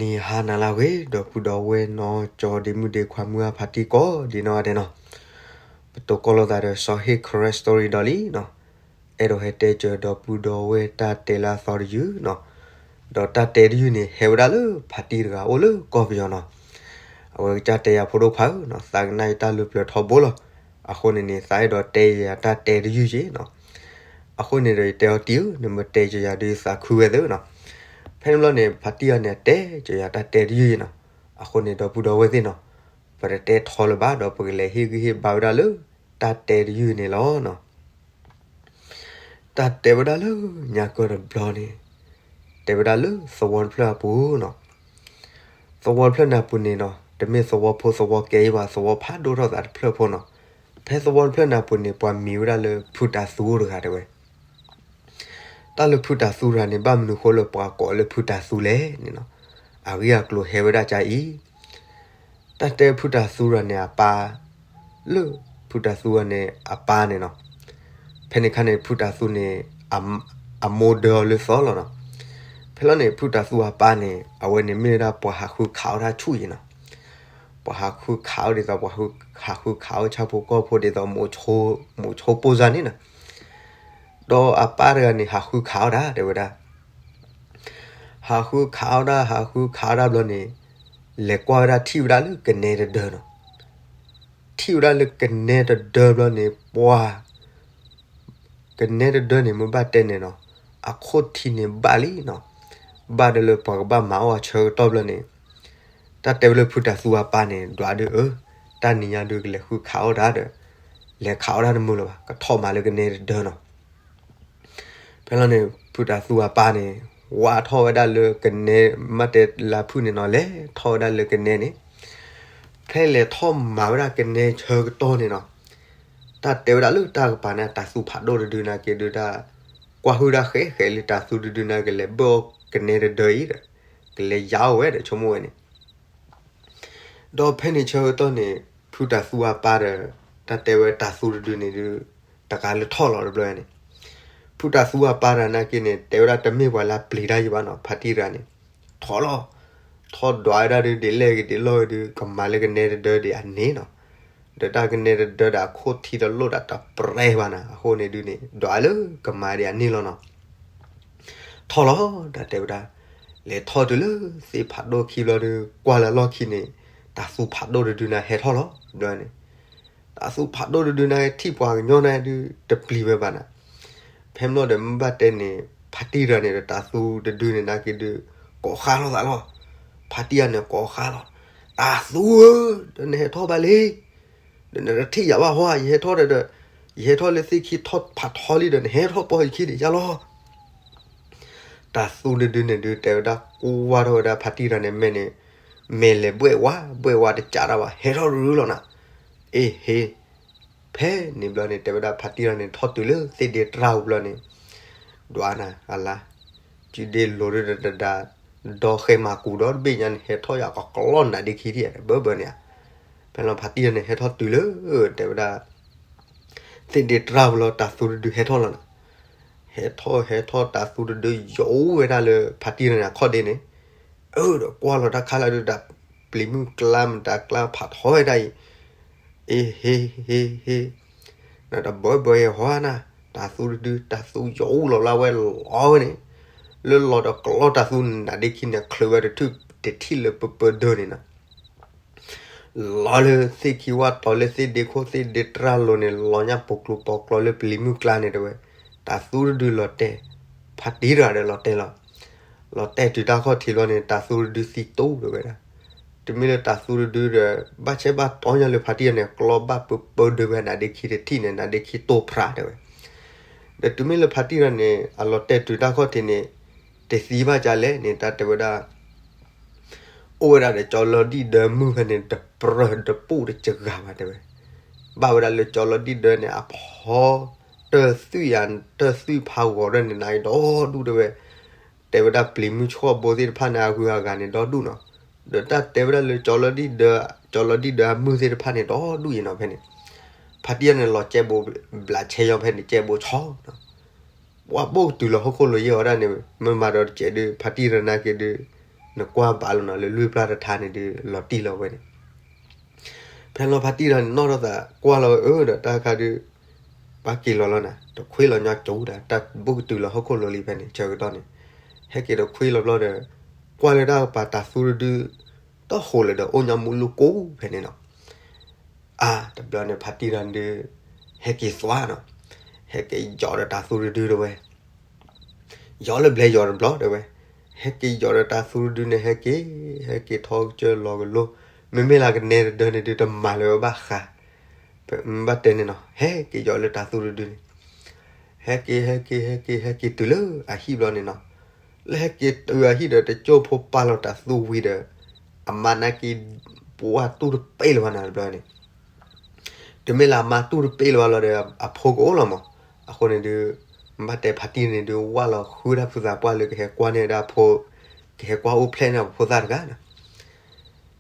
မုၢ်နံၤဟါနၤလၢအဂ့ၤ ဒီပုၢ်ဒီဝဲၢ်နီၢ်ကၠီဒ့မုၣ်ဒ့ခွါမုၢ်အဖါတံၢ်ကိးဒံးနီၢ်ဂၤဒဲးနီၤ, ပတိၤကီၢ်လိာ်သးဒီးစီၤဟ့ၣ် Karen Story ဒီးလံနီၤ, အဲၣ်ဒိးဟဲတဲစၢၤဒီပုၢ်ဒီဝဲၢ်တၢ်တဲလၢအသီတယုၢ်နီၤ, ဒီးတၢ်တဲတယုၢ်န့ၣ် ဟဲဝဲဒၣ်လၢဖါတံၢ်တဂၤအိၣ်လၢကီၢ်ပယီၤနီၤ, အဝဲကစၢ်တဲယၤဖိဒိၣ်ခွါဧၢနီၤ, သးကနၣ်ယတၢ်လုၢ်ပျၢၤထီဘိလီၤ, အဃိန့ၣ်န့ၣ် သးအဲၣ်ဒိးတဲယၤတၢ်တဲတယုၢ်က့နီၤ အဃိန့ၣ်ဒီးယတဲအီၤတံၢ်ဧၢ, နမ့ၢ်တဲစၢၤယၤဒုးသးခုဝဲသ့နီၤ. ဖဲန့ၣ်ဘျီန့ၣ် ဖါတံၢ်အံၤန့ၣ် အတဲစၢၤယၤတၢ်တဲတယုၢ်နီၤ. အဃိန့ၣ်ဒီပုၢ်ဒီဝဲၢ်သ့ၣ်နီၤ, ပတတဲထီလၢၤဘၣ်ဒီး ပကလဲၤဟ့ၣ်ဂံၢ်ဟ့ၣ်ဘါဝဲဒၣ်လၢ တၢ်တဲတယုၢ်န့ၣ်လီၤနီၤ. တၢ်တဲဝဲဒၣ်လၢညါကၢၢ်တဘျီန့ၣ်, တဲဝဲဒၣ်လၢသဝီတဖျၢၣ်အပူၤနီၤ. သဝီတဖျၢၣ်န့ၣ်အပူၤန့ၣ်နီၤ, တမ့ၢ်သဝီဖိသဝီကဲအံၤဘၣ်, သဝီဖးဒိၣ်ထီၣ်သးတဖျၢၣ်ဖိနီၤ. ဖဲသဝီတဖျၢၣ်န့ၣ်အပူၤန့ၣ် ပှၤမံၤဝဲဒၣ်လၢဖုတၤသူတဂၤတဲဝဲ. တၢ်လၢဖုတၤသူတဂၤန့ၣ် ဘၣ်မနုၤဃိလၢပှၤကိးလၢဖုတၤသူလဲၣ်န့ၣ်နီၤ, အဂ့ၢ်အကျိၤဟဲဝဲဒၣ်ကါအံၤ တၢ်တဲဖုတၤသူတဂၤန့ၣ်အပၢ်, လၢဖုတၤသူတဂၤန့ၣ်အပၢ်န့ၣ်နီၤ, ဖဲန့ၣ်ခါန့ၣ် ဖုတၤသူန့ၣ် အမိၢ်ဒၢအီၤလၢသီလီၤနီၤ. ဖဲလီၤန့ၣ် ဖုတၤသူအပၢ်န့ၣ် အဝဲန့ၣ်မ့ၢ်ဝဲဒၣ်ပှၤဟးဃုခးအီၣ်တၢ်ဆူၣ်အံၤနီၤ. ပှၤဟးဃုခးအီၣ်ဒ်သိး ပှၤဟးဃုခးအီၣ်ဆၣ်ဖိကီၢ်ဖိဒ်သိး မိးဆိပိၢ်စါန့ၣ်နီၤ. ဒီးအပၢ်တဂၤန့ၣ် ဟးဃုခးအီၣ်တၢ်တဲဝဲဒၣ် ဟးဃုခးအီၣ်တၢ် ဟးဃုခးအီၣ်တၢ်ဘျီန့ၣ်, လဲၤကွၢ်ဝဲဒၣ်ထံၣ်ဝဲဒၣ်လၢကနဲတဒၢနီၤ. ထံၣ်ဝဲဒၣ်လၢကနဲတဒၢဘျီန့ၣ် ပှၤ ကနဲတဒၢန့ၣ်မ့ၢ်ဘၣ်တဲန့ၣ်နီၤ, အခိၣ်ထံးန့ၣ်ဘၣ်လံနီၤ. ဘၣ်ဒီးလၢပှၤကဘၣ်မၤအီၣ်အဆၢကတီၢ်ဘျီန့ၣ်, တၢ်တဲဝဲလၢဖုတၤသူအပၢ်န့ၣ် ဒွးဒုးအၢ, တၢ်နံၤညါဒုးကလဲၤဃုခးအီၣ်တၢ်ဒီး, လဲၤခးအီၣ်တၢ်တမုာ်လၢၤဘၣ်, ကထီၣ်မၤလၢကနဲတဒၢနီၤ. ဖဲလီၤန့ၣ် ဖုတၤသူအပၢ်န့ၣ် ဝးထီၣ်ဝဲဒၣ်လၢကနဲ, မ့ၢ်တဲလါဖုၣ်န့ၣ်နီၤ, လဲၤထီၣ်ဝဲဒၣ်လၢကနဲန့ၣ်, ဖဲလဲၤထီၣ်မၤဝဲဒၣ်ကနဲဆၢကတီၢ်န့ၣ်နီၤ, တၢ်တဲဝဲဒၣ်လၢတၢ်ကပၤန့ၣ် တၤသူဖးဒိၣ်တဒုနာ်က့ဒုးတၢ်, ကွၢ်ဟုၣ်ဒၣ်ဃဲဃဲလၢတၤသူတဒုနာ်က့ လဲၤဘၢၣ်အီၣ်ကနဲတဒၢအံၤဒီး, ကလဲၤယါအီၣ်ဝဲဒီး ဆိကမိၣ်ဝဲန့ၣ် ဒီးဖဲန့ၣ်ဆၢကတီၢ်န့ၣ် ဖုတၤသူအပၢ်ဒီး, တၢ်တဲဝဲတၤသူတဒုန့ၣ်ဒုး, တကးလၢထီၣ်လီၤတဘျီန့ၣ်, ဖုတၤသူအပၢ်တဂၤနာ်က့န့ၣ် တဲဝဲဒၣ်တမ့ၢ်ပှၤလၢပျံၤတၢ်ယံၤဘၣ်နီၤ, ဖါတံၢ်တဂၤန့ၣ်, ထီၣ်လီၤ, ထီၣ်ဒွးဝဲဒၣ်ဒုး ဒ်လဲၣ်ဂ့ၤဒ်လဲၣ်ဂ့ၤဒုး ကမၤလၢကနဲတဒၢဒံးအန့ၣ်နီၤ, ဒီးတၢ်ကနဲတဒၢဒီးအခိၣ်ထံးတလိၣ်ဒီးတပြဲဘၣ်နၤ, အဃိန့ၣ်ဒုးန့ၣ် ဒွးလၢကမၤဒံးအန့ၣ်လီၤနီၤ. ထီၣ်လီၤ တၢ်တဲဝဲဒၣ်, လဲၤထီၣ်တုၤလၢသ့ၣ်ဖးဒိၣ်ခံဘျီဒီး ကွၢ်လၢအလီၢ်ခံန့ၣ်, တၤသူဖးဒိၣ်တဒုန့ၣ်ဟဲထီၣ်လီၤ, ဘျီန့ၣ်, တၤသူဖးဒိၣ်တဒုန့ၣ်ထံၣ်ပှၤကညီန့ၣ်ဒုး တပျံၤဝဲဘၣ်နၤ, ဖဲမ့ၢ်ဒီးမ့ၢ်ဘၣ်တဲန့ၣ် ဖါတံၢ်တဂၤန့ၣ်ဒီးတၤသူတဒုန့ၣ်နာ်က့ဒုး, ကိးဃါလိာ်သးလီၤ, ဖါတံၢ်တဂၤန့ၣ်ကိးဃါလီၤ, တၤသူဧၢ, ဒီးနဟဲထီၣ်ဘၣ်လံ ဒီးနတထံၣ်ယၤဘၣ်ဟီ, ယဟဲထီၣ်ဒီး, ယဟဲထီၣ်လၢသ့ၣ်ခံထီၣ်ဖးထီလံဒီး နဟဲထီၣ်ပိာ်ယခံန့ၣ် ယၤလီၤ. တၤသူတဒုန့ၣ်ဒုး တဲဝဲဒၣ်ကွၢ်ထီၣ်ဝဲဒၣ်ဖါတံၢ်တဂၤန့ၣ်မဲာ်န့ၣ်, မဲာ်လဲၤဘှဲၣ်ဝါ, ဘှဲၣ်ဝါတကးတၢ်ဘၣ်, ဟဲထီၣ်ရုလီၤနၤ, အ့ဟ့, ဖဲန့ၣ်ဘျီန့ၣ် တဲဝဲဒၣ်ဖါတံၢ်တဂၤန့ၣ် ထီၣ်တုၤလၢသ့ၣ်ဒ့တြၢ်ပူၤဘျီန့ၣ်, ဒွးနၤအလါ, စုဒ့လိၤဒုးတဒါ, ဒီဃဲမၤကူဒီတဘ့ၣ်ညါန့ၣ် ဟဲထီၣ်ယၤကကျီနးဒ့ခံထံၣ်ဧါ ဘၢဘၢန့ၣ်ဧါ, ဖဲလီၤဖါတံၢ်တဂၤန့ၣ် ဟဲထီၣ်တုၤလၢ, တဲဝဲဒၣ် သ့ၣ်ဒ့တြၢ်ပူၤလီၤ တၤသူတဒုဟဲထီၣ်လီၤနၤ, ဟဲထီၣ်ဟဲထီၣ်တၤသူတဒုယိးဝဲဒၣ်လၢဖါတံၢ်တဂၤန့ၣ်အခီၣ်ဒ့န့ၣ်, အၢ ဒီးကွၢ်လီၤတၢ်ခါလၢဒုး တၢ်ပျံၤမုၢ်ကျါမတၤကျါဖးထီဝဲဒၣ်အံၤ, အ့ဟ့ဟ့ဟ့, နတဘၢဘၢယဲဟီနၤ, တၤသူတဒု တၤသူယိးလီၤလၢဝဲလီၤဝဲန့ၣ်, လၢလီၤဒီးကျီတၤသူနးဒ့ခံန့ၣ် ချုးဝဲတထံၣ်တထံၣ်လၢပပၢဒၢန့ၣ်နၤ လီၤလၢသ့ၣ်ခံဝၣ်တီၤလၢသ့ၣ်ဒ့ခိၣ်သ့ၣ်ဒ့တြၢ်လိၤန့ၣ် လီၤညါပိာ်ကျိၤပိာ်ကျိၤလၢပျံၤမုၢ်ကျါန့ၣ်တဲဝဲ, တၤသူတဒုလီၤတဲာ်, ဖါတံၢ်တဂၤဒီးလီၤတဲာ်လီၤ, လီၤတဲာ်တုၤတၢ်ခီၣ်ထံးလီၤန့ၣ် တၤသူတဒုသံတူၢ်တဲဝဲဒၣ်, တမ့ၢ်လၢတၤသူတဒုဒီး ဘၣ်ဆဲးဘၣ်တီညါလၢဖါတံၢ်တဂၤန့ၣ် ကျီဘၣ်ပပၢဒၢဝဲနးဒ့ခံတထံၣ်န့ၣ် နးဒ့ခံတိၢ်ဖြးတဲဝဲ, ဒီးတုၤမ့ၢ်လၢဖါတံၢ်တဂၤန့ၣ် အလီၤတဲာ်တုၤတၢ်ခီၣ်ထံးန့ၣ်, တသံဘၣ်ကလဲၣ်န့ၣ် တၢ်တဲဝဲဒၣ် အိၣ်ဝဲဒၣ်ဒီးကၠီလီၤဒံၣ်ဒၢမုၢ်ဖဲန့ၣ် တပြၢတပူၣ်တစှၤဘၣ်တဲဝဲ, ဘၣ်ဝဲဒၣ်လၢကၠီလီၤဒံၣ်ဒၢန့ၣ် အဖီတၢၢ်သွံၣ်ယၤ တၢၢ်သွံၣ်ဖးဂီၤဒၢန့ၣ် နးအံၤဒီဒူၣ်တဲဝဲ, တဲဝဲဒၣ်ပျံၤမုၢ်ဆှီၣ်ဘိသ့ၣ်တဖၣ်န့ၣ် အဂုၤအဂၤန့ၣ်ဒီဒူၣ်နီၤ, ဒီးတၢ်တဲဝဲဒၣ်လၢကၠီလီၤဒံၣ်ဒၢ, ကၠီလီၤဒံၣ်ဒၢအမုၢ်သ့ၣ်တဖၣ်န့ၣ်ဒီဒူၣ်အံၤနီၤဖဲန့ၣ်, ဖါတံၢ်တဂၤန့ၣ်လီၤကဲဘိဘျးဆဲးညီဖဲန့ၣ် ကဲဘိဆီနီၤ ပှၤဘိၣ်ကတုၤလီၤဟီၣ်ခိၣ်လိၤယဲၢ်အီၤဒၣ်န့ၣ် မ့ၢ်မၤဒီးတကဲးဒုး ဖါတံၢ်တဂၤနာ်က့ဒုး နကွၢ်ဘၣ်လီၤနီၤ လၢလွံၢ်ပျၢ်တထါန့ၣ်ဒုး လီၤတံၢ်လီၤဝဲန့ၣ် ဖဲလီၤဖါတံၢ်တဂၤန့ၣ် နီၣ်ထီၣ်သးကွၢ်လီၤအၢဒီးတၢ်ခါဒုး ပှၤက့ၤလီၤလီၤနၤ တခွ့လီၤညီကၠိဒၣ် တၢ်ဘူၣ်ကတုၤလီၤဟီၣ်ခိၣ်လိၤလံဖဲန့ၣ် ဆၢကတီၢ်န့ၣ် ဟဲက့ၤတခွ့လီၤဘျီဒီး ကွၢ်လၢတၢ်ပှၤတၤသူတဒု တဟိးလၢၤဒီးအိၣ်ညီမူလူၢ်ကိၢ်ဖဲန့ၣ်နီၤ အါ တဘျီန့ၣ် ဖါတံၢ်တဂၤန့ၣ်ဒုး ဟဲက့ၤသွါနီၤ ဟဲက့ၤယီၤဒီးတၤသူတဒုတဲဝဲ ယီၤလၢဘျဲယီၤတဘျီတဲဝဲ ဟဲက့ၤယီၤဒီးတၤသူတဒုန့ၣ် ဟဲက့ၤ ဟဲက့ၤထီကစၢၢ်လီၤကလိ မ့မ့ၢ်လၢကနဲတဒၢန့ၣ်ဒုး တမၤလၢၤဘၣ်ဃး ဘၣ်တဲန့ၣ်နီၤ ဟဲက့ၤယီၤလၢတၤသူတဒုန့ၣ် ဟဲက့ၤ ဟဲက့ၤ ဟဲက့ၤ ဟဲက့ၤတုၤလၢအဟံၣ်ဘျီန့ၣ်နီၤ လၢဟဲက့ၤတုၤအဟံၣ်ဒီး တကၠိဖိပာ်လီၤတၤသူဝံၤဒီး အမါနာ်က့ ပှၢ်တူၢ်တပ့ၢ်လၢၤဘၣ်နၤတဘျီန့ၣ် တမ့ၢ်လၢအမါတူၢ်တပ့ၢ်လၢၤဘၣ်လီၤဒီး အဖိကအိၣ်လီၤမး အဃိန့ၣ်ဒုး ဘၣ်တဲဖါတံၢ်န့ၣ်ဒုး ဝၢ်လီၤဃုဒၣ်ဖုသးပှၢ်လၢကဟဲကွၢ်န့ၢ်ဝဲဒၣ်အဖိ ကဟဲကွၢ်အိၣ်ဖျဲၣ်န့ၢ်အဖိသၣ်တဂၤနီၤ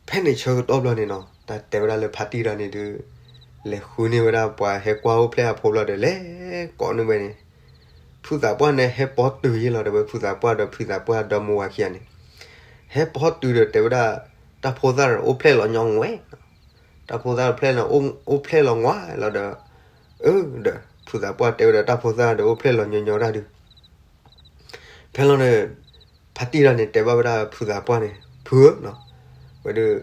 ဖဲန့ၣ်ဆၢကတီၢ်ဘျီန့ၣ်နီၤ တၢ်တဲဝဲဒၣ်လၢဖါတံၢ်တဂၤန့ၣ်ဒုး လဲၤဃုန့ၢ်ဝဲဒၣ်ပှၤဟဲကွၢ်အိၣ်ဖျဲၣ်အဖိဘျီဒီး လဲၤကိးန့ၢ်ဝဲန့ၣ် ဖုသးပှၢ်န့ၣ် ဟဲပိာ်တုၤယ့ၢ်လီၤဒီးဝဲ ဖုသးပှၢ်ဒီးဖုသးပှၢ်ဒီမါဝၤခံဂၤန့ၣ် ဟဲပိာ်တုၤဒီးတဲဝဲဒၣ် တၢ်ဖိသၣ်ဒီးအိၣ်ဖျဲၣ်လီၤညီဝဲ တၢ်ဖိသၣ်အိၣ်ဖျဲၣ်န့ၣ် အိၣ်ဖျဲၣ်လီၤညီလီၤဒီး အၢ ဒီး ဖုသးပှၢ်တဲဝဲဒီးတၢ်ဖိသၣ်ဒီးအိၣ်ဖျဲၣ်လီၤညီညီတၢ်ဒုး ဖဲလီၤန့ၣ် ဖါတံၢ်တဂၤန့ၣ်တဲဘၣ်ဝဲဒၣ်ဖုသးပှၢ်န့ၣ် ဖုဧၢနီၤ ဝဲဒုး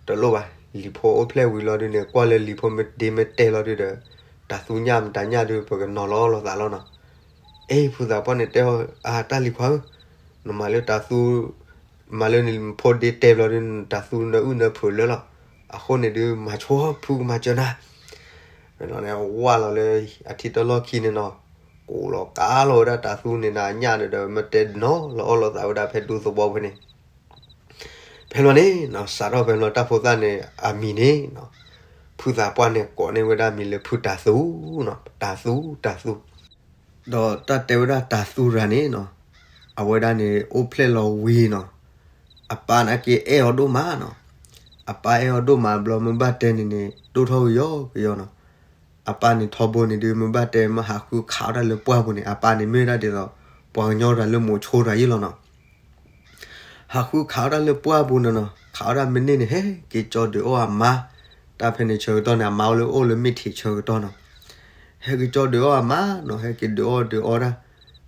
တလိၣ်ဘၣ် လံၤဖိအိၣ်ဖျဲၣ်ဝံၤလီၤဒုးန့ၣ် ကွၢ်လၢလံၤဖိမ့ၢ်ဒ့မ့ၢ်တဲာ်လီၤဒုးဒီး တၤသူညၣ်မတၤညၣ်ဒုး ပကနီၤလီၤလိာ်သးလီၤနီၤ အ့ ဖုသးပှၢ်န့ၣ်တဲအီၤ အတၢ်လံၤခွါဧၢ နမၤလၢတၤသူ မၤလၢနဖိဒ့တဲာ်ဘျီဒုး တၤသူနၢအုၣ်နၢဖုးလၢလီၤ အဃိန့ၣ်ဒုး မၤဆိဖုကမၤစၢၤနၤ ဝဲလီၤန့ၣ် ဝၢ်လီၤလၢအထံတလီၢ်ခံန့ၣ်နီၤ ကိးလီၤကါလီၤဝဲဒၣ်တၤသူန့ၣ်နၤညၣ်ဒီး မ့ၢ်တဲနီၤလီၤအီၣ်လိာ်သးဝဲဒၣ်ဖဲဒူသဝီဖဲန့ၣ် ဖဲလီၤန့ၣ်နီၤ စးထီၣ်ဖဲလီၤတၢ်ဖိသၣ်န့ၣ် အမံၤန့ၣ်နီၤ ဖုသးပှၢ်န့ၣ်ကိးန့ၢ်ဝဲဒၣ်မံၤလၢဖုတၤသူနီၤ တၤသူ တၤသူ ဒီးတၢ်တဲဝဲဒၣ်တၤသူတဂၤန့ၣ်နီၤ အဝဲဒၣ်န့ၣ်အိၣ်ဖျဲၣ်လီၤဝံၤနီၤ အပၢ်န့ၣ်က့ၤအဲၣ်အီၤဒိၣ်မးနီၤ အပၢ်အဲၣ်အီၤဒိၣ်မးဘျီ မ့ၢ်ဘၣ်တဲန့ၣ်န့ၣ် ဒိၣ်ထီၣ်ကယီကယီနီၤ အပၢ်န့ၣ်ထီဘိန့ၣ်ဒုး မ့ၢ်ဘၣ်တဲမ့ၢ်ဟးဃုခးအီၣ်တၢ်လၢပှၢ်ပူၤန့ၣ် အပၢ်န့ၣ်မ့ၢ်ဝဲဒၣ်ဒ်သိး ပှၤကညီတဂၤလၢမိၤဆိတဂၤယ့ၢ်လီၤနီၤ ဟးဃုခးအီၣ်တၢ်လၢပှၢ်ပူၤန့ၣ်နီၤ ခးအီၣ်တၢ်မ့ၢ်န့ၢ်န့ၣ် ဟဲက့ၤကၠီဒုးအီၣ်အမါ တၢ်ဖဲန့ၣ်ဆၢကတီၢ်န့ၣ် အမါအိၣ်လၢအိၣ်လၢမ့ၢ်ထံးဆၢကတီၢ်နီၤ ဟဲက့ၤကၠီဒုးအီၣ်အမါနီၤ ဟဲက့ၤဒုးအီၣ်ဒုးအီတၢ်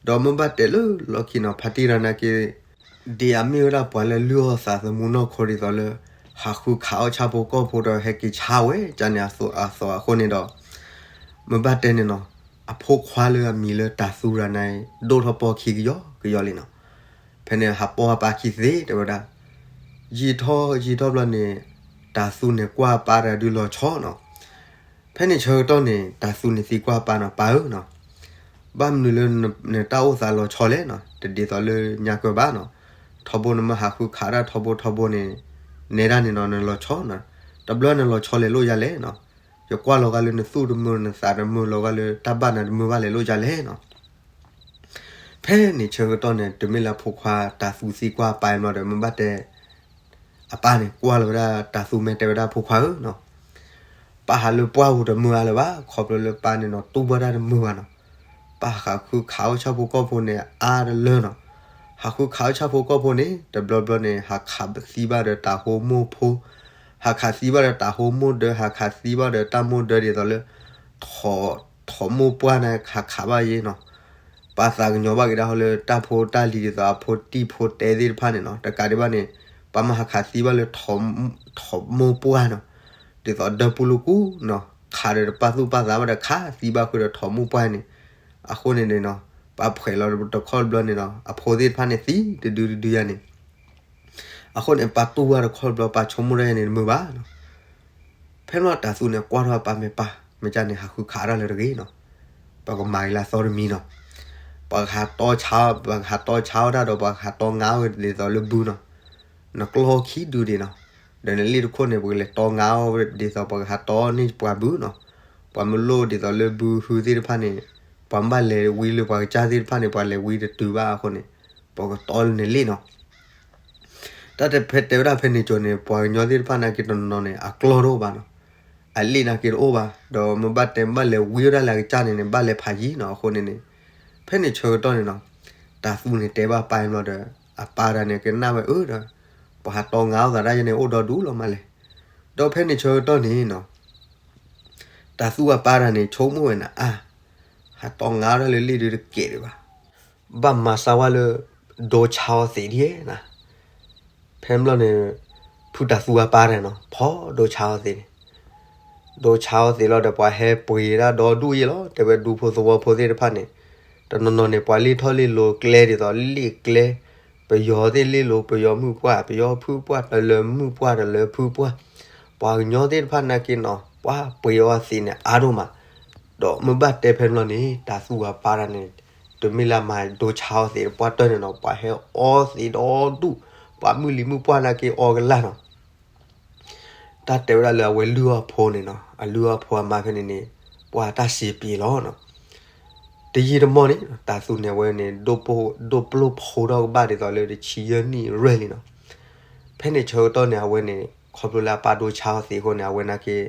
ဒီးမ့ၢ်ဘၣ်တဲလၢလီၢ်ခံနီၤ ဖါတံၢ်တဂၤန့ၣ်က့ၤ ဒ်အမ့ၢ်ဝဲဒၣ်ပှၤလၢလုၢ်အီၣ်သးသမူနီၢ်ခိဒ်သိးလၢ ဟးဃုခးအီၣ်ဆၣ်ဖိကီၢ်ဖိဒီး ဟဲက့ၤဆါဝဲကန့ၣ်အသိးအဃိန့ၣ်ဒီး မ့ၢ်ဘၣ်တဲန့ၣ်နီၤ အဖိခွါလၢအမံၤလၢတၤသူတဂၤန့ၣ် ဒိၣ်ထီၣ်ပီၢ်ခံကယီကယီလံနီၤ ဖဲန့ၣ်ဟးပီၢ်အပၢ်ခံသ့ တဲဝဲဒၣ် ယံာ်ထီၣ်ယံာ်ထီၣ်ဘျီန့ၣ် တၤသူန့ၣ်ကွၢ်အပၢ်တဂၤဒုးလီၤဆီနီၤ ဖဲန့ၣ်ဆၢကတီၢ်န့ၣ် တၤသူန့ၣ်သံကွၢ်အပၢ်နီၤ ပၢ်ဧၢနီၤ ဘၣ်မနုၤလၢနတၢ်အိၣ်သးလီၤဆီလဲၣ်နီၤ တဒ်သိးလၢညါကၢဘၣ်နီၤ ထီဘိနမ့ၢ်ဟးဃုခးတၢ်ထီဘိထီဘိန့ၣ် နဲဒၣ်န့ၣ်နီၤ နလီၤဆီနီၤ တဘျီနလီၤဆီလဲၤလိာ်ယၤလဲၣ်နီၤ ယကွၢ်လီၤဂာ်လၢနသူၣ်တမုာ်နသးတမုာ်လီၤဂာ်လၢတၢ်ဘၣ်နၤတမုာ်ဘၣ်လဲၤလိာ်ယၤလဲၣ်နီၤ ဖဲန့ၣ်ဆၢကတီၢ်န့ၣ် တမ့ၢ်လၢအဖိခွါတၤသူသံကွၢ်အပၢ်ဘျီဒီး မ့ၢ်ဘၣ်တဲ အပၢ်န့ၣ်ကွၢ်လီၤဝဲဒၣ်တၤသူမ့ၢ်တဲဝဲဒၣ်ဖိခွါဧၢနီၤ ပၢ်ဟးလၢပှၢ်ပူၤတမုာ်အါလၢၤဘၣ် ခီဖျိလၢပၢ်န့ၣ်နီၤ တူၢ်ဘၣ်တၢ်တမုာ်ဘၣ်နီၤ ပၢ်ဟးဃုခးအီၣ်ဆၣ်ဖိကီၢ်ဖိန့ၣ် အါတလၢနီၤ ဟးဃုခးအီၣ်ဆၣ်ဖိကီၢ်ဖိန့ၣ် တဘျီဘျီန့ၣ် ဟးခးသံဘၣ်ဒီးတၤဟိမိၢ်ဖိ ဟးခးသံဘၣ်ဒီးတၤဟိမိၢ်ဒၢ ဟးခးသံဘၣ်ဒီးတၢ်မိၢ်ဒၢဒ်သိးလၢ ထိးမိၢ်ပှၢ်န့ၣ် ဟးခးဘၣ်ယ့ၢ်နီၤ ပၢ်သးကညီၤဘၣ်က့ၤဒၣ်ဟီလၢတၢ်ဖိတၢ်လံၤဒ်သိးအဖိတံၢ်ဖိတဲသ့ၣ်တဖၣ်န့ၣ်နီၤ တကးဒံးဘၣ်န့ၣ် ပၢ်မ့ၢ်ဟးခးသံဘၣ်လၢ ထိးမိၢ်ပှၢ်နီၤ ဒ်သိးဒၢပူၤလူၤကူနီၤ ခးဒီးတပာ်သူၣ်ပာ်သးဘၣ်ဒီးခးသံဘၣ်ဃုာ်ဒီးထိးမိၢ်ပှၢ်န့ၣ် အဃိန့ၣ်န့ၣ်နီၤ ပၢ်ဖှဲးလီၤတခီတဘျီန့ၣ်နီၤ အဖိသ့ၣ်တဖၣ်န့ၣ်သံတဒုတဒုယၤန့ၣ် အဃိန့ၣ် ပၢ်တူၢ်ဘၣ်တခီတဘျီ ပၢ်ဆိကမိၣ်တၢ်ယၤန့ၣ်တမုာ်ဘၣ်နီၤ ဖဲန့ၣ်တၤသူန့ၣ်ကွၢ်ထီၣ်ပၢ်မ့ၢ်ပၢ် မ့ၢ်ကန့ၣ်ဟးဃုခးတၢ်လၢတဂ့ၤနီၤ ပကမၤက့ၤလၢအသီတမံၤနီၤ ပှၤကဟးတီဆါ ပှၤကဟးတီဆါဝဲဒၣ်ဒီး ပှၤကဟးတီငါအီၣ်ဒ်သိးလၢဘုနီၤ နကျီခံဒုဒံးနီၤ ဒီးနလ့ၣ်တခိၣ်န့ၣ် ပကလဲၤတီငါအီၣ်ဒ်သိးပှၤကဟးတီန့ၢ်ပှၤဘုနီၤ ပှၤမ့ၢ်လိၣ်ဒ်သိးလၢဘုဟုသ့ၣ်တဖၣ်န့ၣ် ပှၤမ့ၢ်ဘၣ်လဲၤဝံလၢပှၤကစၢ်သ့ၣ်တဖၣ်န့ၣ် ပှၤလဲၤဝံတတုၤဘၣ်အဃိန့ၣ် ပကတီလၢနလ့ၣ်နီၤ တၢ်တဲဖဲတဲဝဲဒၣ်ဖဲန့ၣ်ကၠိန့ၣ် ပှၤကညီသ့ၣ်တဖၣ်နာ်က့တနီၤနီၤန့ၣ် အကျီတအိၣ်ဘၣ်နီၤ, အလ့ၣ်နာ်က့တအိၣ်ဘၣ်, ဒီးမ့ၢ်ဘၣ်တဲဘၣ်လဲၤဝံဝဲဒၣ်လၢအကစၢ်န့ၣ်န့ၣ် ဘၣ်လဲၤဖးယံၤနီၤ, အဃိန့ၣ်န့ၣ် ဖဲန့ၣ်ဆၢကတီၢ်န့ၣ်နီၤ, တၤသူန့ၣ်တဲဘၣ်ပၢ်ဘျီဒီး အပၢ်တဂၤန့ၣ် ကနၣ်ဝဲအၢဒီး ပှၤဟးတီငါအီၣ်သးဒၣ်ယဲန့ၣ် အိၣ်ဒီဒူၣ်လီၤမးလဲၣ်. ဒီးဖဲန့ၣ်ဆၢကတီၢ်န့ၣ်နီၤ တၤသူအပၢ်တဂၤန့ၣ် ဆိကမိၣ်ဝဲနၤအါ, ဟးတီငါအီၣ်ဒၣ်လၢလ့ၣ်ဒုတကဲးဒံးဘၣ်, ဘၣ်မၤစၢၤဝဲလၢ ဒိဆါအီၤသ့းဒ်နၤ. ဖဲန့ၣ်ဘျီန့ၣ် ဖုတၤသူအပၢ်တဂၤနီၤ ဖီဒိဆါအီၤသ့းန့ၣ် ဒိဆါအီၤသ့းလီၤဒီး ပှၤဟဲပှ့ၤဒၣ်ဒီဒူၣ်ယဲလီၤ. တဲဝဲဒူဖိသဝီဖိသ့ၣ်တဖၣ်န့ၣ် တနီၤနီၤန့ၣ် ပှၤလ့ၣ်ထီၣ်လ့ၣ်လိၤကျဲဒ်သိးလ့ၣ်ကျဲ, ပယီၤသ့ၣ်လ့ၣ်လိၤပယီၤမုၣ်ပှၢ်, ပယီၤဖုပှၢ်, တလၢၤမုၣ်ပှၢ်တလၢၤဖုပှၢ်, ပှၤကညီသ့ၣ်တဖၣ်နာ်က့နီၤ ပှၤပှ့ၤအီၤသ့းန့ၣ်အါဒိၣ်မး. ဒီးမ့ၢ်ဘၣ်တဲဖဲန့ၣ်ဘျီန့ၣ် တၤသူအပၢ်တဂၤန့ၣ် တမ့ၢ်လၢမၤဒိဆါအီၤသ့းတပှၢ်တၢၢ်န့ၣ်နီၤ ပှၤဟဲအီသ့းဒီဒူၣ်, ပှၤမုၢ်လံၤမုၢ်ပှၢ်နာ်က့အီကလၢ်နီၤ. တၢ်တဲဝဲဒၣ်လၢအဝဲလုၢ်အီၣ်ဖိန့ၣ်နီၤ အလုၢ်အီၣ်ဖိအမါဖဲန့ၣ်န့ၣ် ပှၤတၢ်စံးပ့ၤလီၤနီၤ. တယံာ်တမီၢ်န့ၣ် တၤသူန့ၣ်အဝဲန့ၣ် ဒိၣ်ပျိၢ်ဖိထီၣ်ကဘၣ်ဒ်သိးလၢတဆံယဲၢ်နံၣ်ရဲၣ်လံနီၤ. ဖဲန့ၣ်ဆၢကတီၢ်န့ၣ် အဝဲန့ၣ် ခီဖျိလၢအပၢ်ဒိဆါအီၤသ့းအဃိန့ၣ် အဝဲနာ်က့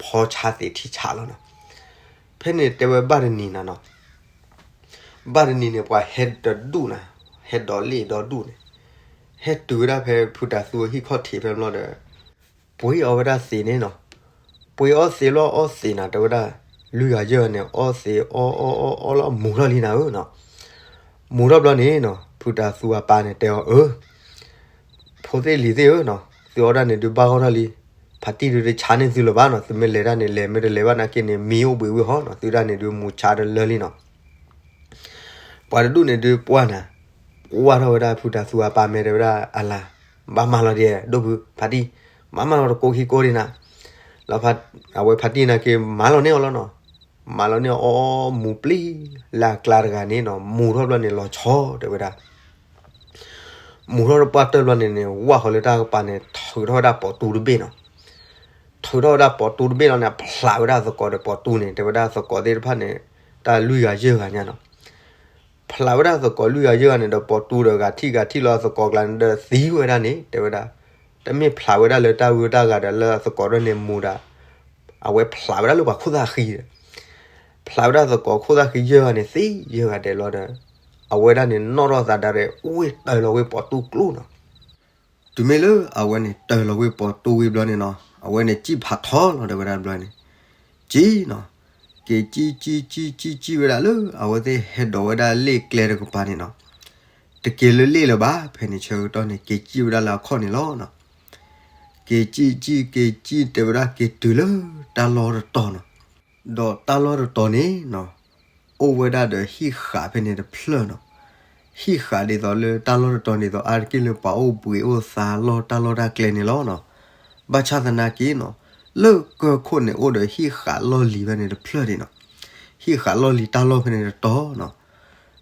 ဖီဆါသ့းထံဆးလီၤနီၤ. ဖဲန့ၣ်တဲဝဲဘၣ်တနံၤနၤနီၤ ဘၣ်တနံၤန့ၣ် ပှၤဟဲတဒူၣ်နၤ, ဟဲဒီးလ့ၣ်ဒီဒူၣ်န့ၣ်, ဟဲတုၤဝဲဒၣ်ဖဲဖုတၤသူအဟံၣ်ခီၣ်ထံးဖဲဘျီဒီး ပှ့ၤအီဝဲဒၣ်သ့းန့ၣ်နီၤ. ပှ့ၤအီသ့းလီၤအီသ့းနၤ တဲဝဲဒၣ် လွံၢ်ဂၤယဲၢ်ဂၤန့ၣ် အီသ့းအီအီအီအီလီၤမူၤထီၣ်လံနၤဧၢနီၤ. မူၤထီၣ်ဘျီန့ၣ်နီၤ ဖုတၤသူအပၢ်န့ၣ်တဲအီၤ အၢ ဖိသ့ၣ်လံၤသ့ၣ်ဧၢနီၤ သုအီၣ်ဒၣ်န့ၣ်ဒုးဘၣ်ဂီၢ်ထီၣ်လံ. ဖါတံၢ်ဒုးတဆါန့ၢ်သုလၢၤဘၣ်နီၤ သုမ့ၢ်လဲၤဒၣ်န့ၣ် လဲၤမ့ၢ်တလဲၤဘၣ်နာ်က့န့ၣ် မ့ၢ်အိၣ်ဘှံးဝံၤဟီနီၤ သုဒၣ်န့ၣ်ဒုးမူၤဆါတလၢလံနီၤ. ပှၤတဒူၣ်န့ၣ်ဒုးပှၢ်နၤ, ကွၢ်ထီၣ်ဝဲဒၣ်ဖုတၤသူအပၢ်မဲာ်တဲဝဲဒၣ်အလၤ, ဘၣ်မၤလီၤဒံး ဒိၣ်ဖု ဖါတံၢ်, ဘၣ်မၤလီၤတကိးခံကိးဒံးနၤ. လီၤအဝဲဖါတံၢ်နာ်က့ မၤလီၤန့ၢ်အီၤလီၤနီၤ. မၤလီၤန့ၢ်အီၤအီအီမူၤပျံၤ လၢအကျါတဂၤန့ၣ်နီၤ မူၤထီၣ်ဘျီန့ၣ်လီၤဆီတဲဝဲဒၣ် မူၤထီၣ်တပှၢ်တၢၢ်ဘျီန့ၣ်န့ၣ် ဝၢ်ဃီၤလၢတၢ်ကပၤန့ၣ် ထုးထီၣ်ဝဲဒၣ်ပိာ်တူတဘ့ၣ်နီၤ. ထုးထီၣ်ဝဲဒၣ်ပိာ်တူတဘ့ၣ်လီၤန့ၣ် ဖျးဝဲဒၣ်သကိးဒီးပိာ်တူန့ၣ် တဲဝဲဒၣ်သကိးသ့ၣ်တဖၣ်န့ၣ် တၢ်လွံၢ်ဂၤယဲၢ်ဂၤညါနီၤ. ဖျးဝဲဒၣ်သကိးလွံၢ်ဂၤယဲၢ်ဂၤန့ၣ်ဒီးပိာ်တူဒီးဂၤထံၣ်ဂၤထံၣ်လီၤသကိးကျါန့ၣ်ဒီးသံဝဲဒၣ်န့ၣ် တဲဝဲဒၣ် တမ့ၢ်ဖျးဝဲဒၣ်လၢတၢ်ဂုၤတၢ်ဂၤဒီးလၢသကိးဒၣ်န့ၣ်မူၤဒၣ် အဝဲဖျးဝဲဒၣ်လၢပှၤခိၣ်သၣ်ဃံဒီး ဖျးဝဲဒၣ်သကိးခိၣ်သၣ်ဃံယဲၢ်ဂၤန့ၣ်သ့ယဲၢ်ဂၤဒဲးလီၤဒီး အဝဲဒၣ်န့ၣ်နီၣ်ထီၣ်သးဒၣ်ရဲၣ် အိၣ်ဝဲတၢၤလီၤဝဲပိာ်တူကျိနီၤ. တုၤမ့ၢ်လၢအဝဲန့ၣ်တၢၤလီၤဝဲပိာ်တူဝံၤဘျီန့ၣ်နီၤ အဝဲန့ၣ်စံၣ်ဖးထီလီၤတဲဝဲဒၣ်ဘျီန့ၣ် စံၣ်နီၤ က့ၤစံၣ်စံၣ်စံၣ်စံၣ်စံၣ်ဝဲဒၣ်လၢ အဝဲသ့ၣ်ဟဲဒိးဝဲဒၣ်လ့ၣ်ကျဲတကပၤန့ၣ်နီၤ တက့ၤလၢလ့ၣ်လၢၤဘၣ် ဖဲန့ၣ်ဆၢကတီၢ်န့ၣ် က့ၤစံၣ်ဝဲဒၣ်လၢအခီၣ်န့ၣ်လီၤနီၤ. က့ၤစံၣ်စံၣ်က့ၤစံၣ်တဲဝဲဒၣ် က့ၤတုၤလၢတၢ်လီၢ်တတီၤနီၤ. ဒီးတၢ်လီၢ်တတီၤန့ၣ်နီၤ အိၣ်ဝဲဒၣ်ဒီးဟံၣ်ဃာ်ဖဲန့ၣ်တဖျၢၣ်နီၤ. ဟံၣ်ဃာ်ဒ်သိးလၢတၢ်လီၢ်တတီၤဒ်သိး အါတက့ၢ်လၢပှၤအိၣ်ဘှံးအိၣ်သါလီၢ်တၢ်လီၢ်တၢ်ကျဲန့ၣ်လီၤနီၤ. ဘၣ်ဆၣ်သနာ်က့နီၤ လၢကၢၢ်ခိၣ်န့ၣ်အိၣ်ဒီးဟံၣ်ဃာ်လီၢ်လံၤဖဲန့ၣ်တဖျၢၣ်န့ၣ်နီၤ. ဟံၣ်ဃာ်လီၢ်လံၤတၢ်လီၢ်ဖဲန့ၣ်တတီၤနီၤ.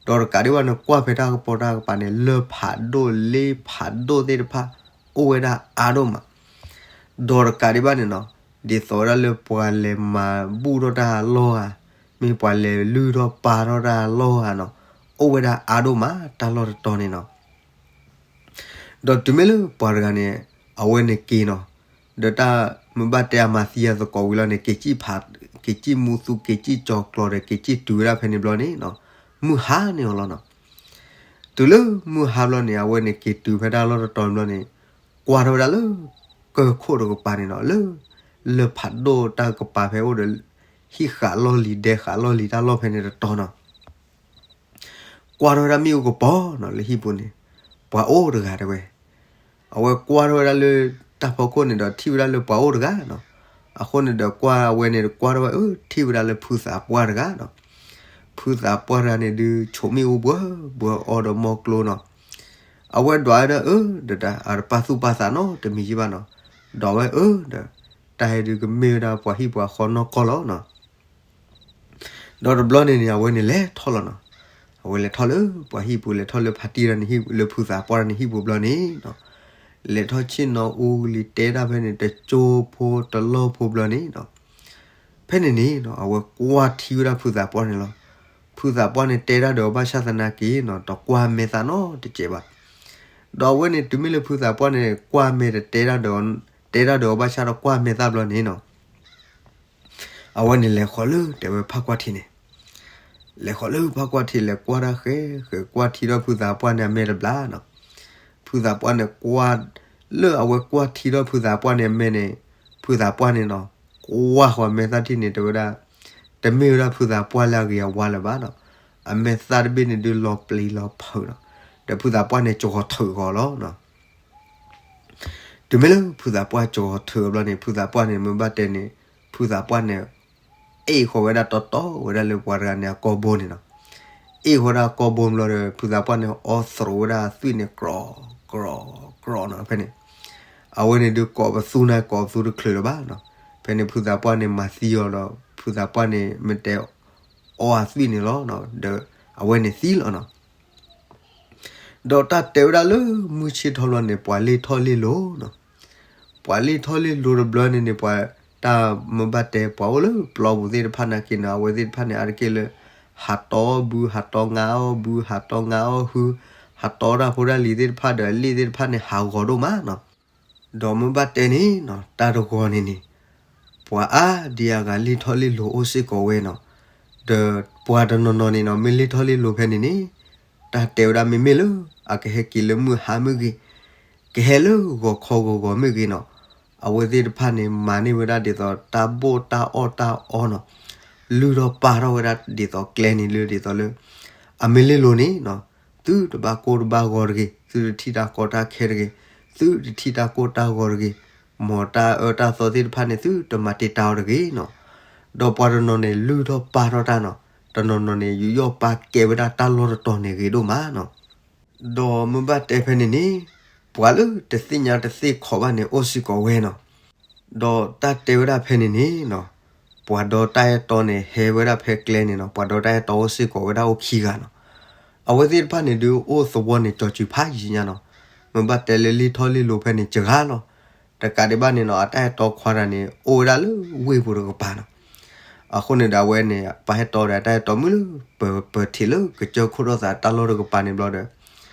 ဒီးတကးဒံးဘၣ်န့ၣ် ကွၢ်ဖဲတၢ်ကပီၤတၢ်ကပၤန့ၣ် လၢၢ်ဖးဒိၣ်လ့ဖးဒိၣ်သ့ၣ်တဖၣ် အိၣ်ဝဲဒၣ်အါဒိၣ်မး ဒီးတကးဒံးဘၣ်န့ၣ်နီၤ ဒ်သိးဝဲဒၣ်လၢပှၤလဲၤမၤဘူၣ်ထီၣ်တၢ်လီၢ်ဧါ, မ့ၢ်ပှၤလဲၤလုၢ်ထီၣ်ပာ်ထီၣ်တၢ်လီၢ်ဧါနီၤ, အိၣ်ဝဲဒၣ်အါဒိၣ်မး တၢ်လီၢ်တတီၤန့ၣ်နီၤ. ဒီးတုၤမ့ၢ်လၢပှၤတဂၤန့ၣ် အဝဲန့ၣ်က့ၤနီၤ, ဒီးတၢ်မ့ၢ်ဘၣ်တဲအမၤသံအသကိးဝံၤလီၤန့ၣ် က့ၤစံၣ်ဖး, က့ၤစံၣ်မူသူ က့ၤစံၣ်ကၠီၤကျီၤဒီး က့ၤစံၣ်တုၤဝဲဒၣ်ဖဲန့ၣ်ဘျီန့ၣ်နီၤ, မုၢ်ဟါန့ၢ်အီၤလီၤနီၤ. တုၤလၢမုၢ်ဟါဘျီန့ၣ် အဝဲန့ၣ်က့ၤတုၤဖဲတၢ်လီၢ်တတီၤဘျီန့ၣ် ကွၢ်ထီၣ်ဝဲဒၣ်လၢ ကၢၢ်ခိၣ်တကပၤန့ၣ်နီၤ, လၢ လၢၢ်ဖးဒိၣ်တၢ်ကပၤဖဲအိၣ်ဒီး ဟံၣ်ဃာ်လီၢ်လံၤဒဲဃာ်လီၢ်လံၤတၢ်လီၢ်ဖဲန့ၣ်တတီၤနီၤ. ကွၢ်ထီၣ်ဝဲဒၣ်မ့ၣ်အူကပီၤနီၤ လၢဟံၣ်ပူၤန့ၣ် ပှၤအိၣ်တဂၤတဲဝဲ. အဝဲကွၢ်ထီၣ်ဝဲဒၣ်လၢတၢ်ဖီခိၣ်န့ၣ်ဒီးထံၣ်ဝဲဒၣ်လၢပှၤအိၣ်တဂၤနီၤ. အဃိန့ၣ်ဒီးကွၢ်အဝဲန့ၣ်ကွၢ်ထီၣ်ဝဲ အၢ ထံၣ်ဝဲဒၣ်လၢဖုသးပှၢ်တဂၤနီၤ. ဖုသးပှၢ်တဂၤန့ၣ်ဒုး ဆိးမ့ၣ်အူဘှၢဘှၢအီဒီးမီကျိနီၤ. အဝဲဒွးဝဲဒၣ်အၢ ဒီးတၢ်အတပာ်သူၣ်ပာ်သးနီတမံၤယံဘၣ်နီၤ. ဒွးဝဲအၢဒီး တၢ်ဟဲဒုးကမ့ၢ်ဝဲဒၣ်ပှၤဟံၣ်ပှၤဃီနီၢ်ကီၢ်လီၤနီၤ. ဒီးတဘျီန့ၣ်န့ၣ် အဝဲန့ၣ်လဲၤထီၣ်လီၤနီၤ. အဝဲလဲၤထီၣ်လၢပှၤဟံၣ်ပူၤ လဲၤထီၣ်လၢဖါတံၢ်တဂၤန့ၣ်ဟံၣ် လၢဖုသးပှၢ်တဂၤန့ၣ်ဟံၣ်ပူၤဘျီန့ၣ်နီၤ, လဲၤထီၣ်ဆ့ၣ်နီၤအူလံၤတဲတၢ်ဖဲန့ၣ် တကၠိဖိတလီၢ်ဖိဘျီန့ၣ်နီၤ. ဖဲန့ၣ်န့ၣ်နီၤ အဝဲကွၢ်ထံဝဲဒၣ်ဖုသးပှၢ်န့ၣ်လီၤ. ဖုသးပှၢ်န့ၣ်တဲတၢ်ဒီးအီၤဘၣ်ဆၣ်သနာ်က့နီၤ တကွၢ်မဲာ်သးနီတစဲးဘၣ်. ဒီးအဝဲန့ၣ်တုၤမ့ၢ်လၢဖုသးပှၢ်န့ၣ် ကွၢ်မဲာ်တတဲတၢ်ဒီး တဲတၢ်ဒီးအီၤဘၣ်ဆၣ်ဒီးကွၢ်မဲာ်သးဘျီန့ၣ်နီၤ အဝဲန့ၣ်လဲၤဃီၤလၢတဲဝဲဖးကွၢ်ထံးန့ၣ်, လဲၤဃီၤလၢဖးကွၢ်ထံး လဲၤကွၢ်တၢ်ဃဲးဃဲး ကွၢ်ထံဒီးဖုသးပှၢ်န့ၣ်အမဲာ်တဘျါနီၤ. ဖုသးပှၢ်န့ၣ်ကွၢ် လၢအဝဲကွၢ်ထံထီၣ်ဖုသးပှၢ်န့ၣ်အမဲန့ၣ်, ဖုသးပှၢ်န့ၣ်နီၤ, ကွၢ်ဃီအမဲာ်သၣ်ထံၣ်န့ၣ် တဲဝဲဒၣ်, တမ့ၢ်ဝဲဒၣ်ဖုသးပှၢ်လၢအဂ့ၤအဝါလၢၤဘၣ်နီၤ. အမဲာ်သၣ်တဘ့ၣ်န့ၣ်ဒုးလီၤပျံၤလီၤဖုးနီၤ. ဒီးဖုသးပှၢ်န့ၣ် ကဝီၤထုးဃီၤလီၤနီၤ. တုၤမ့ၢ်လၢဖုသးပှၢ်ကဝီၤထုးအဘျီန့ၣ် ဖုသးပှၢ်န့ၣ် မ့ၢ်ဘၣ်တဲန့ၣ်, ဖုသးပှၢ်န့ၣ် အ့ၣ်ဃီၤဝဲဒၣ်တီတီဝဲဒၣ်လၢပှၤတဂၤန့ၣ်အကိာ်ဘိန့ၣ်နီၤ. အ့ၣ်ဃီၤဝဲဒၣ်အကိာ်ဘိဘျီဒီး ဖုသးပှၢ်န့ၣ် အီသရိးဝဲဒၣ်အသွံၣ်န့ၣ် ကြီကြီန့ၣ်ဖဲန့ၣ်. အဝဲန့ၣ်ဒုးကိးပသူန့ၣ် ကိးပသူတချုးလၢၤဘၣ်နီၤ. ဖဲန့ၣ်ဖုသးပှၢ်န့ၣ်မၤသံအီၤဒီး ဖုသးပှၢ်န့ၣ်မ့ၢ်တဲအီအသွံၣ်န့ၣ်လီၤ. ဒီးအဝဲန့ၣ်သံလီၤနီၤ. ဒီးတၢ်တဲဝဲဒၣ်လၢမုၢ်ဆ့ၣ်ထီၣ်ဘျီန့ၣ် ပှၤလ့ၢ်ထီၣ်လ့ၢ်လိၤနီၤ. ပှၤလ့ၢ်ထီၣ်လ့ၢ်လိၤတဘျီန့ၣ်န့ၣ် ပှၤတၢ်မ့ၢ်ဘၣ်တဲပှၤအိၣ်လၢပျီပူၤသ့ၣ်တဖၣ်နာ်က့န့ၣ် အဝဲသ့ၣ်တဖၣ်န့ၣ် အါတက့ၢ်လၢ ဟးတီဘု ဟးတီငါအီၣ်ဘု ဟးတီငါအီၣ်ဟု ဟးတီတၢ်ဖိတၢ်လံၤသ့ၣ်တဖၣ်ဒီး လ့ၢ်သ့ၣ်တဖၣ်န့ၣ်ဟးဂီၤဒိၣ်မးနီၤ. ဒီးမ့ၢ်ဘၣ်တဲန့ၣ်နီၤ တၢ်တဂီၤန့ၣ်န့ၣ် ပှၤအါဒံအါဂၤလ့ၢ်ထီၣ်လ့ၢ်လိၤအိၣ်စ့ၢ်ကီးဝဲနီၤ. ဒီးပှၤတနီၤနီၤန့ၣ်နီၤ မ့ၢ်လ့ၢ်ထီၣ်လ့ၢ်လိၤဖဲန့ၣ်န့ၣ် တၢ်တဲဝဲဒၣ်မ့မ့ၢ်လၢ အကဟဲက့ၤလၢမုၢ်ဟါမ့ၢ်ဂ့ၤ, ကဟဲလၢဂီၤခီဂီၤဂီၤမ့ၢ်ဂ့ၤနီၤ, အဝဲသ့ၣ်တဖၣ်န့ၣ် မၤန့ၢ်ဝဲဒၣ်ဒ်သိးတၢ်ဘိၣ်တၢ်အီၣ်တၢ်အီနီၤ, လုၢ်ထီၣ်ပာ်ထီၣ်ဝဲဒၣ်ဒ်သိးကျဲန့ၣ်လၢဒ်သိးလၢ အမ့ၢ်လ့ၢ်လိၤန့ၣ်နီၤ, သုတဘၣ်ကိၢ်တဘၣ်ဂီၤတဂ့ၤ, သုတထံၣ်တၢ်ကီတၢ်ခဲတဂ့ၤ, သုတထံၣ်တၢ်ကိၢ်တၢ်ဂီၤတဂ့ၤ, မ်တၢ်အၢတၢ်သီသ့ၣ်တဖၣ်န့ၣ် သုတမၤတံာ်တာ်အီၤတဂ့ၤနီၤ. ဒီးပှၤတနီၤန့ၣ် လုၢ်ထီၣ်ပာ်ထီၣ်တၢ်နီၤ, တနီၤနီၤန့ၣ် ယူးယီၣ်ပာ်ကဲဝဲဒၣ်တၢ်လီၢ်တတီၤန့ၣ်ဂ့ၤဒိၣ်မးနီၤ. ဒီးမ့ၢ်ဘၣ်တဲဖဲန့ၣ်န့ၣ် ပှၤလၢတသ့ၣ်ညါတသ့ၣ်ခီဘၣ်န့ၣ် အိၣ်စ့ၢ်ကီးဝဲနီၤ. ဒီးတၢ်တဲဝဲဒၣ်ဖဲန့ၣ်န့ၣ်နီၤ, ပှၤဒီတၢ်အဲၣ်တီန့ၣ် ဟဲဝဲဒၣ်ဖဲကျဲန့ၣ်နီၤ, ပှၤဒီတၢ်အဲၣ်တီအိၣ်စ့ၢ်ကီးဝဲဒၣ်အိၣ်ခံဂၤနီၤ. အဝဲသ့ၣ်တဖၣ်န့ၣ်ဒုးအိၣ်သဝီန့ၣ် ကၠီၤစုၤဖးယံာ်ညါနီၤ. မ့ၢ်ဘၣ်တဲလၢလ့ၢ်ထီၣ်လ့ၢ်လိၤဖဲန့ၣ် စှၤလီၤ. တကးဒံးဘၣ်န့ၣ်နီၤ အတၢ်အဲၣ်တီခွါတဂၤန့ၣ် အိၣ်ဝဲဒၣ်လၢဝ့ၢ်ပူၤတကပၤနီၤ. အဃိန့ၣ်ဒီးအဝဲန့ၣ် ပှၤဟဲတီဒီးအတၢ်အဲၣ်တီမုၣ်လၢ ပ ပထံးလၢကစၢၢ်ခိၣ်ထီၣ်သးတၢ်လီၢ်တကပၤန့ၣ်ဘျီဒီး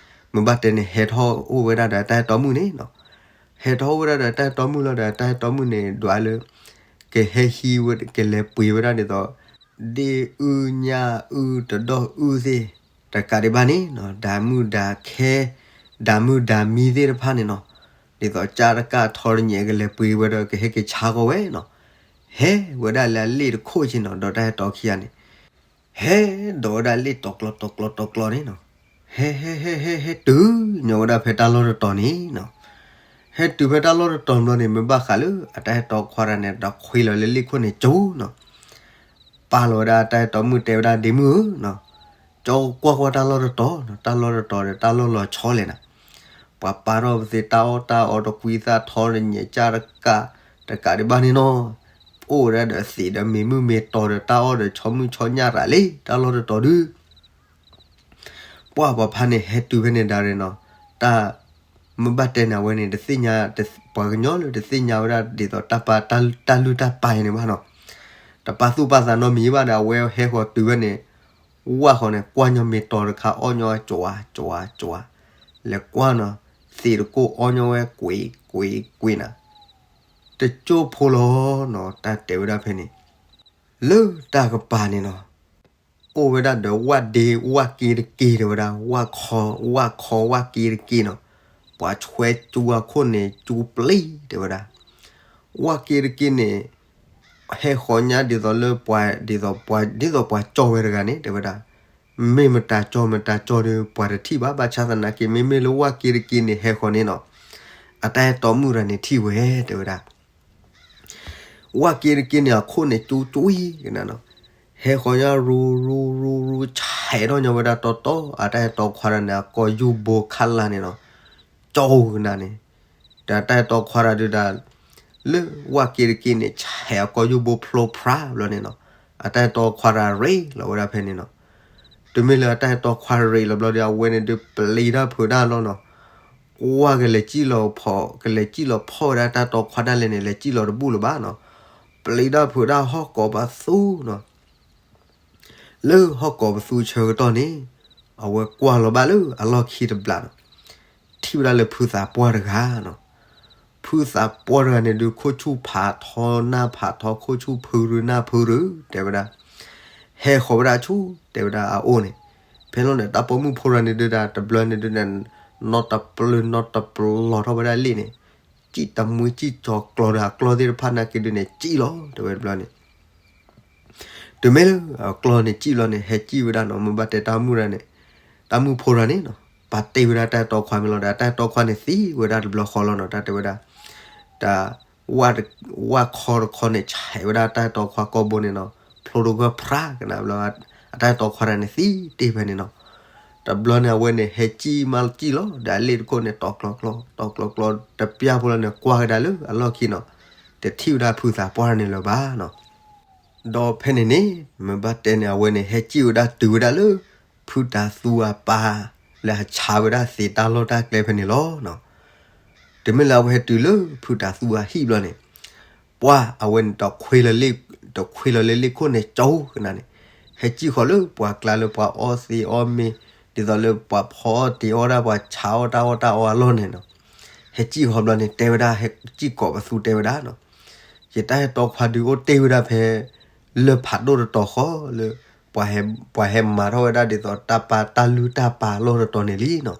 မ့ၢ်ဘၣ်တဲန့ၣ် ဟဲထီၣ်အိၣ်ဝဲဒၣ်ဒီးအတၢ်အဲၣ်တီမုၣ်န့ၣ်နီၤ. ဟဲထီၣ်အိၣ်ဝဲဒၣ်ဒီးအတၢ်အဲၣ်တီမုၣ်လီၤဒီး အတၢ်အဲၣ်တီမုၣ်န့ၣ် ဒွးလၢ ကဟဲဟံးဝဲ ကလဲၤပှ့ၤဝဲဒၣ်ဒ်သိး ဒ့ၣ်အုၣ်ညၣ်အုၣ်တဒီၣ်အုၣ်သ့ၣ်, တကးဒံးဘၣ်န့ၣ်နီၤ ဒၤမုၣ်ဒၤခဲ ဒၤမုၣ်ဒၤမံသ့ၣ်တဖၣ်န့ၣ်နီၤ, ဒ်သိးကၢ်တကၢ်ထီတညဲး ကလဲၤပှ့ၤဝဲဒီး ကဟဲက့ၤဆါဃီဝဲနီၤ. ဟဲဝဲဒၣ်လၢအလ့ၣ်တခိၣ်ဆ့နီၤ, ဒီးတၢ်အဲၣ်တီခံဂၤန့ၣ် ဟဲဒိးဝဲဒၣ်လ့ၣ်တီၤကျီတီၤကျီတီၤကျီန့ၣ်နီၤ. ဟဲဟဲဟဲဟဲဟဲတုၤညီဝဲဒၣ်ဖဲတၢ်လီၢ်တတီၤန့ၣ်နီၤ. ဟဲတုၤဖဲတၢ်လီၢ်တတီၤဘျီန့ၣ် မ့ၢ်ဘၣ်ဃးလၢအတၢ်အဲၣ်တီခွါတဂၤန့ၣ် ဒီးခွ့လီၤလၢလ့ၣ်ခိၣ်န့ၣ်ကၠိနီၤ. ပာ်လီၤဝဲဒၣ်တၢ်အဲၣ်တီမုၣ်တဲဝဲဒၣ် ဒ့ၣ်မုၣ်ဧၢနီၤ, ကၠီကွၢ်ကွၢ်တၢ်လီၢ်တတီၤနီၤ, တၢ်လီၢ်တတီၤဒီးတၢ်လီၢ်လီၤဆီလဲၣ်နီၤ. ပှၤပာ်ထီၣ်ပသ့ၣ်တၢ်အီၣ်တၢ်အီဒီးကွံသၣ်ထီတညဲး ကၢ်တကၢ်, တကးဒံးဘၣ်န့ၣ်နီၤ အိၣ်ဝဲဒၣ်ဒီးသ့ၣ်ဒီးမ့ၤမုၢ်မ့ၤတီၤဒီးတၢ်အီၣ်ဒီးဆီမုၢ်ဆီညၣ်ရၤလံ တၢ်လီၢ်တတီၤဒုး ပှၢ်ပှၤဖါန့ၣ်ဟဲတုၤဖဲန့ၣ်ဒၣ်ရဲၣ်နီၤ, တၢ် မ့ၢ်ဘၣ်တဲန့ၣ် အဝဲန့ၣ် တသ့ၣ်ညါ ပှၤကညီလၢတသ့ၣ်ညါဝဲဒၣ်ဒ်သိးတၢ်ပာ် တၢ်လုၢ်တၢ်ပာ်အံၤန့ၣ်ဘၣ်နီၤ, တပာ်သူၣ်ပာ်သးနီတမံၤဘၣ်ဒီး အဝဲဟဲဃီၤတုၤဖဲန့ၣ် ဝၣ်ဃီၤန့ၣ် ကွၢ်ညီမ့ၤတီၤတခါ အီၣ်ညီဝဲ ကၠွၤ ကၠွၤ ကၠွၤ, လဲၤကွၢ်နီၤ သ့ၣ်တကိၢ်အီၣ်ညီဝဲ ကွံာ် ကွံာ် ကွံာ်နၤ, တကၠိၢ်ဖိလီၤနီၤ တၢ်တဲဝဲဒၣ်ဖဲန့ၣ် လၢတၢ်ကပၤန့ၣ်နီၤ အိၣ်ဝဲဒၣ်ဒီးဝၣ်ဒ့ ဝၣ်က့တက့တဲဝဲဒၣ်, ဝၣ်ခီ ဝၣ်ခီ ဝၣ်က့တက့နီၤ, ပှၤဆွဲကၠူအခိၣ်န့ၣ် ကၠူပျံၤတဲဝဲဒၣ်, ဝၣ်က့တက့န့ၣ် ဟဲဃီၤညါဒ်သိးလၢပှၤ ဒ်သိးပှၤ ဒ်သိးပှၤကၠီၣ်ဝဲတဂၤန့ၣ် တဲဝဲဒၣ်, မ့ၢ်မတၤကၠီၣ် မတၤကၠီၣ်ဒီး ပှၤတထံၣ်ဘၣ် ဘၣ်ဆၣ်သနာ်က့ မ့မ့ၢ်လၢဝၣ်က့တက့န့ၣ် ဟဲဃီၤန့ၣ်နီၤ အတၢ်အဲၣ်တီမုၣ်တဂၤန့ၣ်ထံၣ်ဝဲတဲဝဲဒၣ် ဝၣ်က့တက့န့ၣ် အခိၣ်န့ၣ် ကၠူကၠူအံၤကနၤနီၤ, ဟဲဃီၤညါရူရူရူရူ ဆဲးထီၣ်ညီဝဲဒၣ်တီတီ အတၢ်အဲၣ်တီခွါတဂၤန့ၣ် အကိာ်ယူၢ်ဘိခါလၢ်န့ၣ်နီၤ, ကၠီၣ်ကနၤန့ၣ်, ဒီးတၢ်အဲၣ်တီခွါတဂၤဒုးဒၣ် လၢဝၣ်က့တက့န့ၣ် ဆဲးအကိာ်ယူၢ်ဘိဖျိဖျါဘျီန့ၣ်နီၤ, အတၢ်အဲၣ်တီခွါတဂၤရ့လီၤဝဲဒၣ်ဖဲန့ၣ်နီၤ, တုၤမ့ၢ်လၢအတၢ်အဲၣ်တီခွါရ့လီၤဘျီဒီး အဝဲန့ၣ်ဒုးပျံၤတၢ်ဖုးတၢ်လီၤနီၤ ကွၢ်ကလဲၤစံၣ်လီၤဖီၣ် ကလဲၤစံၣ်လီၤဖီၣ်ဝဲဒၣ်တၢ်တီခွါဒၣ်လဲာ်န့ၣ် လဲၤစံၣ်လီၤတဘူၣ်လၢၤဘၣ်နီၤ, ပျံၤတၢ်ဖုးတၢ်ဟီၣ်ကိးပသူနီၤ, လၢဟီၣ်ကိးပသူဆၢကတီၢ်န့ၣ် အဝဲကွၢ်လီၤဘၣ်လၢအလီၢ်ခံတဘျီနီၤ, ထံၣ်ဝဲဒၣ်လၢဖုသးပှၢ်တဂၤနီၤ, ဖုသးပှၢ်တဂၤန့ၣ်ဒုး ခိၣ်ဆူၣ်ဖးထီနၢ်ဖးထီ ခိၣ်ဆူၣ်ဖုရူနၢ်ဖုရူ တဲဝဲဒၣ် ဟဲဃီၤဝဲဒၣ်ဆူ တဲဝဲဒၣ်အအိၣ်န့ၣ်, ဖဲလီၤန့ၣ် တၢ်ပိာ်မုၣ်ဖိတဂၤန့ၣ်ဒုးဒၣ် တဘျီန့ၣ်ဒုးဒၣ် နီတပျုၤနီတပျီၤထီၣ်ဝဲဒၣ်လံာ်န့ၣ်, စံၣ်တမှံစံၣ်ကၠီၤကျီဒီးအကျီၢ်သ့ၣ်တဖၣ်နာ်က့ဒုန့ၣ် စံၣ်လီၤ တဲဝဲတဘျီန့ၣ် တုၤမ့ၢ်လၢအကျီၢ်န့ၣ်စံၣ်လီၤန့ၣ် ဟဲစံၣ်ဝဲဒၣ်နီၤ မ့ၢ်ဘၣ်တဲတၢ်မုၣ်ဒၣ်န့ၣ် တၢ်မုၣ်ဖိတဂၤန့ၣ်နီၤ ပာ်တ့ၢ်ဝဲဒၣ်တၢ်အဲၣ်တီခွါမ့ၢ်လီၤဒီး တၢ်အဲၣ်တီခွါန့ၣ်သံဝဲဒၣ်တဘျီဃီလီၤနီၤ တၢ်တဲဝဲဒၣ် တၢ် ဝၣ်တ ဝၣ်ခီတခီန့ၣ် ဆဲးဝဲဒၣ်တၢ်အဲၣ်တီခွါကိာ်ဘိန့ၣ်နီၤ ဖျိတဂၢၢ်ဖြးကနၣ်ဘျီ အတၢ်အဲၣ်တီခွါတဂၤန့ၣ်သံတ့ၢ်ဖဲန့ၣ်နီၤ တဘျီန့ၣ် အဝဲန့ၣ်ဟဲစံၣ်မးစံၣ်လီၤ ဒီးအလ့ၣ်တခိၣ်န့ၣ် တီၤကျီကျီ တီၤကျီကျီ တပျၢ်ဖိလီၤန့ၣ် ကွၢ်ကဒါလၢအလီၢ်ခံနီၤ တထံၣ်ဝဲဒၣ်ဖုသးပှၢ်န့ၣ်လၢၤဘၣ်နီၤ ဒီးဖဲန့ၣ်န့ၣ် မ့ၢ်ဘၣ်တဲန့ၣ် အဝဲန့ၣ် ဟဲစံၣ်ဝဲဒၣ်တုၤဝဲဒၣ်လၢ ဖုတၤသူအပၢ် လၢအဆါဝဲဒၣ်သ့တၢ်လီၢ်တၢ်ကျဲဖဲန့ၣ်လီၤ. တုၤမ့ၢ်လၢအဝဲဟဲတုၤလၢ ဖုတၤသူအဟံၣ်ဘျီန့ၣ် ပှၢ်အဝဲန့ၣ် တခွ့လီၤလ့ၣ် တခွ့လီၤလၢလ့ၣ်ခိၣ်န့ၣ် ကၠီကနၣ်န့ၣ် ဟဲစံၣ်ဃီၤလၢပှၤကျါလၢပှၤအီသံးအီမ့ၤ ဒ်သိးလၢပှၤဖီအီၣ်တ့ၤအီၣ်ဒၣ် ပှၤဆါအီၣ်တၢ်အီၣ်တၢ်အီအလီၢ်န့ၣ်နီၤ ဟဲစံၣ်ဃီၤဘျီန့ၣ် တဲဝဲဒၣ် ဟဲစံၣ်ကိးပသူတဲဝဲဒၣ်နီၤ ယတၢ်ဟဲတီခွါဒုးအိၣ်တ့ၢ်ဝဲဒၣ်ဖဲ လၢဖးဒိၣ်တတီၤဃီလၢ ပှၤဟဲ ပှၤဟဲမၤထီၣ်ဝဲဒၣ်ဒ်သိး တၢ်ပာ်တၢ်လုၢ်တၢ်ပာ်လီၢ်တတီၤန့ၣ်လံနီၤ.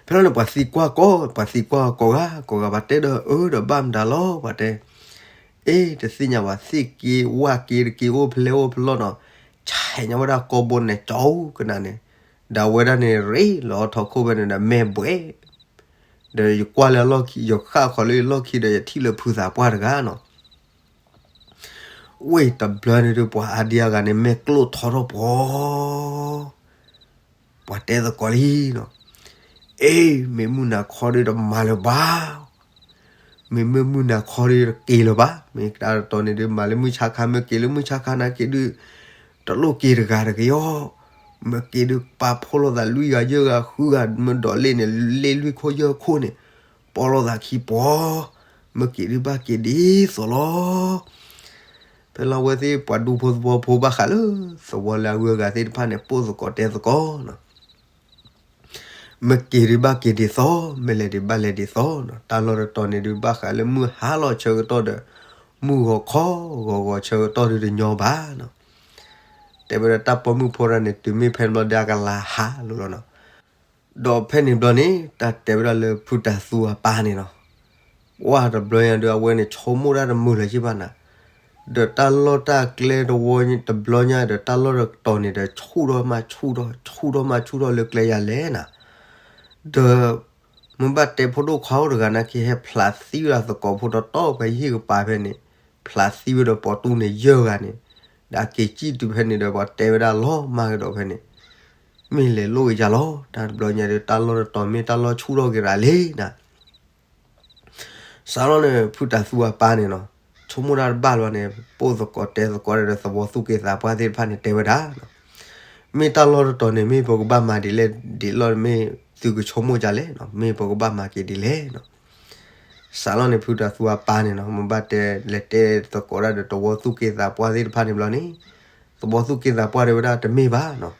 ဖဲလီၤန့ၣ် ပှၤသံကွၢ်ကိး ပှၤသံကွၢ်ကိးဂၤကိးဂၤ ပှၤတဲဒီးအၢဒီးဘၣ်မတၤလီၤ ပှၤတဲ အ့ တသ့ၣ်ညါဘၣ် သ့ၣ်က့ဝၣ်က့တက့အိၣ်ဖျဲၣ်အိၣ်ဖျီၣ်နီၤ ဆဲးညါဝဲဒၣ်ကိာ်ဘိန့ၣ် ကၠီကနၣ်န့ၣ် ဒီးအဝဲဒၣ်န့ၣ် ရ့လီၤထီၣ်ခိၣ်ဖဲန့ၣ်ဒီး မဲာ်ဘှဲး ဒီးယကွၢ်လၢအလီၢ်ခံ ယဃၣ်ဃီၤလၢယလီၢ်ခံဒီး ယထံၣ်လၢဖုသးပှၢ်တဂၤနီၤ. ဝ့ၢ်တဘျီန့ၣ်ဒုး ပှၤအါဒံအါဂၤန့ၣ် မဲာ်ကျိၣ်ထီထီၣ်ပှီၤ ပှၤတဲသကိးလံနီၤ. အ့ မ့ၢ်မုၢ်နၤခီဒုးတမၤလၢၤဘၣ် မ့မ့ၢ်မုၢ်နၤခီဒုးတက့ၤလၢၤဘၣ် မ့ၢ်တၢ်တတီၤန့ၣ်ဒုး မၤလၢမုၢ်ဆါခါ မ့ၢ်က့ၤလၢမုၢ်ဆါခါနာ်က့ဒုး တလိၣ်က့ၤတဂၤတဂ့ၤအီၤ မ့ၢ်က့ၤဒုးပာ်ဖှိၣ်လိာ်သးလွံၢ်ဂၤယဲၢ်ဂၤဃုဂၤ မ့ၢ်ဒိးလ့ၣ်န့ၣ် လ့ၣ်လွံၢ်ခိၣ်ယဲၢ်ခိၣ်န့ၣ် ပီၣ်လိာ်သးခံပှီၤ မ့ၢ်က့ၤဒုးဘၣ်က့ၤဒ်သိးလီၤ. ဖဲလီၤဝဲသ့ၣ်ပှၤဒူဖိသဝီဖိဘၣ်ဃးလၢ သဝီလၢအဂုၤအဂၤသ့ၣ်တဖၣ်န့ၣ် ပိာ်သကိးတဲသကိးနီၤ မ့ၢ်က့ၤဒုးဘၣ်က့ၤဒ်သိး မ့ၢ်လဲၤဒုးဘၣ်လဲၤဒ်သိးနီၤ တၢ်လီၢ်တတီၤန့ၣ်ဒုးဘၣ်ဃးလၢမုၢ်ဟါလီၤဆၢကတီၢ်ဒီး မုၢ်ဂီၤခီဂီၤဂီၤဆၢကတီၢ်ဒုးတညီဘၣ်နီၤ. တဲဝဲဒၣ်တၢ်ပိာ်မုၣ်ဖိတဂၤန့ၣ် တုၤမ့ၢ်ဖဲန့ၣ်ဘျီဒီးအကလၤဟးလိၤလီၤနီၤ. ဒီးဖဲန့ၣ်ဘျီန့ၣ် တၢ်တဲဝဲဒၣ်လၢဖုတၤသူအပၢ်န့ၣ်နီၤ ဝဲတဘျီညါဒီး အဝဲန့ၣ်ဆိကမိၣ်တၢ်တမုာ်လၢၤဘၣ်နၤ, ဒီးတၢ်လီၢ်တၢ်ကျဲတဝီတဘျီညါဒီး တၢ်လီၢ်တတီၤန့ၣ်ဒီး ဆူၣ်ထီၣ်မးဆူၣ်ထီၣ် ဆူၣ်ထီၣ်မးဆူၣ်ထီၣ်လၢကျဲယၤလဲၣ်နၤ, ဒီး မ့ၢ်ဘၣ်တဲဖိဒိၣ်ခွါအိၣ်တဂၤနာ်က့ ဟဲဖျးသံဝဲဒၣ်သကိးဖိတတီၤဖဲယဟံၣ်ကပၤဖဲန့ၣ်, ဖျးသံဝဲဒီးပိာ်တူၢ်န့ၣ်ယဲၢ်ဂၤန့ၣ်, ဒီးအက့ၤစံၣ်တုၤဖဲန့ၣ်ဒီး ပှၤတဲဝဲဒၣ်လီၤမၢ်ကဒီးဖဲန့ၣ်, မ့ၢ်လဲၤလိၣ်က့ၤယၤလီၤ, တၢ်တဘျီညါဒီး တၢ်လီၢ်တတီၤမ့ၢ်တၢ်လီၢ်ဆူၣ်ထီၣ်က့ၤရၤလံနၤ စးလီၤန့ၣ် ဖုတၤသူအပၢ်န့ၣ်နီၤ, ဆိကမိၣ်တၢ်တဘၣ်လီၤန့ၣ် ပိာ်သကိးတဲသကိးဒီး သဝီသူၣ်က့သးပှၢ်သ့ၣ်တဖၣ်န့ၣ် တဲဝဲဒၣ်, မ့ၢ်တၢ်လီၢ်တတီၤန့ၣ် မ့ၢ်ပကဘၣ်မၤဒ်လဲၣ်ဒ်လဲၣ် မ့ၢ်သုကဆိကမိၣ်ဒ်လဲၣ်, မ့ၢ်ပကဘၣ်မၤက့ၤဒ်လဲၣ်နီၤ. စးလီၤန့ၣ် ဖုတၤသူအပၢ်န့ၣ်နီၤ, မ့ၢ်ဘၣ်တဲလဲၤတဲသကိးဒၣ်ဒီးသဝီသူၣ်က့သးပှၢ်သ့ၣ်တဖၣ်န့ၣ်ဘျီန့ၣ်, သဝီသူၣ်က့သးပှၢ်တဲဝဲဒၣ်တမ့ၢ်ဘၣ်နီၤ.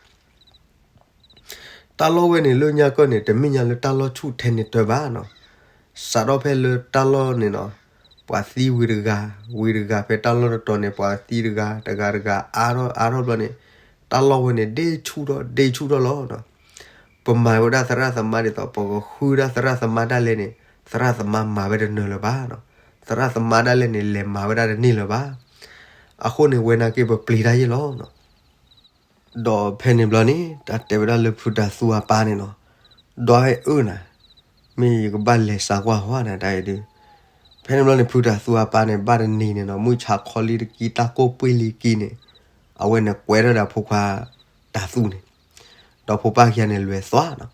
တၢ်လီၢ်ဝဲန့ၣ် လၢညါကီၢ်န့ၣ် တမ့ၢ်ညါလၢတၢ်လီၢ်ဆူၣ်ထဲန့ၣ်တၢ်ဘၣ်နီၤ. စးထီၣ်ဖဲလၢတၢ်လီၢ်န့ၣ်နီၤ, ပှၤသံဝံၤတဂၤ, ဝံၤတဂၤဖဲတၢ်လီၢ်တတီၤန့ၣ် ပှၤသံတဂၤ, တဂၤတဂၤ အါထီၣ်အါထီၣ်ဘျီန့ၣ်, တၢ်လီၢ်ဝဲန့ၣ် ဒ့ဆူၣ်ထီၣ်ဒ့ဆူၣ်ထီၣ်လီၤ. ပမၤဝဲဒၣ်သရၣ်သမါဒ်သိး ပကဃုဒၣ်သရၣ်သမါဒၣ်လဲာ်န့ၣ်, သရၣ်သမါမၤဝဲတနၢၤလၢၤဘၣ်နီၤ. သရၣ်သမါဒၣ်လဲာ်န့ၣ် လဲၤမၤဝဲဒၣ်တန့ၢ်လၢၤဘၣ်. အဃိန့ၣ် ဝဲနာ်က့ပပျံၤတၢ်ယ့ၢ်လီၤနီၤ. ဒီးဖဲန့ၣ်ဘျီန့ၣ် တၢ်တဲဝဲဒၣ်လၢဖုတၤသူအပၢ်န့ၣ်နီၤ, ဒီးဟဲအၢနၤ, မ့ၢ်ယကဘၣ်လဲၤစးကွၢ်ဟီနၤတၢ်အံၤဒုး, ဖဲန့ၣ်ဘျီန့ၣ် ဖုတၤသူအပၢ်န့ၣ် ဘၣ်တနံၤန့ၣ်နီၤ, မုၢ်ဆါခီလံတကံ တၢ်ကိၢ်ပှ့ၤလံကံန့ၣ်, အဝဲန့ၣ်ကွဲထီၣ်ဒီးဖိခွါတၤသူန့ၣ်, ဒီးဖိပၢ်ခံဂၤန့ၣ်လဲၤသွါနီၤ.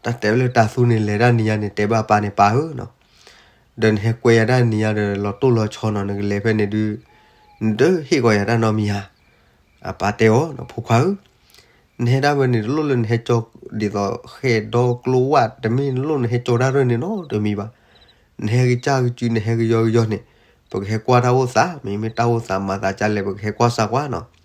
တၢ်တဲဝဲလၢတၤသူန့ၣ် လဲၤဒၣ်နံၤညါန့ၣ် တဲဘၣ်ပၢ်န့ၣ် ပၢ်ဧၢနီၤ, ဒီးနဟဲကွဲယၤဒၣ်နံၤညါဒီး လီၤတိၢ်လီၤဆီနီၤ, နကလဲၤဖဲန့ၣ်ဒုး, နတဟ့ၣ်ကီးယၤတၢ်နီတမံၤဧါ. အပၢ်တဲအီၤနီၤ, ဖိခွါဧၢ, နဟဲဒၣ်ဝဲန့ၣ် တလိၣ်လၢနဟဲကၠီဒ်သိး ဃဲၣ်ဒီကျိဝၣ် တမ့ၢ် တလိၣ်နဟဲကၠီတၢ်ရဲၣ်န့ၣ်နီတမံၤဘၣ်. နဟဲကစၢ်ကစု နဟဲကယီကယီန့ၣ်, ပကဟဲကွၢ်တၢ်အိၣ်သး, မ့မ့ၢ်တၢ်အိၣ်သးမၤသးကၢ်လဲၣ် ပကဟဲကွၢ်စးကွၢ်နီၤ.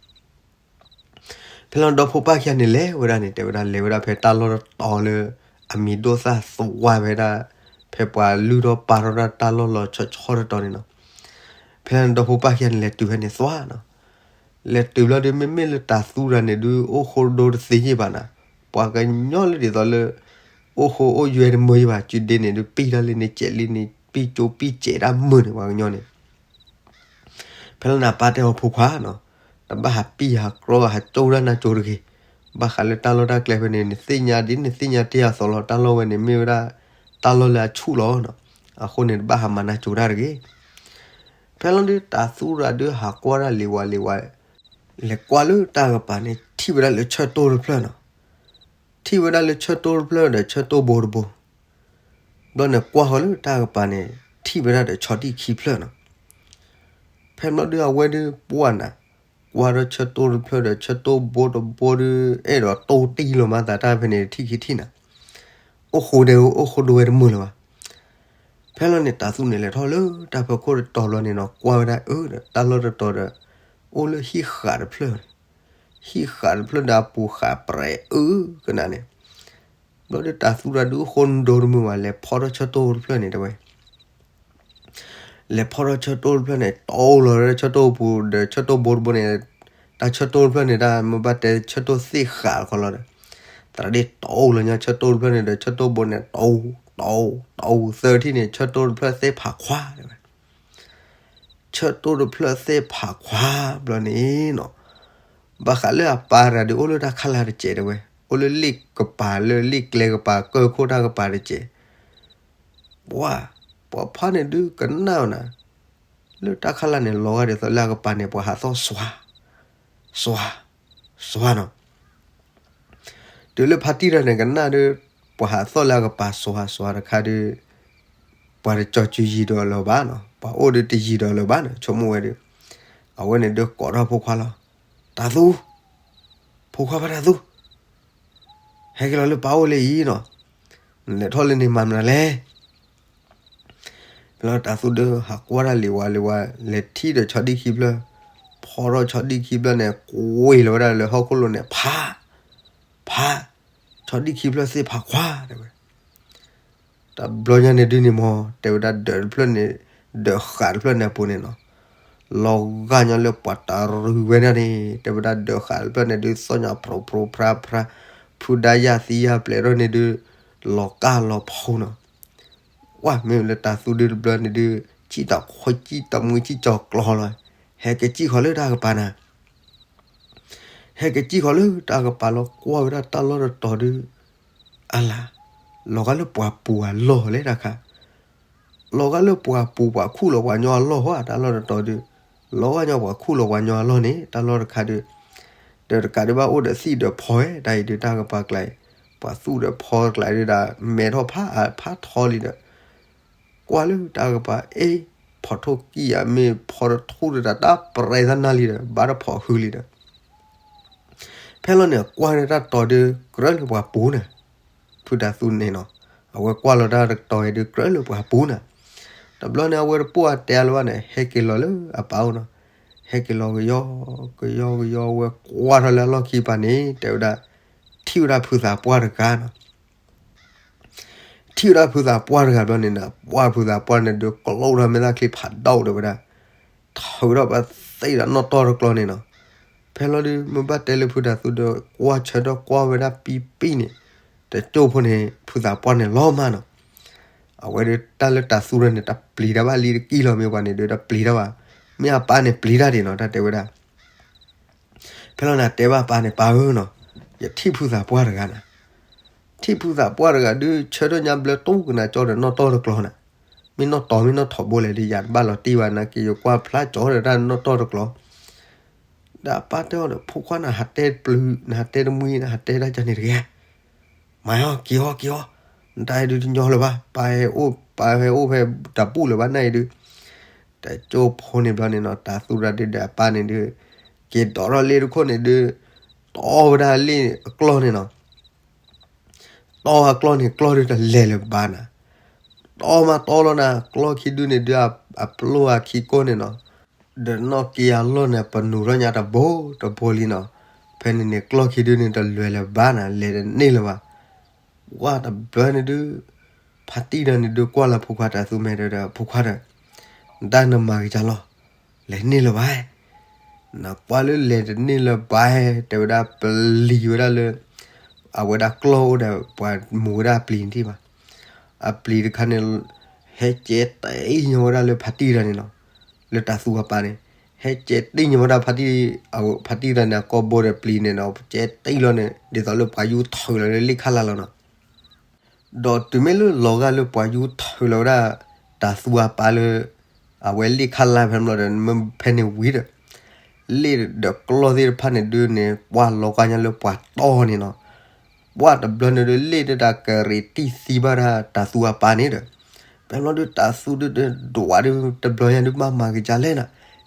ဖဲလီၤဒီဖိပၢ်ခံဂၤန့ၣ်လဲၤဝဲဒၣ်န့ၣ် တဲဝဲဒၣ်လဲၤဝဲဒၣ်ဖဲတၢ်လီၢ်တတီၤလၢ အမံၤဒိၣ်သၣ်သဝါဝဲဒၣ်, ဖဲပှၤလုၢ်ထီၣ်ပာ်ထီၣ်ဒၣ်တၢ်လီၢ်လီၤဆီဆီတတီၤန့ၣ်နီၤ. ဖဲလီၤဒီဖိပၢ်ခံဂၤန့ၣ် လဲၤတုၤဖဲန့ၣ်သွါနီၤ. လဲၤတုၤဘျီဒီး မ့မ့ၢ်လၢတၤသူတဂၤန့ၣ်ဒုး အိၣ်ဃိဒိတသ့ယ့ၢ်ဘၣ်နၤ, ပှၤကညီလၢဒ်သိးလၢ အိၣ်ဃိအိၣ်ယွဲတမုာ်ယဘၣ် စုဒ့န့ၣ်ဒုး ပံၢ်ထီၣ်လံန့ၣ် စဲးလံန့ၣ် ပံၢ်ကၠိပံၢ်စဲးတၢ်မုာ်န့ၣ် ပှၤကညီန့ၣ် ဖဲလီၤန့ၣ် အပၢ်တဲအီၤ ဖိခွါနီၤ, တဘၣ်ဟးပံၢ်ဟးကြီဟးကၠိဝဲဒၣ်နါကၠိတဂ့ၤ. ဘၣ်ဃးလၢတၢ်လီၢ်တၢ်ကျဲဖဲန့ၣ် နသ့ၣ်ညါဒ်နသ့ၣ်ညါတ့ၢ်အသိးလီၤ. တၢ်လီၢ်ဝဲန့ၣ်မ့ၢ်ဝဲဒၣ် တၢ်လီၢ်လၢအဆူၣ်လီၤနီၤ. အဃိန့ၣ် တဘၣ်ဟးမၤနါကၠိတၢ်တဂ့ၤ. ဖဲလီၤဒုး တၤသူရၤဒုးဟးကွၢ်ဒၣ်လံၤဝဲလံၤဝဲ, လဲၤကွၢ်လၢတၢ်ကပၤန့ၣ် ထံၣ်ဝဲဒၣ်လၢဆၢတိၢ်တဖျၢၣ်နီၤ. ထံၣ်ဝဲဒၣ်လၢဆၢတိၢ်တဖျၢၣ်ဒီးဆၢတိၢ်ဘိတဘိ. ဘျီန့ၣ်ကွၢ်ဃီၤလၢတၢ်ကပၤန့ၣ် ထံၣ်ဝဲဒၣ်ဒီးဆီဒံၣ်ခံဖျၢၣ်နီၤ. ဖဲဘျီဒုးအဝဲဒုးပှၢ်နၤ, ကွၢ်ဒီးဆၢတိၢ်တဖျၢၣ်ဒီးဆၢတိၢ်ဘိတဘိဒုး အဲၣ်ဒိးတိၢ်တံၢ်လီၤမးသးတၢ်ဖဲန့ၣ် ထံၣ်ခံထံၣ်နၤ. အိၣ်ဃိဒဲ အိၣ်ဃိဒိဝဲတမုာ်လၢၤဘၣ်. ဖဲလီၤန့ၣ် တၤသူန့ၣ်လဲၤထီၣ်လၢတၢ်ဖီခိၣ်တတီၤဘျီန့ၣ်နီၤ ကွၢ်ဝဲဒၣ်အၢဒီး တၢ်လီၢ်တတီၤဒီး အိၣ်လၢဟံၣ်ဃးတဖျၢၣ်, ဟံၣ်ဃးတဖျၢၣ်ဒီးအပူၤဃးပြဲးအၢကနၤန့ၣ်. ဘျီဒုးတၤသူရၤဒုးအိၣ်ဃိဒိတမုာ်ဘၣ် လဲၤဖီထီၣ်ဆၢတိၢ်တဖျၢၣ်န့ၣ်တဲဝဲ လဲၤဖီထီၣ်ဆၢတိၢ်တဖျၢၣ်န့ၣ် တိၢ်လီၤဝဲဒၣ်ဆၢတိၢ်ပူၤဒီးဆၢတိၢ်ဘိတဘိန့ၣ်, တၢ်ဆၢတိၢ်တဖျၢၣ်န့ၣ် တၢ်မ့ၢ်ဘၣ်တဲဆၢတိၢ်သ့ၣ်ဃးတခီလီၤဒီး, သရၣ်ဒ့ၣ်တိၢ်လီၤညီဆၢတိၢ်တဖျၢၣ်န့ၣ်ဒီးဆၢတိၢ်ဘိန့ၣ် တိၢ်, တိၢ်, တိၢ်သၢထံၣ်န့ၣ် ဆၢတိၢ်တဖျၢၣ်သ့ၣ်ဖးခွါတဲဝဲ. ဆၢတိၢ်တဖျၢၣ်သ့ၣ်ဖးခွါဘျီန့ၣ်နီၤ, ဘၣ်ဃးလၢအပၢ်တဂၤဒုးအိၣ်လၢတၢ်ခါလၢ်တစဲးတဲဝဲ, အိၣ်လၢလ့ၣ်ကပၤလၢလ့ၣ်ကျဲကပၤ ကၢၢ်ခိၣ်တၢ်ကပၤတစဲး. ပှၤ, ပှၤဖးန့ၣ်ဒုးကနၣ်အီၤနၤ, လၢတၢ်ခါလၢ်န့ၣ် လီၤဂာ်ဒ်သိးလၢအကပၤန့ၣ် ပှၤဟးသီၣ်စွၤ, စွၤ, စွၤနီၤ. တုၤလၢဖါတံၢ်တဂၤန့ၣ်ကနၣ်ဒုး, ပှၤဟးသီၣ်လၢအကပၤစွၤစွၤတခါဒုး, ပှၤတကၠီၤစုၤယံၤဒီးလၢၤဘၣ်နီၤ, ပှၤအိၣ်ဒုးတယံၤဒီးလၢၤဘၣ်နီၤ, ဆိကမိၣ်ဝဲဒုး, အဝဲန့ၣ်ဒုးကိးထီၣ်ဖိခွါလီၤ, တၤသူ, ဖိခွါဖါတၤသူ ဟဲက့ၤလီၤလၢပၢ်အိၣ်လၢအံၤနီၤ, နလဲၤထီၣ်လၢန့ၣ်မၤမနုၤလဲၣ်. ဖဲလီၤတၤသူဒုးဟးကွၢ်တၢ်လံၤဝါလံၤဝါ, လဲၤထံၣ်ဒီးဆီဒံၣ်ခံဖျၢၣ်, ဖီထီၣ်ဆီဒံၣ်ခံဖျၢၣ်န့ၣ် ကွံာ်လီၤဝဲဒၣ်လၢဟီၣ်ခိၣ်လိၤန့ၣ် ဖး, ဖး, ဆီဒံၣ်ခံဖျၢၣ်သ့ၣ်ဖးခွါတဲဝဲ. တဘျီညါန့ၣ်ဒုးန့ၣ်မ့ၢ် တဲဝဲဒၣ်ဒၢးတဖျၢၣ်န့ၣ်, ဒၢးဃးတဖျၢၣ်န့ၣ်အပူၤန့ၣ်နီၤ, လီၤဂာ်ညီလၢပှၤတရုၤဝဲဒၣ်န့ၣ်, တဲဝဲဒၣ်ဒၢးဃးတဖျၢၣ်န့ၣ်ဒုး သီၣ်ညါဖြိးဖြိးဖြါဖြါ, ဖုဒါယၢ်သံယၢ်ပျဲၢ်ထီၣ်န့ၣ်ဒုး, လီၤကၢ်လီၤဖီနီၤ. ဝဲမ့ၢ်လၢတၤသူဒုးတဘျီန့ၣ်ဒုး, စံၣ်တၢ်ခွဲစံၣ်တၢ်မှံစံၣ်ကၠီၤကျီလီၤ, ဟဲက့ၤစံၣ်ဃီၤလၢတၢ်ကပၤနၤ ဟဲက့ၤစံၣ်ဃီၤလၢတၢ်ကပၤလီၤ ကွၢ်ဝဲဒၣ်တၢ်လီၢ်တတီၤဒုး, အလၤ, လီၤဂာ်လၢပှၤပူၤအလီၢ်လဲၣ်တခါ, လီၤဂာ်လၢပှၤပူၤပှၤခူၣ်လီၤပှၤညီအလီၢ်ဟီ တၢ်လီၢ်တတီၤဒုး, လီၤဂာ်ညီပှၤခူၣ်လီၤပှၤညီအလီၢ်န့ၣ် တၢ်လီၢ်တခါဒုး, ဒီးတကးဒုးဘၣ်အိၣ်ဒီးသံၣ်ဒီးဖီဝဲ တၢ်အံၤဒုးတၢ်ကပၤကျါအံၤ, ပှၤသူၣ်ဒီးဖီကျါဒုးဒၣ် မဲာ်ထီၣ်ဖးဖးထီလံဒီး ကွၢ်လၢတၢ်ကပၤ အ့, ဖီၣ်ထိၣ်ကံၢ်အမ့ၢ်ဖီတထူၣ်ဒီးတၢ်တၢ်ပြဲသးနၢ်လံဒီး ဘၣ်တဖီၣ်ဃုလံဒီး, ဖဲလီၤန့ၣ် ကွၢ်န့ၣ်တၢ်တီၤဒုး ကြၢးလၢပှၤပူၤန့ၣ်, ဖုတၤသူန့ၣ်နီၤ, အဝဲကွၢ်လီၤတၢ်တီၤဒုး ကြၢးလၢပှၤပူၤန့ၣ်, တဘျီန့ၣ် အဝဲတပိၢ်အတဲလၢၤဘၣ်န့ၣ် ဟဲက့ၤလီၤလၢအပၢ်အိၣ်နီၤ, ဟဲက့ၤလီၤကယီကယီကယီ အဝဲကွၢ်ထီၣ်လၢအလီၢ်ခံပၤန့ၣ် တဲဝဲဒၣ်, ထံၣ်ဝဲဒၣ်ဖုသးပှၢ်တဂၤနီၤ ထံၣ်ဝဲဒၣ်ဖုသးပှၢ်တဂၤဘျီန့ၣ်နီၤ, ပှၢ်ဖုသးပှၢ်န့ၣ်ဒုး ကျိၣ်ထီၣ်မဲာ်သၣ်ချံဖးဒိၣ်တဲဝဲဒၣ်, ထုးထီၣ်ပသ့ဒီးနီၣ်တီၢ်တကျီန့ၣ်နီၤ, ဖဲလီၤဒုး မ့ၢ်ဘၣ်တဲလၢဖုတၤသူဒီး ကွၢ်ဆၢထၢၣ်ကွၢ်ဝဲဒၣ်ပံပံန့ၣ်, တကၠိၢ်ဖိန့ၣ် ဖုသးပှၢ်န့ၣ်လီၤမးနီၤ, အဝဲဒုးတၢ်လၢတၤသူရၤန့ၣ် တပျံၤတၢ်ဘၣ်လံတကံၢ်လီၤမ့ၢ်ပှၤန့ၣ်ဒုး တပျံၤတၢ်ဘၣ်, မ့ၢ်အပၢ်န့ၣ်ပျံၤတၢ်ဒံးနီၤ တၢ်တဲဝဲဒၣ် ဖဲလီၤန့ၣ် တဲဘၣ်ပၢ်န့ၣ် ပၢ်ဧၢနီၤ, ယထံၣ်ဖုသးပှၢ်တဂၤနၤ, ထံၣ်ဖုသးပှၢ်တဂၤဒုး ဆၢထၢၣ်ညါဘျၢတူၢ်ကနၤကၠီဒီးနီၣ်တီၢ်တကျီနၤ, မ့ၢ်နီၣ်တီၢ်မ့ၢ်နီၣ်ထီၣ်ဘိလဲၣ်ဒုး ယၤတဘၣ်လီၤတံၢ်ဘၣ် နာ်က့ၤယကွၢ်ဖျါကၠီဒီးတၢ်နီၣ်တီၢ်တကျီ, ဒီးအပၢ်တဲအီၤဒီး ဖိခွါနဟးတဲတပျုၤ နဟးတဲတမှံ နဟးတဲတၢ်ကန့ၣ်တဂ့ၤ မၤအီၤ က့ၤအီၤ က့ၤအီၤ, နတၢ်အံၤဒုးတညီလၢၤဘၣ်, ပၢ်ဟဲအိၣ် ပၢ်ဟဲအိၣ်ဖဲတၢ်ပူၣ်လၢၤဘၣ်နၢ်အံၤဒုး, တကၠိၢ်ဖိန့ၣ်ဘျီန့ၣ်နီၤ တၤသူရၤဒုးဒီးအပၢ်န့ၣ်ဒုး, က့ၤဒိးထီၣ်လ့ၣ်တခိၣ်န့ၣ်ဒုး, တီဝဲဒၣ်လ့ၣ်အကျီၢ်န့ၣ်နီၤ, တီဝဲကျီၢ်န့ၣ် ကျီၢ်ဒုးတလဲၤလၢၤဘၣ်နၤ, တီမးတီလီၤနၤ ကျီၢ်ခံဒုန့ၣ်ဒုး အပျိၢ်အခံကိၢ်န့ၣ်နီၤ, ဒီးနီၣ်က့ၤအလီၢ်န့ၣ် ပနူၤထီၣ်ညါတဘိတဘိလံနီၤ, ဖဲန့ၣ်န့ၣ် ကျီၢ်ခံဒုန့ၣ် တလဲၤလၢၤဘၣ်နၤ လဲၤတန့ၢ်လၢၤဘၣ်, ဝဲတဘျီန့ၣ်ဒုး, ဖါတံၢ်ဒီးန့ၣ်ဒုးကွၢ်လၢဖိခွါတၤသူမဲာ်ဒီး ဖိခွါဒီး, နတၢ်နမၤကစၢ်လီၤ, လဲၤန့ၢ်လၢၤဘၣ်, နကွၢ်လၢလဲၤတန့ၢ်လၢၤဘၣ်, တဲဝဲဒၣ်ပလံၤဝဲဒၣ်လၢ အဝဲဒၣ်ကျီၢ်အိၣ်ဒီးပှၤမူၤဝဲဒၣ်အပျံၤန့ၣ်ဒံးဘၣ်. အပျံၤတခါန့ၣ် ဟဲကဲတံၢ်ညီဝဲဒၣ်လၢဖါတံၢ်တဂၤန့ၣ်နီၤ, လၢတၤသူအပၢ်န့ၣ် ဟဲကဲတံၢ်ညီဝဲဒၣ်ဖါတံၢ်, ဖါတံၢ်တဂၤန့ၣ် အကိာ်ဘိဒီးပျံၤန့ၣ်နီၤ ကဲတံၢ်လီၤန့ၣ် ဒ်သိးလၢပှၤယူၤထုးလီၤလၢလ့ၣ်ခါလၢ်လီၤနီၤ. ဒီးတုၤမ့ၢ်လၢလီၤဂာ်လၢပှၤယူၤထုးလီၤဝဲဒၣ် တၤသူအပၢ်လၢ အဝဲလ့ၣ်ခါလၢ်ဖဲန့ၣ်ဘျီဒီး ဖဲန့ၣ်ဝံၤဒီး လ့ၣ်ဒီးကျီၢ်သ့ၣ်တဖၣ်န့ၣ်ဒုးန့ၣ် ပှၢ်လီၤကွၢ်ညါလၢပှၤတီၢ်န့ၣ်နီၤ, ပှၢ်တဘျီန့ၣ်ဒုး လ့ၣ်ဒုးတၢ်ကရံးတံၢ်သံဘၣ်ဒၣ်တၤသူအပၢ်န့ၣ်ဒီး ဖဲန့ၣ်ဘျီဒုးတၤသူဒုးဒွးဒုးတဘျီညါဒုး ဘၣ်မၤက့ၤဒ်လဲၣ်နီၤ,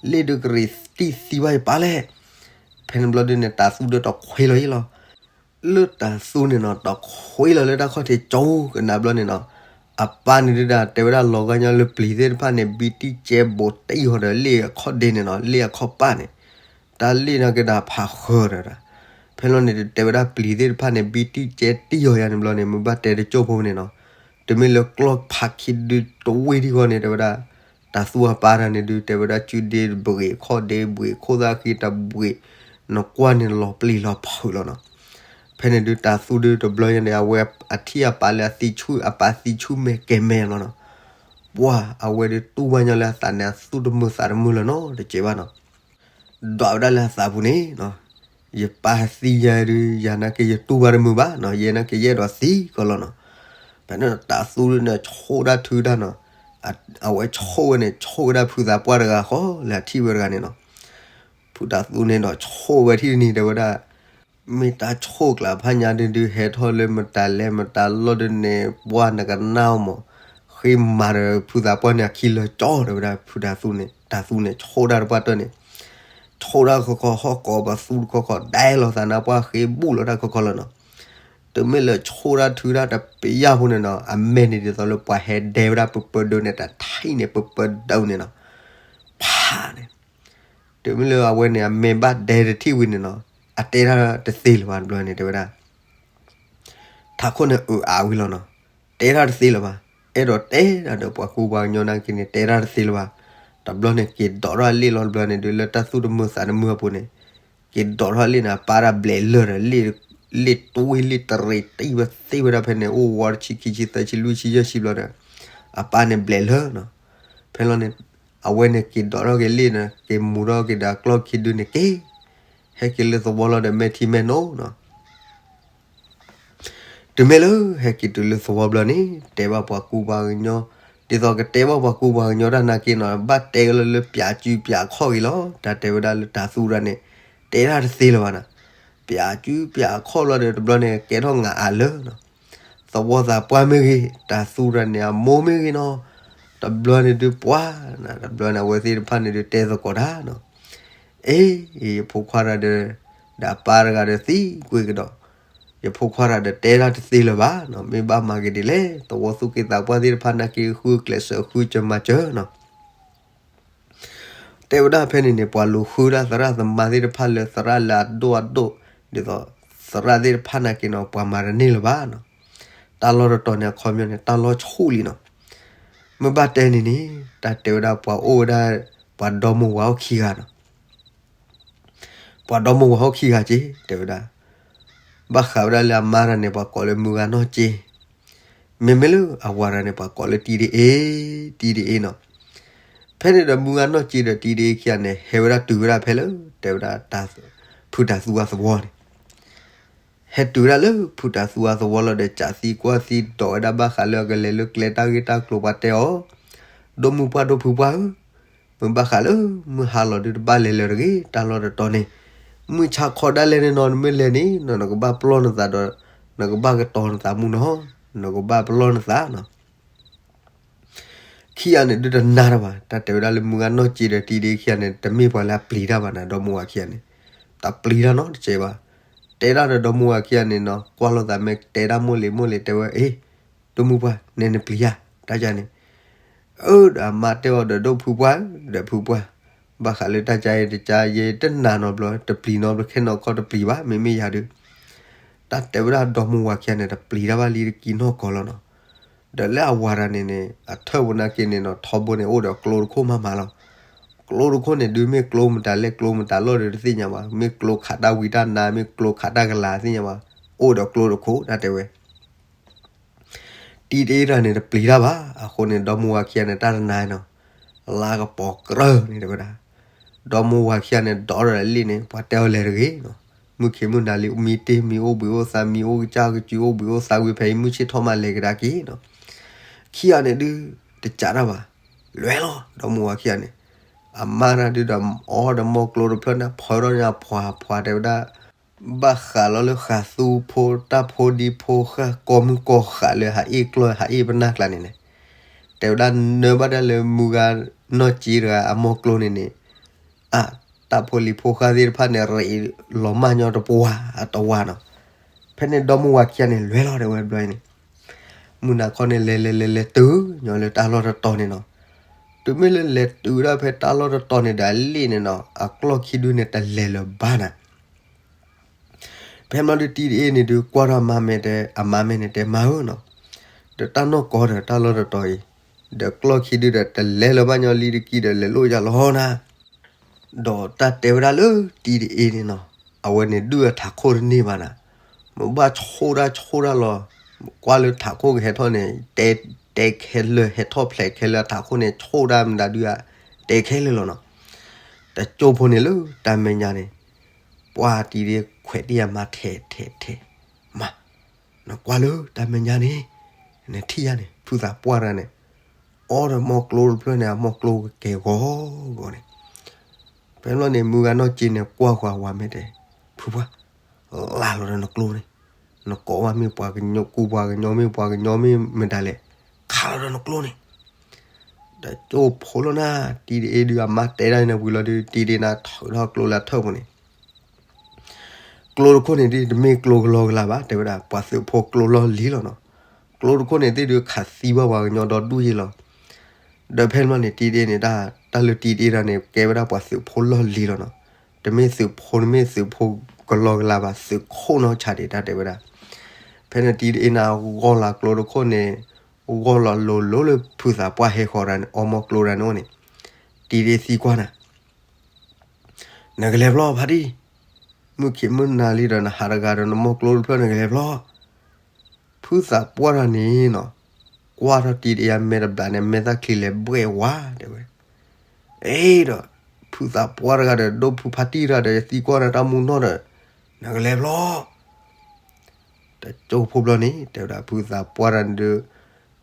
လ့ၣ်ဒုးကရံးတံၢ်သံဘၣ်ယပၢ်လဲၣ်. ဖဲန့ၣ်ဘျီဒုးန့ၣ် တၤသူဒုးတခွ့လီၤယ့ၣ်လီၤ လၢတၤသူန့ၣ်နီၤ တခွ့လီၤလၢတၢ်ခီၣ်ထံးကၠိကနၣ်ဘျီန့ၣ်နီၤ, အပၢ်န့ၣ်ဒုးဒၣ် တဲဝဲဒၣ်လီၤဂာ်ညါလၢပျံၤသ့ၣ်တဖၣ်န့ၣ် ဘံတံၢ်ကဲဘိးတံၢ်ဃီဒီးလ့ၣ်အခီၣ်ဒ့န့ၣ်နီၤ, လ့ၣ်အခီၣ်ပၢ်န့ၣ် တၢ်လ့ၣ်န့ၣ်က့ၤဒၣ်ဖးဃၢၤဒီး ဖဲလီၤန့ၣ် တဲဝဲဒၣ်ပျံၤသ့ၣ်တဖၣ်န့ၣ် ဘံတံၢ်ကဲတံၢ်ဃီယါန့ၣ်ဘျီန့ၣ် မ့ၢ်ဘၣ်တဲတကၠိၢ်ဖိန့ၣ်နီၤ, တုၤမ့ၢ်လၢကျီၢ်ဖးခံဒုးတဝ့ၢ်ထံဃီန့ၣ် တဲဝဲဒၣ် တၤသူအပၢ်တၢ်န့ၣ်ဒုး တဲဝဲဒၣ်စုဒ့တဘှံးခီၣ်ဒ့ဘှံးခိၣ်သၣ်ဃံတဘှံး, နကွၢ်န့ၣ်လီၤပျံၤလီၤဖုးလီၤနီၤ. ဖဲန့ၣ်ဒုးတၤသူဒုးတဘျီညါန့ၣ် အဝဲအထံၣ်အပၢ်လၢအသံဆူၣ်အပၢ်သံဆူၣ်မဲာ်ကဲၤမဲာ်လီၤနီၤ. ပှၢ်အဝဲဒုးတူၢ်ဘၣ်ညီလၢအသးန့ၣ် အသူၣ်တမုာ်သးတမုာ်လၢၤနီတစဲးဘၣ်နီၤ. ဒွးဝဲဒၣ်လၢအသးပူၤန့ၣ်, ယပၢ်သံယၤဒုး ယၤနာ်က့ ယတူၢ်ဘၣ်တမုာ်ဘၣ်နီၤ, ယဲနာ်က့ ယအဲၣ်ဒိးသံကီးလီၤနီၤ. ဖဲန့ၣ်တၤသူဒုးန့ၣ် ဆိၣ်တၢ်ထုတၢ်နီၤ, အဝဲဆိၣ်ဝဲန့ၣ် ဆိၣ်ဝဲဒၣ်ဖုသးပှၢ်တဂၤဃီလၢအထံၣ်ဝဲတဂၤန့ၣ်နီၤ. ဖုတၤသူန့ၣ်ဒီးဆိၣ်ဝဲထံၣ်တနံၤ တဲဝဲဒၣ် မ့ၢ်တၢ်ဆိၣ်ကျါဖးညါဒုးဒုး ဟဲထီၣ်လၢမတၤလဲၣ်မတၤလီၢ်ဒုးန့ၣ် ပှၢ်နကနၣ်အီၤမး, ဃ့မၤဒီးဖုသးပှၢ်န့ၣ်အခံလၢာ်ကၠီ တဲဝဲဒၣ်ဖုတၤသူန့ၣ်, တၤသူန့ၣ် ဆိၣ်တၢ်တပှၢ်တၢၢ်န့ၣ်, ဆိၣ်တၢ်ခီခီ ဟီၣ်ကိးပသူတခီခီ ဒဲလီၤသးနါပှၢ်ဃ့ဘူၣ်လီၤတၢ်ခီခီလီၤနီၤ. တုၤမ့ၢ်လၢဆိၣ်တၢ်ထုတၢ်တပျၢ်ဖိန့ၣ်နီၤ အမဲာ်န့ၣ်ဒ်သိးလၢပှၤဟဲဒဲဝဲဒၣ်ပပၢဒၢးန့ၣ် တထံၣ်န့ၣ် ပပၢဒၢးန့ၣ်နီၤ, ဖးန့ၣ် တုၤမ့ၢ်လၢအဝဲန့ၣ် အမဲာ်ဘၣ်ဒဲတထံၣ်ဝံၤန့ၣ်နီၤ အတဲတၢ်တသ့လၢၤဘၣ်တဘျီန့ၣ် တဲဝဲဒၣ် ထးခိၣ်န့ၣ်အုးအါဝံၤလီၤနီၤ, တဲတၢ်တသ့လၢၤဘၣ်, အဲၣ်ဒိးတဲတၢ်ဒီးပှၤကူပှၤကညီနာ်က့န့ၣ် တဲတၢ်တသ့လၢၤဘၣ်. တဘျီန့ၣ် က့ၤဒိးထီၣ်အလ့ၣ်လီၤတဘျီန့ၣ်ဒုး လၢတၢ်သူၣ်တမုာ်သးတမုာ်အပူၤန့ၣ်, က့ၤဒိးထီၣ်အလ့ၣ်န့ၣ် အပၢ်တၢ်ဘျဲးလၢာ်ဒီး လ့ၣ်တဝ့ၢ်လ့ၣ်တရံးတံၢ်ဝဲသ့ၣ်ဝဲဒၣ်ဖဲန့ၣ် အိၣ်ဝီတဆံခံဆံသၢဆံလွံၢ်ဆံယဲၢ်ဆံဘျီဒီး အပၢ်န့ၣ်ဘျဲးလၢာ်နီၤ. ဖဲလီၤန့ၣ် အဝဲန့ၣ်က့ၤဒိးထီၣ်က့ၤလ့ၣ်န့ၣ် က့ၤမူၤထီၣ်က့ၤဒီးအကျီၢ်ခံဒုန့ၣ်က့ၤ ဟဲက့ၤလၢသဝီလီၤဒီးမဲာ်ထံမဲာ်နိနီၤ. တုၤမ့ၢ်လၢဟဲက့ၤတုၤလၢသဝီဘျီန့ၣ် တဲဘၣ်ပှၤကူပှၤကညီ, ဒ်သိးကတဲဘၣ်ပှၤကူပှၤကညီတၢ်နာ်က့နီၤ ဘၣ်တဲကလၢလၢပျးစုပျးခီၣ်ဂ့ၤလီၤ. တၢ်တဲဝဲဒၣ်လၢတၤသူတၢ်န့ၣ် တဲတၢ်တသ့လၢၤဘၣ်နီၤ. ပျးစုပျးခီၣ်လီၤဒီးတဘျီန့ၣ် ကဲထီၣ်ငါအါလၢာ်နီၤ. သဝီသးပှၢ်မ့ၢ်ဂ့ၤ, တၤသူတၢ်န့ၣ် အမိၢ်မ့ၢ်ဂ့ၤနီၤ, တဘျီန့ၣ်ဒုးပှၢ်, တဘျီန့ၣ် အဝဲသ့ၣ်တဖၣ်န့ၣ်ဒုးတဲသကိးတၢ်နီၤ. အ့, ယဖိခွါတဂၤဒီး, ဒီးအပၢ်တဂၤဒီးသံကွံာ်ကဒီး, ယဖိခွါတဂၤဒီးတဲတၢ်တသ့လၢၤဘၣ်နီၤ, မ့ၢ်ဘၣ်မၤက့ၤဒ်လဲၣ်, သဝီသူၣ်က့သးပှၢ်သ့ၣ်တဖၣ်နာ်က့ ဃုကျဲးစၢးဃုစၢၤမၤစၢၤနီၤ. တဲဝဲဒၣ်ဖဲန့ၣ်န့ၣ် ပှၤလူၤဃုဒၣ်သရၣ်သမါသ့ၣ်တဖၣ်လၢသရၣ်လၢအဒိၣ်အဒိၣ်, ဒ်သိးသရၣ်သ့ၣ်တဖၣ်နာ်က့နီၤ ပှၤမၤတန့ၢ်လၢၤဘၣ်နီၤ. တၢ်လီၢ်တတီၤန့ၣ် အခီပညီန့ၣ် တၢ်လီၢ်ဆူၣ်လံနီၤ. မ့ၢ်ဘၣ်တဲန့ၣ်န့ၣ် တၢ်တဲဝဲဒၣ်ပှၤအိၣ်ဝဲဒၣ် ပှၤဒီမါဝၤအိၣ်ခံဂၤနီၤ. ပှၤဒီမါဝၤအိၣ်ခံဂၤက့ၤ တဲဝဲဒၣ်, ဘၣ်ဃးဝဲဒၣ်လၢအမါတဂၤန့ၣ် ပှၤကိးလၢမုၢ်ဂၤနီၢ်က့ၤ, မ့မ့ၢ်လၢအဝၤတဂၤန့ၣ် ပှၤကိးလၢတံဒအ့, တံဒအ့နီၤ. ဖဲန့ၣ်ဒီးမုၢ်ဂၤနီၢ်က့ၤဒီးတံဒအ့ခံဂၤန့ၣ် ဟဲဝဲဒၣ်တုၤဝဲဒၣ်ဖဲလၢ တဲဝဲဒၣ် ဖုတၤသူအသဝီန့ၣ် ဟဲတုၤဝဲဒၣ်လၢဖုတၤသူအသဝီလီၤဒီး ကးသံကွၢ်သံဒိးဝဲဒၣ်ဘၣ်ဃးလၢအကလဲၤလၢကျဲတၢ်ဂ့ၢ်တၢ်ကျိၤ ပှၤတဲအီၤ, ဒီမါပှၢ်ဒီဖုပှၢ်ဧၢ, မ့ၢ်ဘၣ်ဃးလၢ မုၢ်ဟါလီၤဒုးတဘၣ်လဲၤလၢၤတဂ့ၤ, တၢ်လီၢ်တတီၤန့ၣ် မုၢ်ဆါခီဒၣ်လဲာ်န့ၣ်နီၤ နမ့ၢ်လဲၤန့ၣ်နီၤ နကဘၣ်ပလီၢ်နသးဒီး နကဘၣ်ကတီၤနသးမူနီၤ, နကဘၣ်ပလီၢ်နသးနီၤ. ခံဂၤန့ၣ်ဒုးတနာ်တၢ်ဘၣ်, တၢ်တဲဝဲဒၣ်လၢမုၢ်ဂၤနီၢ်က့ၤဒီးတံဒအ့ခံဂၤန့ၣ် တမ့ၢ်ပှၤလၢအပျံၤတၢ်ဘၣ်နီၤ, ဒီမါဝၤခံဂၤန့ၣ် တပျံၤတၢ်နီတစဲးဘၣ်. တဲဒၣ်ဒီးဒီမါဝၤခံဂၤန့ၣ်နီၤ ကွၢ်လိာ်သးမ့ၢ်တဲဒၣ်မိၢ်လံၤမိၢ်လံၤ တဲဝဲ အ့, ဒီမါပှၢ် နဲနပျံၤဧါ တၢ်ကါန့ၣ် အၢ ဒီးအမါတဲအီၤဒီး ဒီဖုပှၢ်ဧၢ, ဒီးဖုပှၢ်, ဘၣ်ဃးလၢတၢ်ကါအံၤတကါ ယတနာ်နီတဘျီ တပျံၤနီတဘျီ ခဲနီၢ်ခီတပျံၤဘၣ် မ့မ့ၢ်ယၤဒုး. တၢ်တဲဝဲဒၣ်ဒီမါဝၤခံဂၤန့ၣ် တပျံၤတၢ်ဘၣ်လံတကံနီၢ်ကီၢ်လီၤနီၤ. ဒီးလၢအဝၤတဂၤန့ၣ်န့ၣ် အထၢၣ်ဖိနာ်က့န့ၣ်နီၤ ထီဘိန့ၣ် အိၣ်ဒီးကျိတခိၣ်မးမးလီၤ. ကျိတခိၣ်န့ၣ်ဒုး မ့ၢ်ကျိမတၤလဲၣ် ကျိမတၤလီၢ်ဒီးတသ့ၣ်ညါဘၣ်, မ့ၢ်ကျိခးတၢ်ဝံတၢ်နါ မ့ၢ်ကျိခးတၢ်ကလၤတသ့ၣ်ညါဘၣ်. အိၣ်ဒီးကျိတခိၣ်ဒၣ်တဲဝဲ တံၤတအ့ၣ်တဂၤန့ၣ်တပျံၤတၢ်ဘၣ်. အဃိန့ၣ် ဒီမါဝၤခံဂၤန့ၣ် တၢ်တနၤနီၤ လါကပီၤကြၢၢ်န့ၣ်တဲဝဲဒၣ်, ဒီမါဝၤခံဂၤန့ၣ် ဒိးထီၣ်ဒီးလံာ်န့ၣ် ပှၤတဲအီၤလဲၤတဂ့ၤနီၤ. မုၢ်ခံးမုၢ်နၤလံ မံတ့ၢ်မံအိၣ်ဘှံးအိၣ်သါ မံအိၣ်ကစၢ်ကစု အိၣ်ဘှံးအိၣ်သါဝံၤ ဖဲအံၤမုၢ်ဆ့ၣ်ထီၣ်မး လဲၤကဒါက့ၤနီၤ. ခံဂၤန့ၣ်ဒုး တစးတၢ်ဘၣ်, လဲၤလီၤ ဒီမါဝၤခံဂၤန့ၣ်. အမါတၢ်ဒုးဒီး အီၣ်ဒီးမီၢ်ကျိတဖျၢၣ်န့ၣ် ဖီထီၣ်န့ၣ် အဖှၤဖှၤတဲဝဲဒၣ် ဘၣ်ဃးလီၤလၢဃးသူဖိတၢ်ဖိဒံဖိဃၢ် ကိးမုၢ်ကိးဃးလၢဟးအ့ၣ်ကျီၢ် ဟးအ့ၣ်ပနၢ်ကျါန့ၣ်န့ၣ်, တဲဝဲဒၣ်နၢဘၣ်ဒၣ်လၢမုၢ်ဂၤနီၢ်က့တဂၤအမီၢ်ကျိန့ၣ်န့ၣ်, အါ တၢ်ဖိလံၤဖိဃၢ်သ့ၣ်တဖၣ်န့ၣ် ရ့လီၤမၢ်ညီတပှၤအတဝါနီၤ. ဖဲန့ၣ်ဒီမါဝၤခံဂၤန့ၣ် လဲၤလီၤတဲဝဲဘျီအံၤန့ၣ်, မုၢ်နၤခီန့ၣ် လဲၤလဲၤလဲၤလဲၤတုၤညီလၢတၢ်လီၢ်တတီၤန့ၣ်နီၤ. တုၤမ့ၢ်လၢလဲၤတုၤဒၣ်ဖဲတၢ်လီၢ်တတီၤန့ၣ်ဒီး အလံာ်န့ၣ်နီၤ အကျီၢ်ခံဒုန့ၣ် တလဲၤလၢၤဘၣ်နၤ. ဖဲမ့ၢ်ဒုးတံၤတအ့ၣ်န့ၣ်ဒုး ကွၢ်ထီၣ်အမါမဲာ်တဲ အမါမဲာ်န့ၣ်တဲ မါဧၢနီၤ, ဒီးတၢ်နီၢ်ကီဒီးတၢ်လီၢ်တတီၤအံၤ, ဒီးကျီၢ်ခံဒုဒီး တလဲၤလၢၤဘၣ်ညီလံတက့ၢ်ဒီး လဲၤလိာ်ယၤလီၤနၤ. ဒီးတၢ်တဲဝဲဒၣ်လၢတံၤတအ့ၣ်န့ၣ်နီၤ, အဝဲန့ၣ်ဒုၣ်အထးခိၣ်တန့ၢ်ဘၣ်နၤ, မ့ၢ်ဘၣ်ဆိၣ်တၢ်ဆိၣ်တၢ်လီၤ, ကွၢ်လၢထးခိၣ်ကဟဲထီၣ်န့ၣ် တဲ တဲခဲလၢာ် ဟဲထီၣ်ဖျဲးခဲလၢာ်အထးခိၣ်န့ၣ် ဆိၣ်တၢ်မတၤဒုးဧါ, တဲခဲလၢာ်လီၤနီၤ. တကၠိဖိန့ၣ်လၢတၢ်မဲာ်ညါန့ၣ် ပှၢ်တံၤတအ့ၣ်ခွဲးတံၢ်အမါထဲးထဲးထဲး, မါ, နကွၢ်လၢတၢ်မဲာ်ညါန့ၣ်, နထံၣ်ယါန့ၣ် ဖုသးပှၢ်တဂၤန့ၣ် အီၣ်ဒီးမီၢ်ကျိတဖျၢၣ်န့ၣ် အမီၢ်ကျိကကဲၤဂီၤဂီၤန့ၣ်. ဖဲန့ၣ်န့ၣ် မုၢ်ဂၤနီၢ်က့န့ၣ် ကွၢ်ဃီၤဝၤမဲာ်တဲ, ဖုပှၢ်, လါလီၤဒီးနကျိန့ၣ်, နကိးဘၣ်မ့ၢ်ပှၤကညီ ကူပှၤကညီမ့ၢ်ပှၤကညီမ့ၢ်မတၤလဲၣ်, ခးလီၤဒီးနကျိန့ၣ်. တကၠိဖိလီၤနၤ, တံၤတအ့ၣ်ဒုးအမါတဲဒၣ်န့ၣ်ဝံၤလီၤဒုး တံၤတအ့ၣ်န့ၣ်ထုးထီၣ်ကျိလၢအထၢၣ်ပူၤန့ၣ် ကျိတခိၣ်န့ၣ်ဒ် တမ့ၢ်ကျိကလီကလၤဘၣ် တဲဝဲဒၣ် ပှၤသုးဖိကျိလီၢ်လံၤလီၤနီၤ. ကျိတခိၣ်န့ၣ်သ့ၣ်ဒုးခးသံဘၣ်ပှၤကညီဒီဒူၣ်ယ့လီၤ. ဒီးဖဲန့ၣ်န့ၣ် တံၤတအ့ၣ်န့ၣ် တၢ်လၢတံၤတအ့ၣ်တၢ်န့ၣ် ကဲဝဲဒၣ်ပှၤသုးဖိလီၢ်လံၤလီၤနီၤ. တမ့ၢ်သုးဖိ တမ့ၢ်သုးဖိကလီကလၤဘၣ် သုးခိၣ်နီၢ်ဆါဒံးတၢ်တဲဝဲဒၣ်. ဖဲန့ၣ်တံၤတအ့ၣ်န့ၣ် ဂီၢ်လီၤကျိတခိၣ်န့ၣ် ဂီၢ်လီၤလိၤလိၤလၢဖုသးပှၢ်ဟဲဃီၤတၢ်န့ၣ် အီမီၢ်ကျိတၢ်န့ၣ်အိၣ်န့ၣ် တံၤတအ့ၣ်သံကွၢ်နၤ နကလဲၤဘျီဖါတံၢ်, မုၢ်ခံးမုၢ်နၤလံဒီး နဟးတဂၤဒီးနမီၢ်ကျိတဖျၢၣ် နကလဲၤဘျီ. ဖုသးပှၢ်တဂၤန့ၣ်နီၤ, ကွၢ်ထီၣ်တံၤတအ့ၣ်အမဲာ်တဘျီန့ၣ် မဲာ်သၣ်ချံလဲၤဘှဲၣ်ဝါ တဲဝဲ. အ့ဒီး ဖုသးပှၢ်တဂၤဒီး ဒိၣ်ဖုဖါတံၢ်တဂၤဒီး သံကွၢ်နၤတၢ်မူနီၢ်ဒီး နကလဲၤဘျီ တကၠိဖိဘျီန့ၣ် တဲဝဲဒၣ် ဖုသးပှၢ်တဂၤန့ၣ်ဒီး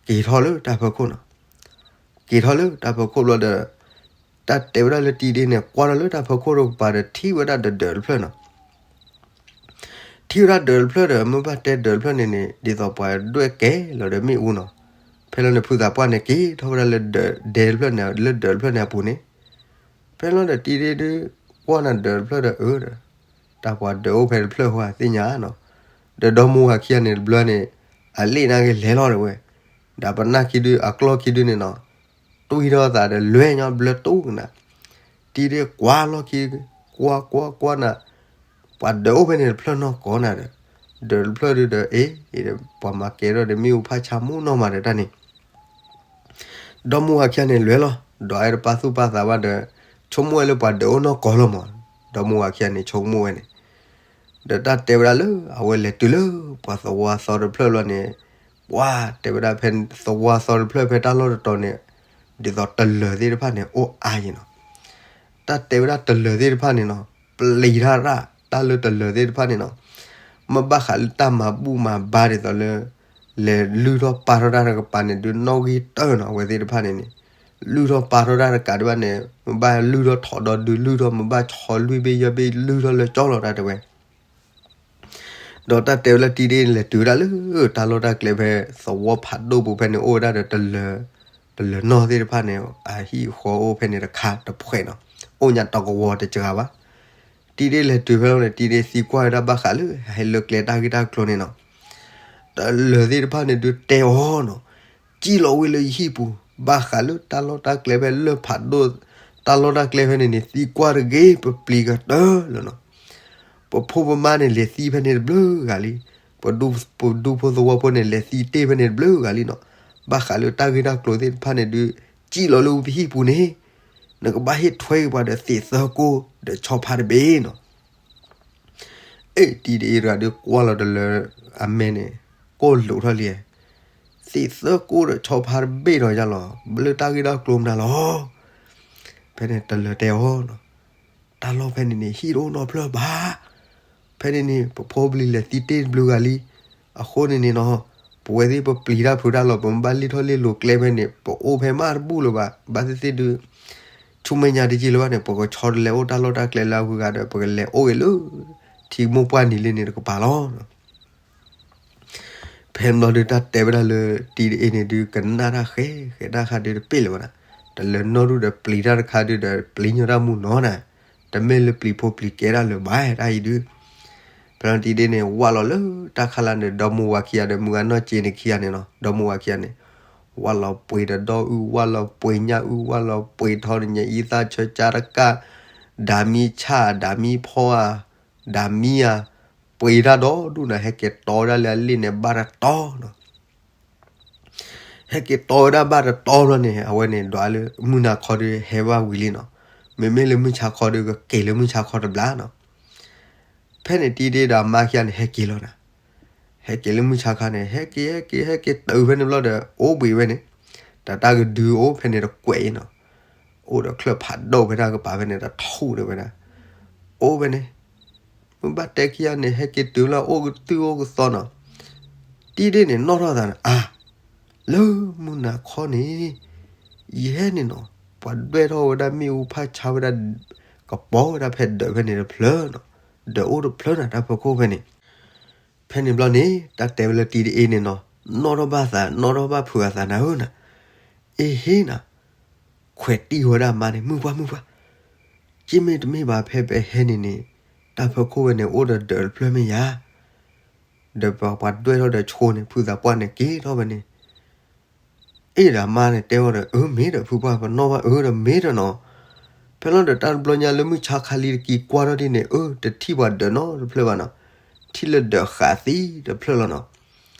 က့ၤထီၣ်လၢတၢ်ဖီခိၣ်နီၤ. က့ၤထီၣ်လၢတၢ်ဖီခိၣ်ဘျီဒီး တၢ်တဲဝဲဒၣ်လၢတံၤတအ့ၣ်န့ၣ် ကွၢ်ထီၣ်လၢတၢ်ဖီခိၣ်တကပၤဒီး ထံၣ်ဝဲဒၣ်ဒီးဒၢးတဖျၢၣ်နီၤ. ထံၣ်ဝဲဒၣ်ဒၢးတဖျၢၣ်ဒီး မ့ၢ်ဘၣ်တဲဒၢးတဖျၢၣ်န့ၣ်န့ၣ် ဒ်သိးပှၤဒွဲၣ်ကဲလီၤဒီးမ့ၣ်အူနီၤ. ဖဲလီၤန့ၣ် ဖုသးပှၢ်န့ၣ် က့ၤထီၣ်ဝဲဒၣ်လၢဒၢး ဒဲတဖျၢၣ်န့ၣ် လၢဒၢးတဖျၢၣ်န့ၣ်အပူၤန့ၣ် ဖဲလီၤဒီးတံၤတအ့ၣ်ဒုး ကွၢ်နၤဒၢးတဖျၢၣ်ဒီးအၢဒီး တၢ်ပှၤဒၢးအိၣ်ဖဲတဖျၢၣ်ဃီသ့ၣ်ညါနီၤ. ဒီးဒီမါဝၤခံဂၤန့ၣ်တဘျီန့ၣ် အလ့ၣ်န့ၣ်က့ၤလဲၤလီၤတဲဝဲ. ဒီးပနၢ်ခံဒုး အကျီၢ်ခံဒုးန့ၣ်နီၤ တွံၢ်ထီၣ်သးဒီးလွဲၢ်ညီဘျၢတူၢ်ကနၤ. တံၤတအ့ၣ်ကွၢ်လီၢ်ခံ ကွၢ်ကွၢ်ကွၢ်နၤ ပှၤဒၢးအိၣ်ဖဲန့ၣ်တဖျၢၣ်နီၢ်ကီးနၤဒီး ဒၢးတဖျၢၣ်ဒုးဒီး အ့ၣ် အ့ၣ်ဒီး ပှၤမၤကဲထီၣ်ဒီးမ့ၣ်အူဖးဆါမူနီၢ်မးဒီးတၢ်န့ၣ် ဒီမါဝၤခံဂၤန့ၣ်လဲၤလီၤ. ဒီးအဲၣ်ဒိးပာ်သူၣ်ပာ်သးဘၣ်ဒီး ဆိကမိၣ်ဝဲလၢပှၤဒၢးအိၣ်နီၢ်ကီးလီၤမး. ဒီမါဝၤခံဂၤန့ၣ် ဆိကမိၣ်ဝဲန့ၣ် ဒီးတၢ်တဲဝဲဒၣ်လၢ အဝဲလဲၤတုၤလၢပှၤသဝီသီတဖျၢၣ်လီၤန့ၣ် ပှၤတဲဝဲဒၣ်ဖဲသဝီသီတဖျၢၣ်ဖဲတၢ်လီၢ်တတီၤန့ၣ် ဒ်သိးတလၢၤသ့ၣ်တဖၣ်န့ၣ် အိၣ်အါယံၤနီၤ. တၢ်တဲဝဲဒၣ်တလၢၤသ့ၣ်တဖၣ်န့ၣ်နီၤ ပျံၤတၢ်ရၣ် တၢ်လၢတလၢၤသ့ၣ်တဖၣ်န့ၣ်နီၤ မ့ၢ်ဘၣ်ဃးလၢတၢ်မၤဘူၣ်မၤဘါဒ်သိးလၢ လဲၤလုၢ်ထီၣ်ပာ်ထီၣ်တၢ်တကပၤန့ၣ် ဒုးနီၣ်ဂံၢ်တၢၢ်နီၤ အဝဲသ့ၣ်တဖၣ်န့ၣ်န့ၣ် လုၢ်ထီၣ်ပာ်ထီၣ်တၢ်တကးဒံးဘၣ်န့ၣ် မ့ၢ်ဘၣ်လုၢ်ထီၣ်ထီၣ်ဒီးဒုး လုၢ်ထီၣ်မ့ၢ်ဘၣ်ဆီလွံၢ်ဘ့ၣ်ယဲၢ်ဘ့ၣ် လုၢ်ထီၣ်လၢကၠီလီၤတၢ်တဲဝဲ ဒီးတၢ်တဲဝဲလၢတံၤတအ့ၣ်န့ၣ် လဲၤတုၤဝဲဒၣ်လၢ တၢ်လီၢ်တၢ်ကျဲဖဲ သဝီဖးဒိၣ်ပူၤဖဲန့ၣ် အိၣ်ဝဲဒၣ်ဒီးတလၢၤ တလၢၤနီၢ်သ့ၣ်တဖၣ်န့ၣ် အဟံၣ်အဃီအိၣ်ဖဲန့ၣ်တခါတဖှဲးနီၤ အိၣ်ညါတကဝီၤတစှၤဘၣ်. တံၤတအ့ၣ်လဲၤတုၤဖဲလီၤန့ၣ် တံၤတအ့ၣ်သံကွၢ်ဝဲဒၣ်ဘၣ်ဃးလၢ ဟဲလၢကျဲတၢ်ဂ့ၢ်တၢ်ကျိၤန့ၣ်နီၤ တလၢၤသ့ၣ်တဖၣ်န့ၣ်ဒုးတဲအီၤနီၤ စံၣ်လီၤဝဲလၢယဟံၣ်ပူၤ ဘၣ်ဃးလၢတၢ်လီၢ်တၢ်ကျဲဖဲလၢၢ်ဖးဒိၣ် တၢ်လီၢ်တၢ်ကျဲဖဲန့ၣ်န့ၣ် သံကွၢ်တဂ့ၤ ပပျံၤကတၢၢ်လၢနီၤ ပဖိပမါန့ၣ် လဲၤသံဖဲန့ၣ်တဘျုးဂၤလံ. ပဒူ ပဒူဖိသဝီဖိန့ၣ် လဲၤသံတ့ၢ်ဖဲန့ၣ်တဘျုးဂၤလံနီၤ. ဘၣ်ဃးလၢတၢ်ဂ့ၢ်တၢ်ကျိၤသ့ၣ်တဖၣ်န့ၣ်ဒုး စံၣ်လီၤလၢပဟံၣ်ပူၤန့ၣ် နကဘၣ်ဟ့ၣ်ထွဲက့ၤပှၤဒီးသံးသၢကိၢ်ဒီးဆီဖါတဘ့ၣ်နီၤ. အဲ တံၤတအ့တဂၤဒုးကွၢ်လီၤတလၢအမဲာ်န့ၣ်, ကိၢ်လိာ်ထီၣ်လံ, သံးသၢကိၢ်ဒီးဆီဖါတဘ့ၣ်ဒီးယါလီၤ, ဘျၢတၢ်ဂ့ၢ်တၢ်ကျိၤမနုၤလီၤ. ဖဲန့ၣ်တလၢတဲအီၤ, တၢ်လီၢ်ဖဲန့ၣ်န့ၣ် ဟံၣ်တအိၣ်နီတဖျၢၣ်ဘၣ်. ဖဲန့ၣ်န့ၣ် ပဖိပလံၤလဲၤသံတ့ၢ်တဘျုးဂၤလံ. အဃိန့ၣ်န့ၣ်နီၤ, ပဝဲသ့ၣ်ပပျံၤတၢ်ဖုးတၢ်လီၤ, ပမ့ၢ်ဘၣ်လ့ၣ်ထီၣ်လ့ၣ်လီၤကျဲဖဲန့ၣ် ပအိၣ်ဖဲမးတဘူၣ်လၢၤဘၣ်. ဘၣ်သ့ၣ်သ့ၣ်ဒုး ဆူမဲာ်ညါတယံာ်လၢၤဘၣ်န့ၣ် ပကဆီတလဲအိၣ်တၢ်လီၢ်တၢ်ကျဲလၢအဂုၤအဂၤဒီး ပကလဲၤအိၣ်ဂ့ၤလၢ ထံမိၢ်ပှၢ်နံၤလံန့ၣ်တကပၤလီၤ. ဖဲန့ၣ်ဘျီဒုး တၢ်တဲဝဲဒၣ်လၢတံၤတအ့န့ၣ်ဒုး ကနၣ်တၢ်ဃဲဃဲတၢ်ခါဒုးတပ့ၢ်လၢၤဘၣ်နၤ, တလၢနီၣ်ဒုၣ်ဒီးပျံၤတၢ်တခါဒုးဒီး ပျံၤညီတၢ်မူနီၤနၤ, တမ့ၢ်လၢပျံၤဖိပျံၤကဲတၢ်လၢၤဘၣ်တၢ်အံၤဒုး. ဖဲန့ၣ်တံၤတအ့န့ၣ် ဝၢ်လီၤလၢတၢ်ခါလၢန့ၣ် ဒီမါဝၤခံဂၤဒီး မုၢ်ဂၤနီၢ်က့န့ၣ်ခံဂၤန့ၣ်နီၤ, ဒီမါဝၤခံဂၤန့ၣ် ဝၢ်လီၤပှ့ၤတဒီအုၣ်, ဝၢ်လီၤပှ့ၤညၣ်အုၣ်, ဝၢ်လီၤပှ့ၤထီန့ၣ် ညၣ်အံသၣ်ဆၢကၠါတကၣ်, ဒၤမံဆၣ်, ဒၤမံဖီဧါ, ဒၤမံဧါ, ပှ့ၤတၢ်ဒီဒူၣ်နၤ, ဟဲက့ၤတီဝဲဒၣ်လၢအလ့ၣ်န့ၣ်ဘၣ်တတီနီၤ. ဟဲက့ၤတီဝဲဒၣ်ဘၣ်တတီဘျီန့ၣ် အဝဲန့ၣ် ဒွးလၢမုၢ်နၤခီဒုးဟဲဘၣ်ဝံၤလံနီၤ. မ့မ့ၢ်လၢမုၢ်ဆါခီဒုး ကက့ၤလၢမုၢ်ဆါခီတဘျီနီၤ. ဖဲန့ၣ်တံၤတအ့ဒီးအမါခံဂၤန့ၣ် ဟဲက့ၤလီၤနၤ. ဟဲက့ၤလၢမုၢ်ဆါခါန့ၣ် ဟဲက့ၤ ဟဲက့ၤ ဟဲက့ၤတုၤဖဲန့ၣ်ဘျီဒီး အိၣ်ဘှံးဝဲန့ၣ်, တၢ်တၢ်ကဒုအိၣ်ဖဲန့ၣ်တကွဲးအံၤနီၤ. အိၣ်ဒီးချၢၣ်ဖးဒိၣ်ဖဲတၢ်ကပၤဖဲန့ၣ် တထူၣ်ဒီးဝဲဒၣ်, အိၣ်ဖဲန့ၣ် မ့ၢ်ဘၣ်တဲခံဂၤန့ၣ် ဟဲက့ၤတုၤလၢအိၣ်ကသုၣ်အိၣ်ကသီနီၤ. တံၤတအ့န့ၣ် နီၣ်ထီၣ်သးန့ၣ် အါ, လၢမုၢ်နၤခီန့ၣ် ယဟဲန့ၣ်နီၤ, ပှၤဒွဲၣ်ထီၣ်ဝဲဒၣ်မ့ၣ်အူဖးဆါဝဲဒၣ်, ကပီၤဝဲဒၣ်ဖဲဒၢးဖဲန့ၣ်တဖျၢၣ်နီၤ. ဒၢးအိၣ်တဖျၢၣ်နၤ တၢ်ဖီခိၣ်ဖဲန့ၣ်. ဖဲန့ၣ်ဘျီန့ၣ် တၢ်တဲဝဲလၢတံၤတအ့န့ၣ်နီၤ, နီၣ်ထီၣ်ဘၣ်သး နီၣ်ထီၣ်ဘၣ်ဖုးအသးနၤဧၢနၤ. အ့ဟ့နၤ, ခွဲးတံၢ်ဝဲဒၣ်အမါန့ၣ် မုၢ်ပှၢ်မုၢ်ပှၢ်, က့မ့ၢ်တမ့ၢ်ဘၣ်ဖဲပဟဲန့ၣ်န့ၣ် တၢ်ဖီခိၣ်ဝဲန့ၣ် အိၣ်ဒီးဒၢးတဖျၢၣ်မ့ၢ်ယၤ, ဒီးပှၤဒွဲၣ်ထီၣ်ဒီးဆိန့ၣ် ဖုသးပှၢ်န့ၣ်က့ၤထီၣ်ဝဲန့ၣ်. အ့ဒီးအမါန့ၣ်တဲဝဲဒီး အၢမ့ၢ်ဒီးဖုပှၢ် ပနီၣ်ဘၣ်အၢဒီးမ့ၢ်ဒီးနီၤ. ဖဲလီၤဒီးတၢ်တဘျီညါလၢမုၢ်ဆါခါလံတကံၤကွၢ်ထီၣ်ဒ်န့ၣ် အၢ တထံၣ်ပှၤဒၢးနီတဖျၢၣ်ဘၣ်နီၤ, ထံၣ်လၢဒၢးဃးသံတဖျၢၣ်လီၤနီၤ.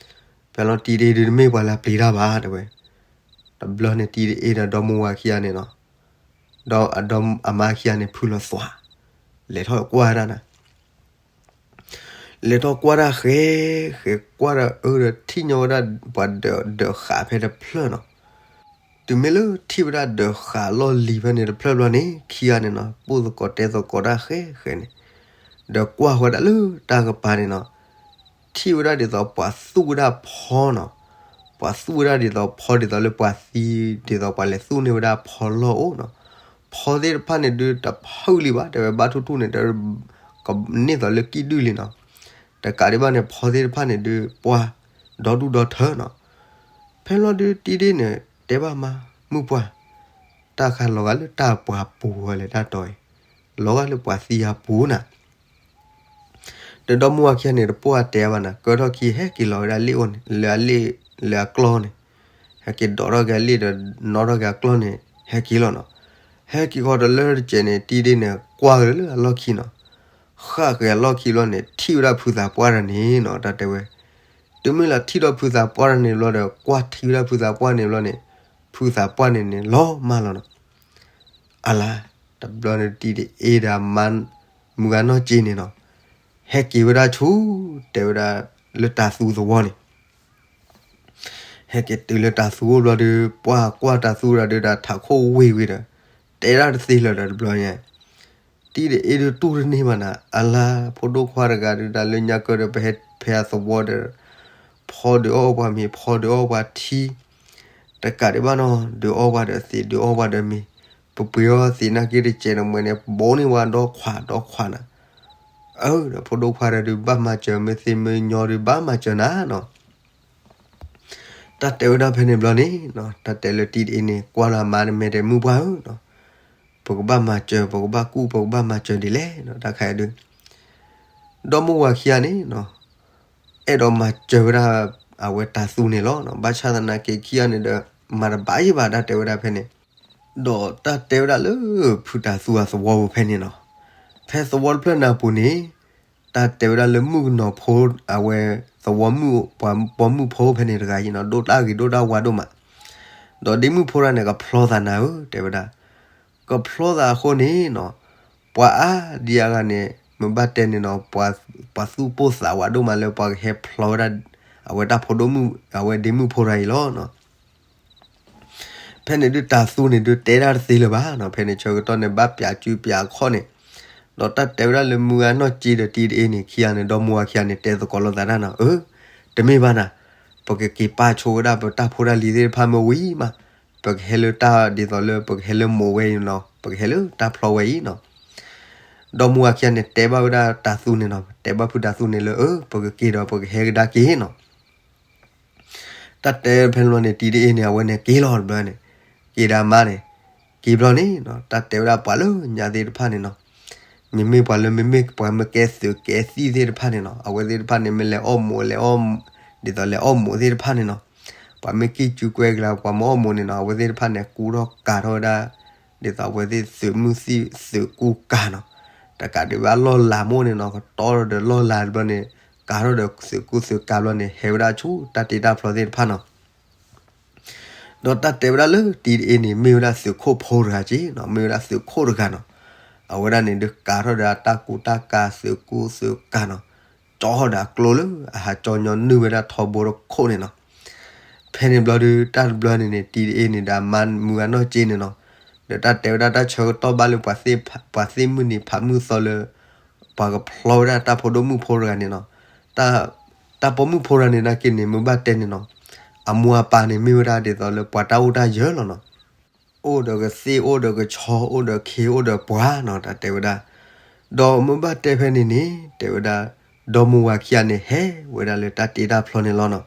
ဖဲလီၤတံၤတအ့ဒုးတမ့ၢ်ပှၤလၢအပျံၤတၢ်ဘၣ်တဲဝဲ. တဘျီန့ၣ်တံၤတအ့ဒီးဒီမါဝၤခံဂၤန့ၣ်နီၤ, ဒီးအမါခံဂၤန့ၣ် ဖုလီၤသွး, လဲၤထီၣ်ကွၢ်ဝဲဒၣ်နၤ လဲၤထီၣ်ကွၢ်တၢ်ဃဲ, ဃဲကွၢ်ဒီးအၢဒီးထံၣ်ညီဝဲဒၣ်ပှၤဒၢးဃးဖဲတဖျၢၣ်နီၤ. တုၤမ့ၢ်လၢထံၣ်ဝဲဒၣ်ဒၢးဃးလီၢ်လံၤဖဲန့ၣ်တဖျၢၣ်ဘျီန့ၣ် ခံဂၤန့ၣ်နီၤ ပိၣ်သကိးတဲသကိးတၢ်ဃဲဃဲန့ၣ်, ဒီးကွၢ်ဃီဒၣ်လၢတၢ်ကပၤန့ၣ်နီၤ, ထံၣ်ဝဲဒၣ်ဒ်သိးပှၤသူၣ်ဝဲဒၣ်ဖီနီၤ, ပှၤသူၣ်ဝဲဒၣ်ဒ်သိးဖီဒ်သိးလၢပှၤသံ, ဒ်သိးပှၤလဲၤသူၣ်န့ၢ်ဝဲဒၣ်ဖီလီၢ်အိၣ်နီၤ. ဖီသ့ၣ်တဖၣ်န့ၣ်ဒုးတဖုၣ်လံဘၣ် တဲဝဲ ဘၣ်ထူၣ်ထူၣ်န့ၣ် တဲဝဲ ကန့ၢ်သိးလၢကံၣ်ဒုၣ်လံနီၤ. တကးဒံးဘၣ်န့ၣ် ဖီသ့ၣ်တဖၣ်န့ၣ်ဒုးပှၢ်ဒီဒူၣ်ဒီထၢနီၤ. ဖဲလီၤဒုးတံၤဒ့န့ၣ် တဲဘၣ်မါ မုၢ်ပှၢ်, တၢ်ခါလီၤဂာ်လၢတၢ်ပှၤပူၤဝဲလဲၣ်တၢ်တီအံၤ, လီၤဂာ်လၢပှၤသံအပူၤနၤ. ဒီးဒီမါဝၤခံဂၤန့ၣ် တပိၢ်အတဲဘၣ်နၤ ကၢထီၣ်ခံဟဲက့ၤလီၤဝဲဒၣ်လ့ၣ်အိၣ်န့ၣ် လၢအလ့ၣ် လၢအကျီန့ၣ်, ဟဲက့ၤဒိးထီၣ်က့ၤအလ့ၣ်ဒီး နီၣ်ထီၣ်က့ၤအကျီန့ၣ် ဟဲက့ၤလီၤနီၤ. ဟဲက့ၤဃီတလၢတစဲးန့ၣ် တံၤဒ့န့ၣ် ကွၢ်က့ၤလၢအလီၢ်ခံနီၤ. ဃၣ်က့ၤအလီၢ်ခံဘျီန့ၣ် ထံၣ်ဝဲဒၣ်ဖုသးပှၢ်တဂၤန့ၣ်နီၤ တၢ်တဲဝဲ. တုၤမ့ၢ်လၢထံၣ်ဒီးဖုသးပှၢ်တဂၤန့ၣ်ဘျီဒီး ကွၢ်ထံဝဲဒၣ်ဖုသးပှၢ်န့ၣ်ဘျီန့ၣ် ဖုသးပှၢ်န့ၣ်န့ၣ် လီၤမၢ်လီၤနီၤ. အလါ, တဘျီန့ၣ်တံၤတအ့ဒီးမါ မုၢ်ဂၤနီၢ်က့န့ၣ်နီၤ, ဟဲက့ၤဝဲဒၣ်ဆူ တဲဝဲဒၣ်လၢတၤသူသဝီန့ၣ် ဟဲက့ၤတုၤလၢတၤသူအိၣ်ဘျီဒီး ပှၢ်ကွၢ်တၤသူဒီး ဒီးထးခိၣ်ဝ့ၤဝံၤဒီး တဲဒၣ်တသ့လၢၤဒီးတဘျီညါ, တံၤတအ့ဒုးတူၢ်တန့ၢ်ဘၣ်နၤ, အလါ ဖိဒိၣ်ခွါတဂၤဒုး တၢ်လၢညါကၢဒီး ပဟဲဖဲအသဝီဒီး ဖီဒုးအီၣ်ပှၤမ့ၤ ဖီဒုးအီၣ်ပှၤထံ တကးဒံးဘၣ်နီၤ ဒုးအီၣ်ပှၤဒီးသံး ဒုးအီၣ်ပှၤဒီးမ့ၤ, ပပှ့ၤအီၣ်သံးနာ်က့တစဲးတမှဲၤန့ၣ် ဘိးန့ၢ်ဝဲဒီခွးဒီခွးနၤ, အၢ ဒီးဖိဒိၣ်ခွါဒီးဒုးဘၣ်မၤစၢၤ မ့ၢ်သ့မ့ၢ်ညီဒုးဘၣ်မၤစၢၤနၤနီၤ. တၢ်တဲဝဲဒၣ်ဖဲန့ၣ်ဘျီန့ၣ်နီၤ တၢ်တဲလၢတံၤတအ့န့ၣ် ကွၢ်လၢအမါန့ၣ် မဲာ်တဲမုၢ်ပှၢ်ဧၢနီၤ, ပကဘၣ်မၤစၢၤ ပကဘၣ်ကူၣ် ပကဘၣ်မၤစၢၤဒ်လဲၣ်နီၤ တၢ်ခါအံၤဒုး ဒီမါဝၤခံဂၤန့ၣ်နီၤ အဲၣ်ဒိးမၤစၢၤဝဲဒၣ် အဝဲတၤသူန့ၣ်လီၤ. ဘၣ်ဆၣ်သနာ်က့ခံဂၤန့ၣ်ဒီး မၤတဘၣ်ယံၤဘၣ် တၢ်တဲဝဲဒၣ်ဖဲန့ၣ်, ဒီးတၢ်တဲဝဲဒၣ်လၢ ဖုတၤသူအသဝီပူၤဖဲန့ၣ်နီၤ, ဖဲသဝီတဖျၢၣ်နၢ်ပူၤန့ၣ် တၢ်တဲဝဲဒၣ်လၢမုၣ်ကနီၤဖိ အဝဲသဝီမုၣ် ပှၤပိာ်မုၣ်ဖိဖဲန့ၣ်တဂၤအံၤနီၤ ဒိၣ်တၢ်ဂ့ၤဒိၣ်တၢ်ဝါဒိၣ်မး, ဒီးဒ်မုၣ်ဖိတဂၤန့ၣ် ကဖျီသးနၤဧၢ တဲဝဲဒၣ် ကဖျီသးအဃိန့ၣ်နီၤ, ပှၤအါဒံအါဂၤန့ၣ် မ့ၢ်ဘၣ်တဲန့ၣ်နီၤ ပှၤ ပှၤသူၣ်ပိၢ်သးဝးဒိၣ်မးလၢပှၤကဟဲဖျီဝဲဒၣ် အဝဲတၢ်ဖိဒိၣ်မုၣ် အဝဲဒ့မုၣ်ဖိတဂၤအံၤလီၤနီၤ. ဖဲန့ၣ်ဒုးတၤသူန့ၣ်ဒုး တဲဒၣ်တသ့လၢၤဘၣ်နီၤ. ဖဲန့ၣ်ဆၢကတီၢ်န့ၣ် ဘၣ်ပျးစုပျးခီၣ်န့ၣ်, ဒီးတၢ်တဲဝဲဒၣ်လၢမုၢ်ဂၤနီၢ်က့ဒီးတံၤတအ့န့ၣ် ခံဂၤန့ၣ် ဒီမါဝၤခံဂၤန့ၣ် တဲသကိးလိာ်သးတၢ်နီၤ, အၢ တမ့ၢ်ဘၣ်နၤ, ပကက့ၤပာ်ဆိဝဲဒၣ်ပတၢ်ဖိတၢ်လံၤသ့ၣ်တဖၣ်မ့ၢ်ဝံၤမး, ပကဟဲလၢတၢ်ဒ်သိးလၢပကဟဲလၢမိးဝဲအံၤနီၤ, ပကဟဲလၢတၢ်ဖျီဝဲအံၤနီၤ. ဒီမါဝၤခံဂၤန့ၣ် တဲဘၣ်ဝဲဒၣ်တၤသူန့ၣ်နီၤ, တဲဘၣ်ဖုတၤသူန့ၣ်လၢ အၢ ပကက့ၤဒီးပကဟဲကဒါက့ၤနီၤ. တၢ်တဲဖဲန့ၣ်ဘျီန့ၣ် တံၤတအ့န့ၣ် အဝဲန့ၣ်က့ၤလီၤတဘျီန့ၣ်, က့ၤဒၣ်မါန့ၣ်, က့ၤဘျီန့ၣ်နီၤ, တၢ်တဲဝဲဒၣ်ပှၤလၢညါသ့ၣ်တဖၣ်န့ၣ်နီၤ, မ့မ့ၢ်ပှၤလၢမ့မ့ၢ်ပှၤမ့ၢ်ကဲသုးကဲသံၣ်သ့ၣ်တဖၣ်န့ၣ်နီၤ, အဝဲသ့ၣ်တဖၣ်န့ၣ် မ့ၢ်လဲၤအီၣ်မိးလဲၤအီၣ်, ဒ်သိးလဲၤအီၣ်မိးသ့ၣ်တဖၣ်န့ၣ်နီၤ, ပှၤမ့ၢ်ကံၢ်ကူကွဲကလၤ ပှၤမ့ၢ်အီၣ်မိးန့ၣ်နီၤ, အဝဲသ့ၣ်တဖၣ်န့ၣ် ကူထီၣ်ကၤထီၣ်ဝဲဒၣ်, ဒ်သိးအဝဲသ့ၣ်သုးမုၢ်သံၣ်သုးကူကၤနီၤ, တကးဒံးဘၣ်လီၢ်လၤမိၢ်န့ၣ်နီၤ, ကတီၢ်ဒီးလီၢ်လၤတဘျီန့ၣ်, ကၤထီၣ်ဒီးသုးကူသုးကၤဘျီန့ၣ် ဟဲဝဲဒၣ်ဆူတၢ်တ့တၢ်ဖျီသ့ၣ်တဖၣ်နီၤ. ဒီးတၢ်တဲဝဲဒၣ်လၢတံၤတအ့န့ၣ် မ့ၢ်ဝဲဒၣ်သုးခိၣ်ဖိတဂၤက့နီၤ, မ့ၢ်ဝဲဒၣ်သုးခိၣ်တဂၤနီၤ, အဝဲဒၣ်န့ၣ်ဒုးကၤထီၣ်ဒီးအတၢ်ကူတၢ်ကၤသုးကူသုးကၤနီၤ, ကၠီထီၣ်ဒီးအကျိလၢအဟးကၠီညီနုၢ်ဝဲဒၣ်ထီဘိတခိၣ်န့ၣ်နီၤ. ဖဲန့ၣ်ဘျီဒုး တၢ်တဘျီန့ၣ်န့ၣ် တံၤတအ့န့ၣ်ဒီးမါမုၢ်ဂၤနီၢ်က့န့ၣ်နီၤ, ဒီးတၢ်တဲဝဲဒၣ်တၢ်ဆၢကတီၢ်ဘၣ်လၢ ပှၤသ့ၣ်မုၢ်နံၤဖးမုၢ်သီလၢ ပှၤကဖျီဝဲဒၣ်တၢ်ဖိဒိၣ်မုၣ်ဖိတဂၤန့ၣ်နီၤ, တၢ်, တၢ်ပိာ်မုၣ်ဖိတဂၤန့ၣ်နာ်က့န့ၣ် မ့ၢ်ဘၣ်တဲန့ၣ်နီၤ, အမိၢ်အပၢ်န့ၣ်မ့ၢ်ဝဲဒၣ်ဒ်သိးလၢပှၤတၢ်အိၣ်တၢ်ယၢၤလီၤနီၤ. အိၣ်ဒီးကသ့ၣ် အိၣ်ဒီးကဆီ အိၣ်ဒီးခ့ အိၣ်ဒီးပှၤနီၤ, တၢ်တဲဝဲဒၣ်. ဒီးမ့ၢ်ဘၣ်တဲဖဲန့ၣ်န့ၣ် တဲဝဲဒၣ်, ဒီမါဝၤခံဂၤန့ၣ်ဟဲဝဲဒၣ်လၢတၢ်တ့တၢ်ဖျီန့ၣ်လီၤနီၤ.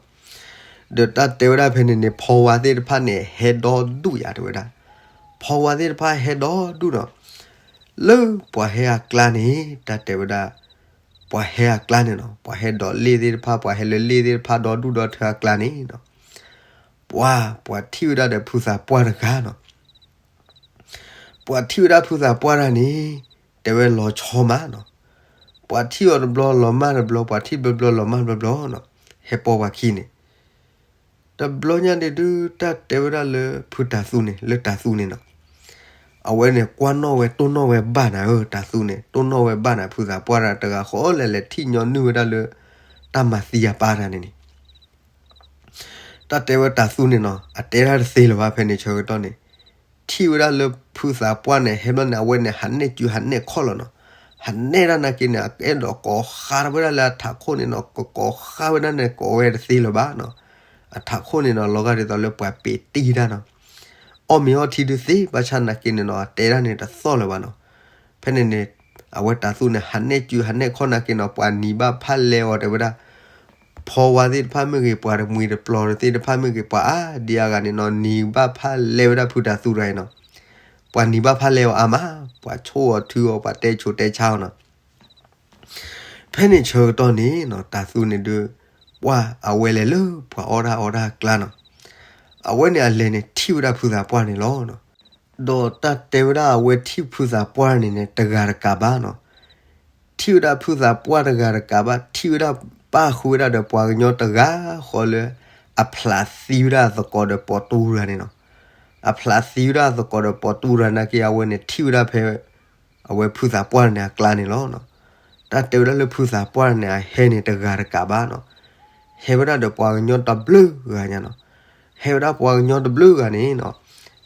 ဒီးတၢ်တဲဝဲဒၣ်ဖဲန့ၣ်န့ၣ် ဖီဝါသ့ၣ်တဖၣ်န့ၣ် ဟဲဒီဒူၣ်ယၤ တဲဝဲဒၣ်. ဖီဝါသ့ၣ်တဖၣ်ဟဲဒီဒူၣ်နီၤ. လၢပှၤဟဲအကျါန့ၣ် တၢ်တဲဝဲဒၣ်, ပှၤဟဲအကျါန့ၣ်နီၤ, ပှၤဟဲဒိးလ့ၣ်သ့ၣ်တဖၣ် ပှၤဟဲလၢလ့ၣ်သ့ၣ်တဖၣ် ဒီဒူၣ်ဒီထၢအကျါန့ၣ်နီၤ, ပှၤ, ပှၤထံၣ်ဝဲဒၣ်ဒီးဖုသးပှၢ်တဂၤနီၤ. ပှၤထံၣ်ဝဲဒၣ်ဖုသးပှၢ်တဂၤန့ၣ် တဲဝဲလီၤဆီမးနီၤ. ပှၤထံၣ်အီၤတဘျီလီၤမၢ်တဘျီ, ပှၤထံၣ်ဘျီဘျီလီၤမၢ်ဘျီဘျီနီၤ. ဟဲပိာ်ပှၤခံန့ၣ် တဘျီညါန့ၣ်ဒုး တၢ်တဲဝဲဒၣ်လၢဖုတၤသူန့ၣ်, လၢတၤသူန့ၣ်နီၤ, အဝဲန့ၣ်ကွၢ်နီၣ်ဝဲ တိၢ်နီၣ်ဝဲဘၣ်နၤဧၢ, တၤသူန့ၣ် တိၢ်နီၣ်ဝဲဘၣ်နၤ ဖုသးပှၢ်တဂၤတဂၤဃီလဲၣ်လဲၣ် ထံၣ်ညီနုၢ်ဝဲဒၣ်လၢ တၢ်မၤသံအပၢ်တဂၤန့ၣ်န့ၣ် တၢ်တဲဝဲတၤသူန့ၣ်နီၤ, အတဲတၢ်တသ့လၢၤဘၣ် ဖဲန့ၣ်ဆၢကတီၢ်န့ၣ်, ထံၣ်ဝဲဒၣ်လၢဖုသးပှၢ်န့ၣ် ဟဲဘျီန့ၣ် အဝဲန့ၣ် ဟးနဲၣ်စုဟးနဲၣ်ခီၣ်လီၤနီၤ. ဟးနဲၣ်တၢ်နာ်က့န့ၣ် အအဲၣ်ဒိးကိးဃါဝဲဒၣ်လၢအထးခိၣ်န့ၣ်နီၤ, ကကိးဃါဝဲဒၣ်န့ၣ် ကိးဝဲတသ့လၢၤဘၣ်နီၤ. အထးခိၣ်န့ၣ်နီၤ လီၤဂာ်ဒ်သိးလၢပှၤပ့းတံၢ်တၢ်နီၤ. အီၣ်မ့ၤအီထံဒုးသ့ ဘၣ်ဆၣ်နာ်က့န့ၣ်နီၤ အတဲဒၣ်န့ၣ်တသီၣ်လၢၤဘၣ်နီၤ. ဖဲန့ၣ်န့ၣ် အဝဲတၤသူန့ၣ် ဟးနဲၣ်စုဟးနဲၣ်ခီၣ်နာ်က့နီၤ ပှၤနံၤဘၣ်ဖၣ်လဲအီၤတဲဝဲဒၣ် ဖီဝါသ့ၣ်တဖၣ်မ့ၢ်ဂ့ၤ ပှၤတမှံၤတပျီၤသ့ၣ်တဖၣ်မ့ၢ်ဂ့ၤ ပှၤအါဒံအါဂၤန့ၣ်နီၤ နံၤဘၣ်ဖၣ်လဲဝဲဒၣ်ဖုတၤသူတဂၤအံၤနီၤ. ပှၤနံၤဘၣ်ဖၣ်လဲအီၤအါမး, ပှၤဆိၣ်အီၤထုအီၤ ပှၤတဲဆိတဲဆါအီၤနီၤ. ဖဲန့ၣ်ဆၢကတီၢ်န့ၣ်နီၤ တၤသူန့ၣ်ဒုး ပှၤအဝဲလဲၤလၢပှၤအီၣ်တၢ်အီတၢ်အကျါနီၤ. အဝဲန့ၣ်အလဲၤန့ၣ်ထံၣ်ဝဲဒၣ်ဖုသးပှၢ်န့ၣ်လီၤ. ဒီးတၢ်တဲဝဲဒၣ်အဝဲထံၣ်ဖုသးပှၢ်န့ၣ်န့ၣ် တဂၤတကးဘၣ်နီၤ. ထံၣ်ဝဲဒၣ်ဖုသးပှၢ်တဂၤတကးဘၣ် ထံၣ်ဝဲဒၣ်ပၣ်ဃုာ်ဝဲဒၣ်ဒီးပှၤကညီတဂၤဃီလၢ အဖျးသံဝဲဒၣ်သကိးဒီးပိာ်တူၢ်တဂၤန့ၣ်နီၤ. အဖျးသံဝဲဒၣ်သကိးဒီးပိာ်တူၢ်တဂၤနာ်က့ အဝဲန့ၣ်ထံၣ်ဝဲဒၣ်ဖဲ အဝဲဖုသးပှၢ်န့ၣ်အကျါန့ၣ်လီၤ. တၢ်တဲဝဲဒၣ်လၢဖုသးပှၢ်န့ၣ် အဟဲန့ၣ်တဂၤတကးဘၣ်နီၤ. ဟဲဝဲဒၣ်ဒီးပှၤကညီတဘျုးဂၤညါနီၤ. ဟဲဝဲဒၣ်ပှၤကညီတဘျုးဂၤန့ၣ်နီၤ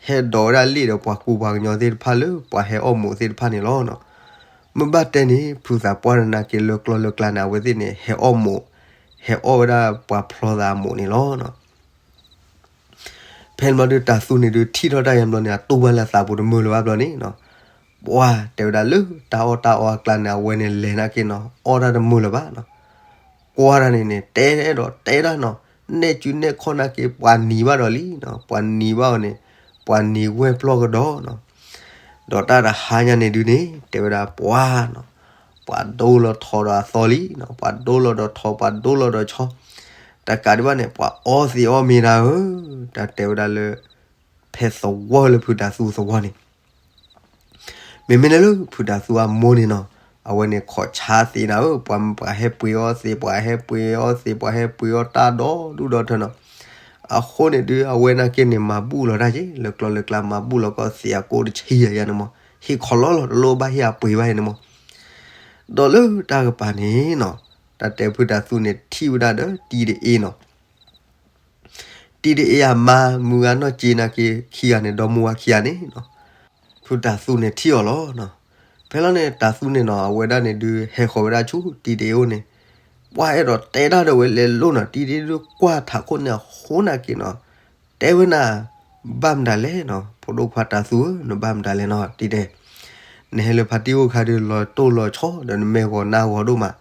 ဟဲဒိးဝဲဒၣ်လ့ၣ်ဒီးပှၤကူပှၤကညီသ့ၣ်တဖၣ်လၢပှၤဟဲအီၣ်မိးသ့ၣ်တဖၣ်န့ၣ်လီၤ. မ့ၢ်ဘၣ်တဲန့ၣ် ဖုသးပှၢ်နာ်က့လၢကျီၢ်လၢကျါန့ၣ် အဝဲသ့ၣ်န့ၣ် ဟဲအီၣ်မိး, ဟဲအီၣ်ဝဲဒၣ်ပှၤဖျီသးအမိးန့ၣ်လီၤ. ဖဲန့ၣ်ဘျီဒုး တၤသူန့ၣ်ဒုး ထံၣ်ထီၣ်တၢ်ယါဘျီန့ၣ် အတူၢ်ဘၣ်လၢသးပူၤတမုာ်လၢၤဘၣ်ဘျီန့ၣ်နီၤ. ပှၤတဲဝဲဒၣ်လၢတၢ်အီၣ်တၢ်အီအကျါန့ၣ် အဝဲန့ၣ်လဲၤနာ်က့နီၤ အီၣ်တၢ်တမုာ်လၢၤဘၣ်နီၤ. ကွၢ်တၢ်န့ၣ်န့ၣ် တဲအဲၣ်ဒိးတဲဒၣ်နီၤ, နဲၣ်စုနဲၣ်ခီၣ်နာ်က့ ပှၤနံၤဘၣ်ဒီးလံနီၤ, ပှၤနံၤဘၣ်အီၤန့ၣ် ပှၤနံၤဝဲၢ်ပျီၢ်ကဒီးနီၤ. ဒီးတၢ်တဟါညါန့ၣ်ဒုးန့ၣ် တဲဝဲဒၣ်ပှၤနီၤ, ပှၤဒိလီၤထိးဒီးအသီလံနီၤ, ပှၤဒိလီၤဒီးထိး ပှၤဒိလီၤဒီးဆီ, တကးဒံးဘၣ်န့ၣ် ပှၤအီသံးအီမ့ၤဒၣ်ဧၢ, တၢ်တဲဝဲဒၣ်လၢ ဖဲသဝီလၢဖုတၤသူသဝီန့ၣ် မ့မ့ၢ်လၢဖုတၤသူအမိၢ်န့ၣ်နီၤ, အဝဲန့ၣ်ခိးဆါသ့းနၤဧၢ, ပှၤ ပှၤဟဲပှ့ၤအီသ့း, ပှၤဟဲပှ့ၤအီသ့း, ပှၤဟဲပှ့ၤအီတၢ်ဒီဒူၣ်ဒီထၢနီၤ. အဃိန့ၣ်ဒုး အဝဲနာ်က့န့ၣ် မၤဘူၣ်လီၤတၢ်က့ၤ လၢကျီၢ်လၢကျါ မၤဘူၣ်လီၤကီၢ်သ့းအကိးတဆံယၤယၤန့ၣ်မး, ဟ့ၣ်ခီလီၤလီၤ တလိၣ်ဘၣ်ဟ့ၣ်အပှ့ၤဘၣ်အံၤန့ၣ်မး. ဒီးလၢတၢ်ကပၤန့ၣ်နီၤ, တၢ်တဲဖုတၢ်သူန့ၣ်ထံၣ်ဝဲဒၣ်ဒီးတံၤဒအ့နီၤ. တံၤဒအ့အမါ မုၢ်ဂၤနီၢ်က့နၤက့ခံဂၤန့ၣ် ဒီမါဝၤခံဂၤန့ၣ်နီၤ, ဖုတၢ်သူန့ၣ်ထံၣ်အီၤလီၤ. ဖဲလီၤန့ၣ် တၢ်သူန့ၣ်နီၤ အဝဲဒၣ်န့ၣ်ဒုးဟဲဃီၤဝဲဒၣ်ဆူတံၤဒအ့အိၣ်န့ၣ်, ပှၤအဲၣ်ဒိးတဲဒၣ်ဒီးဝဲလဲၤလိၣ်နီၤ, တံၤဒအ့ဒုးကွၢ်ထးခိၣ်န့ၣ်အဃိနၤက့နီၤ, တဲဝဲနၤ, ဘၣ်မတၤလဲၣ်နီၤ, ဖိဒိၣ်ခွါတၢ်သူဧၢ နဘၣ်မတၤလဲၣ်နီၤ, တံၤဒအ့, နဟဲလၢဖါတံၢ်အိၣ်ခါဒုး လီၤတိၢ်လီၤဆီဒီးနမဲာ်ဂီၤနါဂီၤဒိၣ်မး,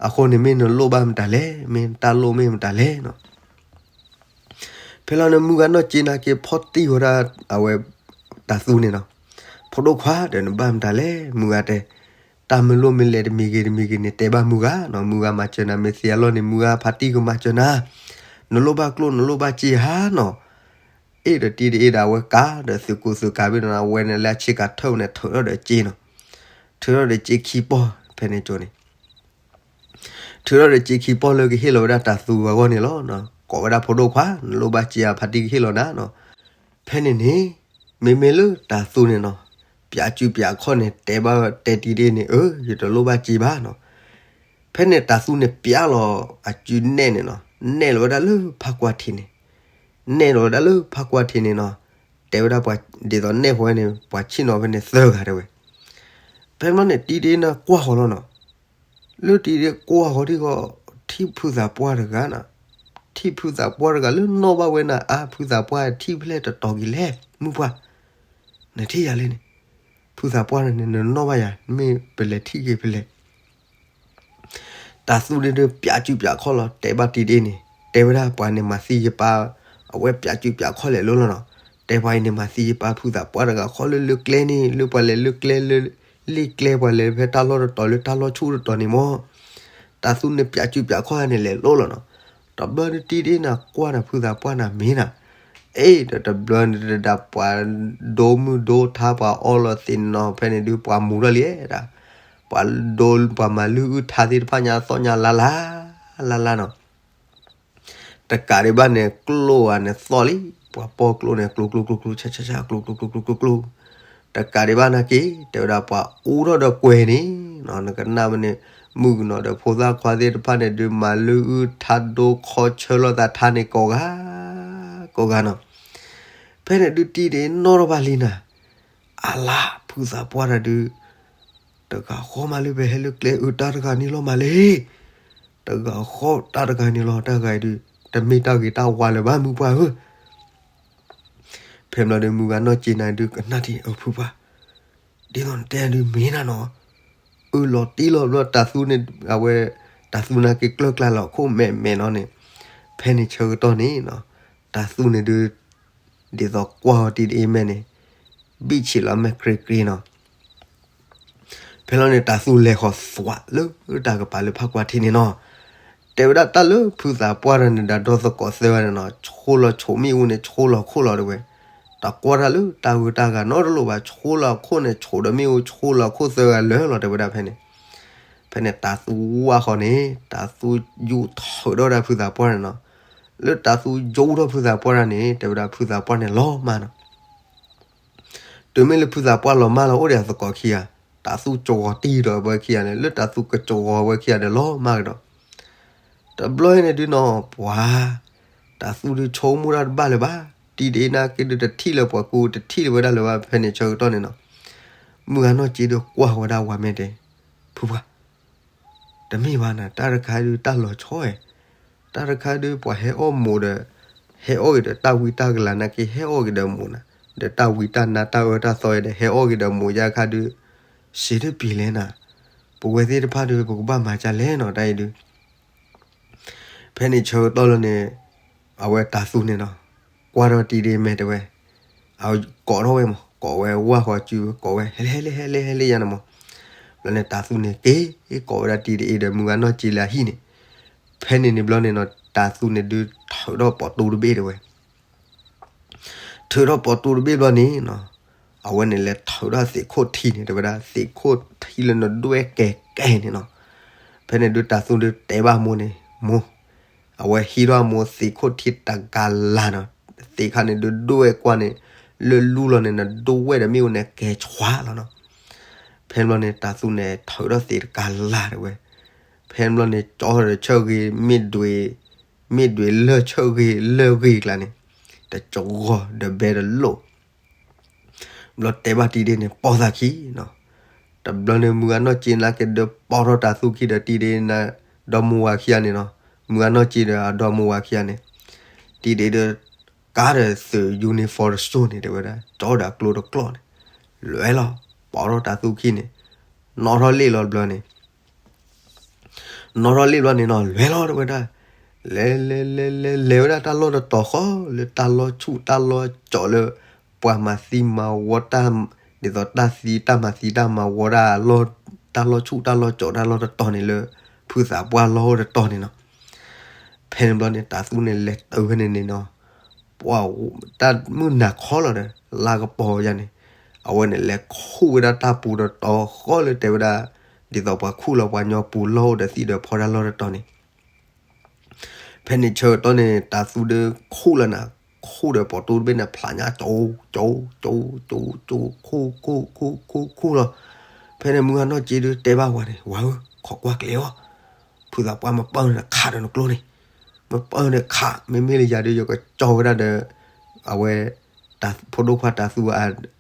အဃိန့ၣ်မ့ၢ်နလိၣ်ဘၣ်မတၤလဲၣ်, မ့ၢ်တၢ်လိၣ်မ့ၢ်မတၤလဲၣ်နီၤ. ဖဲလီၤန့ၣ် မုၢ်ဂၤနီၢ်က့နၤက့ဖီၣ်တံၢ်ဝဲဒၣ် အဝဲ တၢ်သူန့ၣ်နီၤ, ဖိဒိၣ်ခွါဒီးနဘၣ်မတၤလဲၣ်, မုၢ်ဂၤတဲ, တၢ်မ့ၢ်လိၣ်မ့ၢ်လဲၤတမံၤဂ့ၤတမံၤဂ့ၤန့ၣ် တဲဘၣ်မုၢ်ဂၤနီၤ, မုၢ်ဂၤမၤစၢၤနၤ, မ့ၢ်သ့အလီၢ်န့ၣ် မုၢ်ဂၤဖါတံၢ်ကမၤစၢၤနၤ, နလိၣ်ဘၣ်ကျိၣ် နလိၣ်ဘၣ်စ့ဧါနီၤ. အ့ၣ်ဒီးတံၤဒအ့ဒီးအဝဲကးဒီးသုးကူသုးကၤဘ့ၣ်နီၤ, အဝဲန့ၣ်လၢအဆ့ကၤထၢၣ်န့ၣ် ထုးထီၣ်ဒီးစ့နီၤ, ထုးထီၣ်ဒီးစ့ခံပီၢ်ဖဲန့ၣ်ကၠိန့ၣ် ထုးထီၣ်ဒီးစ့ခံပီၢ်လၢကဟ့ၣ်လီၤဝဲဒၣ်တၢ်သူအဂီၢ်န့ၣ်လီၤ. ကိးဝဲဒၣ်ဖိဒိၣ်ခွါ, နလိၣ်ဘၣ်စ့ဧါ, ဖါတံၢ်ကဟ့ၣ်လီၤနၤနီၤ. ဖဲန့ၣ်န့ၣ် မ့မ့ၢ်လၢတၢ်သူန့ၣ်နီၤ, ပၠးစုပၠးခီၣ်န့ၣ် တဲဘၣ်တဲတံၤဒအ့န့ၣ်, အၢ ယတလိၣ်ဘၣ်စ့ဘၣ်နီၤ. ဖဲန့ၣ်တၢ်သူန့ၣ်ပၠးလီၤအစုနဲၣ်န့ၣ်နီၤ, နဲၣ်လီၤဝဲဒၣ်လၢဖးကွၢ်ထံးန့ၣ်, နဲၣ်လီၤဝဲဒၣ်လၢဖးကွၢ်ထံးန့ၣ်နီၤ, တဲဝဲဒၣ်ပှၤဒ်သိးနဲၣ်ဃီဝဲန့ၣ် ပှၤဆ့ၣ်နီၤဖဲန့ၣ်သၢဂၤတဲဝဲ. ဖဲန့ၣ်န့ၣ် တံၤဒအ့န့ၣ်ကွၢ်ဃီၤလီၤနီၤ, လၢတံၤဒအ့ကွၢ်ဃီၤဒံးဃီ, ထံၣ်ဖုသးပှၢ်တဂၤနီၤ, ထံၣ်ဖုသးပှၢ်တဂၤလၢနီၣ်ဘၣ်ဝဲနၤအါ, ဖုသးပှၢ်ထံၣ်ဖဲလဲၣ်တတီၤက့ၤလဲၣ်, မုၢ်ပှၢ်, နထံၣ်ယၤလဲၣ်န့ၣ်, ဖုသးပှၢ်န့ၣ် နနီၣ်ဘၣ်ယၤ မ့ၢ်ပလဲၤထံၣ်က့ၤဖဲလဲၣ်. တၢ်သူန့ၣ်ဒုးပၠးစုပၠးခီၣ်လီၤ တဲဘၣ်တံၤဒအ့န့ၣ်, တဲဝဲဒၣ်ပှၤန့ၣ်မၤသံယပၢ်, အဝဲပၠးစုပၠးခီၣ်လဲၤလိၤလီၤနီၤ, တဲပှၤအံၤန့ၣ်မၤသံယပၢ်ဖုသးပှၢ်တဂၤဃီလၢလၢကျဲန့ၣ်, လၢပှၤလဲၤလၢကျဲလၢ, လ့ၣ်ကျဲပှၤလဲၤဖဲတၢ်လီၢ်တတီၤလၢတၢ်လီၢ်ဆူၣ်တတီၤန့ၣ်မၢ်. တၢ်သူန့ၣ်ပၠးစုပၠးခီၣ်န့ၣ်လဲၤလိၤလီၤနီၤ. တဘျီန့ၣ်တံၤဒအ့နၤကွၢ်နၤဖုသးပှၢ်နၤမ့ၢ်နၤ, အ့ၣ်ဒီးတဘျီန့ၣ်ဒၣ်ပှၤဒိမုၢ်ဒိထါ ပှၤအီလီၤသ့ၣ်နီၤဖဲန့ၣ်ဒုး ပှၤမူၤထီၣ်လံဒၣ်, ပှၤဒိပှၤမၤလုၢ်အုၣ်ထါသ့ၣ်တဖၣ်ညါသီၣ်ညါလါလါ, လါလါနီၤ. တကးဒံးဘၣ်န့ၣ် ကျိၣ်ဧါန့ၣ်သီၣ်လံ, ပှၤပီၢ်ကျိၣ်န့ၣ် ကျိၤကျိၤကျိၤကျိၤ ဆဆဆ ကျိၤကျိၤကျိၤကျိၤကျိၤကျိၤ, တကးဒံးဘၣ်နာ်က့ တဲဝဲဒၣ်ပှၤအူထီၣ်ဒီးကွဲၤန့ၣ်, နကနၣ်မ့ၢ်န့ၣ်, မုၣ်ကနီၤဒီးဖိသၣ်ခွါသ့ၣ်တဖၣ်န့ၣ်ဒုး မၤလုၢ်အုၣ်ထါဒိခီဆၢလိာ်သးထါန့ၣ်ကိးဂၤ, ကိးဂၤနီၤ. ဖဲန့ၣ်ဒုးတံၤဒအ့နီၣ်ထီၣ်ဘၣ်လံနၤ, အလါ ဖုသးပှၢ်တၢ်ဒုး တဂၤဃီမးလၢပဟဲလၢကျဲအုးတၢ်တဂၤန့ၣ်လီၤမးလံ, တဂၤဃီတၢ်တဂၤန့ၣ်လီၤ တၢ်ဂၤအံၤဒုး, တမ့ၢ်တၢ်ဂ့ၤတၢ်ဝါလၢၤဘၣ်မုၢ်ပှၢ်ဧၢ. ဖဲဘျီဒုးမုၢ်ဂၤနီၢ်က့နၤဒုးကနၣ်ထံၣ်အဖုပှၢ်, ဒ်သိးနတဲဒုးမ့ၢ်နၤနီၤ, အၢၣ်လီၤတံၢ်လီၤဘျီတၢ်သူန့ၣ်, အဝဲ, တၢ်သူနာ်က့ကျၢၢ်ကျါလီၤခိၣ်မဲာ်မဲာ်နီၤန့ၣ်, ဖဲန့ၣ်ဆၢကတီၢ်န့ၣ်နီၤ, တၢ်သူန့ၣ်ဒုး ဒ်သိးကွၢ်အီၤတံၤဒအ့မဲာ်န့ၣ်, ဘံၣ်ဆံးလီၤမဲာ်ကြ့ကြ့နီၤ. ဖဲလီၤန့ၣ် တၢ်သူလဲၤဃီၤသွးလၢတၢ်ကပၤလၢဖးကွၢ်ထံးန့ၣ်နီၤ, တဲဝဲဒၣ်တၢ်လၢဖုသးပှၢ်တၢ်န့ၣ် ဒီးဒီသကိးသၢဂၤန့ၣ်နီၤ, ဆိလီၤဆိမ့ၣ်အူန့ၣ် ဆိလီၤခိၣ်လီၤတဲဝဲ, တၢ်ကွၢ်တၢ်လၢတၢ်ဂုၤတၢ်ဂၤနီတလိၣ်ဘၣ်, ဆိလီၤခိၣ်န့ၣ် ဆိဒီးမ့ၣ်အူ ဆိလီၤခိၣ်သၢဂၤလၢာ်လီၤတဲဝဲဒၣ်ဖဲန့ၣ်. ဖဲန့ၣ်တၢ်သူဝၢ်ဃီန့ၣ် တၢ်သူယူၤထုးဒီးဒၣ်ဖုသးပှၢ်န့ၣ်နီၤ, လၢတၢ်သူယူၤထီၣ်ဖုသးပှၢ်တၢ်န့ၣ် တဲဝဲဒၣ်ဖုသးပှၢ်န့ၣ်လီၤမၢ်နီၤ. တုၤမ့ၢ်လၢဖုသးပှၢ်လီၤမၢ်လီၤအိၣ်ဒီးအသကိးခံဂၤ, တၢ်သူကဝီၤတံၢ်ဒီးအဝဲခံဂၤန့ၣ်, လၢတၢ်သူကကဝီၤအဝဲခံဂၤဒီးလီၤမၢ်ကဒီး, တဘျီအံၤန့ၣ်ဒုးနီၤ ပှၤ, တၢ်သူဒုးဆိကမိၣ်တၢ်တဘၣ်လၢၤဘၣ်, တံၤဒအ့နာ်က့ဒုးတထံၣ်လၢၤပှၤကူ တထံၣ်လၢၤဝဲဒၣ်လၢၤဘၣ်ဖဲန့ၣ်ဆၢကတီၢ်န့ၣ်နီၤ. မုၢ်ဂၤနီၢ်က့ဒုးကွၢ်ဝဲဒၣ်ဝၤမဲာ်တဲ, ဖုပှၢ် တမ့ၢ်ဘၣ်နၤ, တၢ်တခါဒုးတၢ်လီၤဆီဧါ, တၢ်တခါဒုးပှၤဟဲအီၣ်မိၢ်ဒီး, ဟဲအီၣ်က့ၤဒီးတၢ်ဝံတၢ်ကလၤနာ်က့ ဟဲအီၣ်က့ၤဒီးမိၢ်နၤ, ဒီးတၢ်ဝံတၢ်နါတၢ်အၢတၢ်သီဒီးဟဲအီၣ်က့ၤဒီးမိၢ်ယါခါဒုး, စံးတပံၤလဲၣ်နၤ, ပဝဲသ့ၣ်တဖၣ်ဒုး ပကဘၣ်မၤဒ်လဲၣ်နီၤ တၢ်အံၤဒုး ဖဲန့ၣ်ဆၢကတီၢ်လၢန့ၣ်, အဝဲတၢ်သူန့ၣ်နီၤ, ကွၢ်ထီၣ်တံၤဒအ့မဲာ်တဲဝဲ, အကိးထီၣ်ဝဲမး, ကိးဝဲဝၢ်ဃီစု ကိးဝဲ ဟဲလၢ ဟဲလၢ ဟဲလၢ ဟဲလၢယၤန့ၣ်မး. ဘျီန့ၣ်တၢ်သူန့ၣ်က့ၤကိးဝဲဒၣ်တံၤဒအ့ဒီး မုၢ်ဂၤနီၢ်က့လၢအဟံၣ်န့ၣ်, ဖဲန့ၣ်န့ၣ်ဘျီန့ၣ်နီၤ တၢ်သူန့ၣ်ဒုးထုးထီၣ်ပိာ်တူတဘ့ၣ်တဲဝဲ ထုးထီၣ်ပိာ်တူတဘ့ၣ်ဘျီန့ၣ်နီၤ, အဝဲန့ၣ်လဲၤထုးထီၣ်သ့းခိၣ်ထံန့ၣ် တဲဝဲဒၣ်သ့းခိၣ်ထံလၢနဒွဲၣ်ကဲကဲန့ၣ်နီၤ. ဖဲန့ၣ်ဒုးတၢ်သူဒုးတဲဘၣ်မိၢ်န့ၣ်, မိၢ်, အဝဲဟံးထီၣ်မိၢ်သ့းခိၣ်ထံတကလးနီၤ, သ့းခါန့ၣ်ဒုးဒွဲၣ်ကွၢ်န့ၣ်, လၢလူလီၤန့ၣ် နဒွဲၣ်ဒီးမ့ၣ်အူန့ၣ်ကဲဆှးလီၤနီၤ. ဖဲန့ၣ်ဘျီန့ၣ် တၢ်သူန့ၣ်ထုးထီၣ်သ့းတကလးတဲဝဲ, ဖဲန့ၣ်ဘျီန့ၣ် ကၠီဒီးဆၢဂ့ၤ မ့ၢ်ဒွံး, မ့ၢ်ဒွံးလၢဆၢဂ့ၤလၢဂ့ၤကျါန့ၣ်, တကဂီၤဒီးဘဲတလိၣ် ဘျီတဲဘၣ်တံၤဒ့န့ၣ် ပိာ်သးခံနီၤ. တဘျီန့ၣ် မုၢ်ဂၤနီၢ်က့နၤက့ၤဒီးပိာ်ထီၣ်တၤသူခံဒီးတံၤဒ့နၤ ဒီမါဝၤခံဂၤန့ၣ်နီၤ. မုၢ်ဂၤနီၢ်က့ဒီးအဒီမါဝၤခံဂၤန့ၣ်, တံၤဒ့ဒီး ကါဒီးသုး uniform တစိၢ်န့ၣ် တဲဝဲဒၣ် ကၠီဒီးအကျိတကျီၢ်န့ၣ်, လဲၤလီၤ ပိာ်ထီၣ်တၤသူခံန့ၣ်, နီၣ်ထီၣ်လ့ၣ်လီၤတဘျီန့ၣ် နီၣ်ထီၣ်လ့ၣ်ဘျီန့ၣ်နီၤ လဲၤလီၤတဲဝဲဒၣ်, လဲၤလဲၤလဲၤလဲၤလဲၤဝဲဒၣ်တၢ်လီၢ်တတီၤဃီ လၢတၢ်လီၢ်ဆူၣ်တၢ်လီၢ်ကၠီၤလၢ ပှၤမၤသံမၤဝီတၢ်, ဒ်သိးတၢ်သံတၢ်မၤသံတၢ်မၤဝီတၢ်လီၢ်, တၢ်လီၢ်ဆူၣ်တၢ်လီၢ်ကၠီၤတၢ်လီၢ်တတီၤန့ၣ်လၢ ဖုသးပှၢ်လီၢ်အိၣ်တတီၤန့ၣ်နီၤ. ဖဲန့ၣ်ဘျီန့ၣ် တၤသူန့ၣ်လဲၤတုၤဖဲန့ၣ်န့ၣ်နီၤ, ပှၤတၢ်မုၢ်နၤခီလီၤဒီး လါကပီၤယါန့ၣ်, အဝဲန့ၣ်လဲၤခူၣ်ဝဲဒၣ်တၢ်ပူၤတတီၤဃီလၢတဲဝဲဒၣ်, ဒ်သိးပှၤခူၣ်လီၤပှၤညီပူၤလီၢ်အိၣ်ဒီးသံၣ်ဒီးဖီတၢ်လီၢ်တတီၤန့ၣ် ဖဲန့ၣ်ဆၢကတီၢ်န့ၣ် တၤသူဒီးခူၣ်လီၤနၤ, ခူၣ်ဒီးပိာ်တိတဘ့ၣ်န့ၣ် ဖျးညါကၠိ ကၠိ ကၠိ ကၠိ ကၠိ ခူၣ် ခူၣ် ခူၣ် ခူၣ် ခူၣ်လီၤ. ဖဲန့ၣ်မုၢ်ဂၤနီၢ်က့ဒီးတဲဘၣ်ဝၤန့ၣ် ဝၤဧၢ ခိးကွၢ်ကျဲၤအီၤ, ဖုသးပှၢ်မ့ၢ်ပၢၢ်နၤခးဒီးနကျိန့ၣ်, မ့ၢ်ပၢၢ်နၤခး, မ့မ့ၢ်လၢယၤဒီး ယကကၠီဝဲဒၣ်ဒီး အဝဲ တၢ်ဖိဒိၣ်ခွါတၤသူ အဆၢဂ့ၤ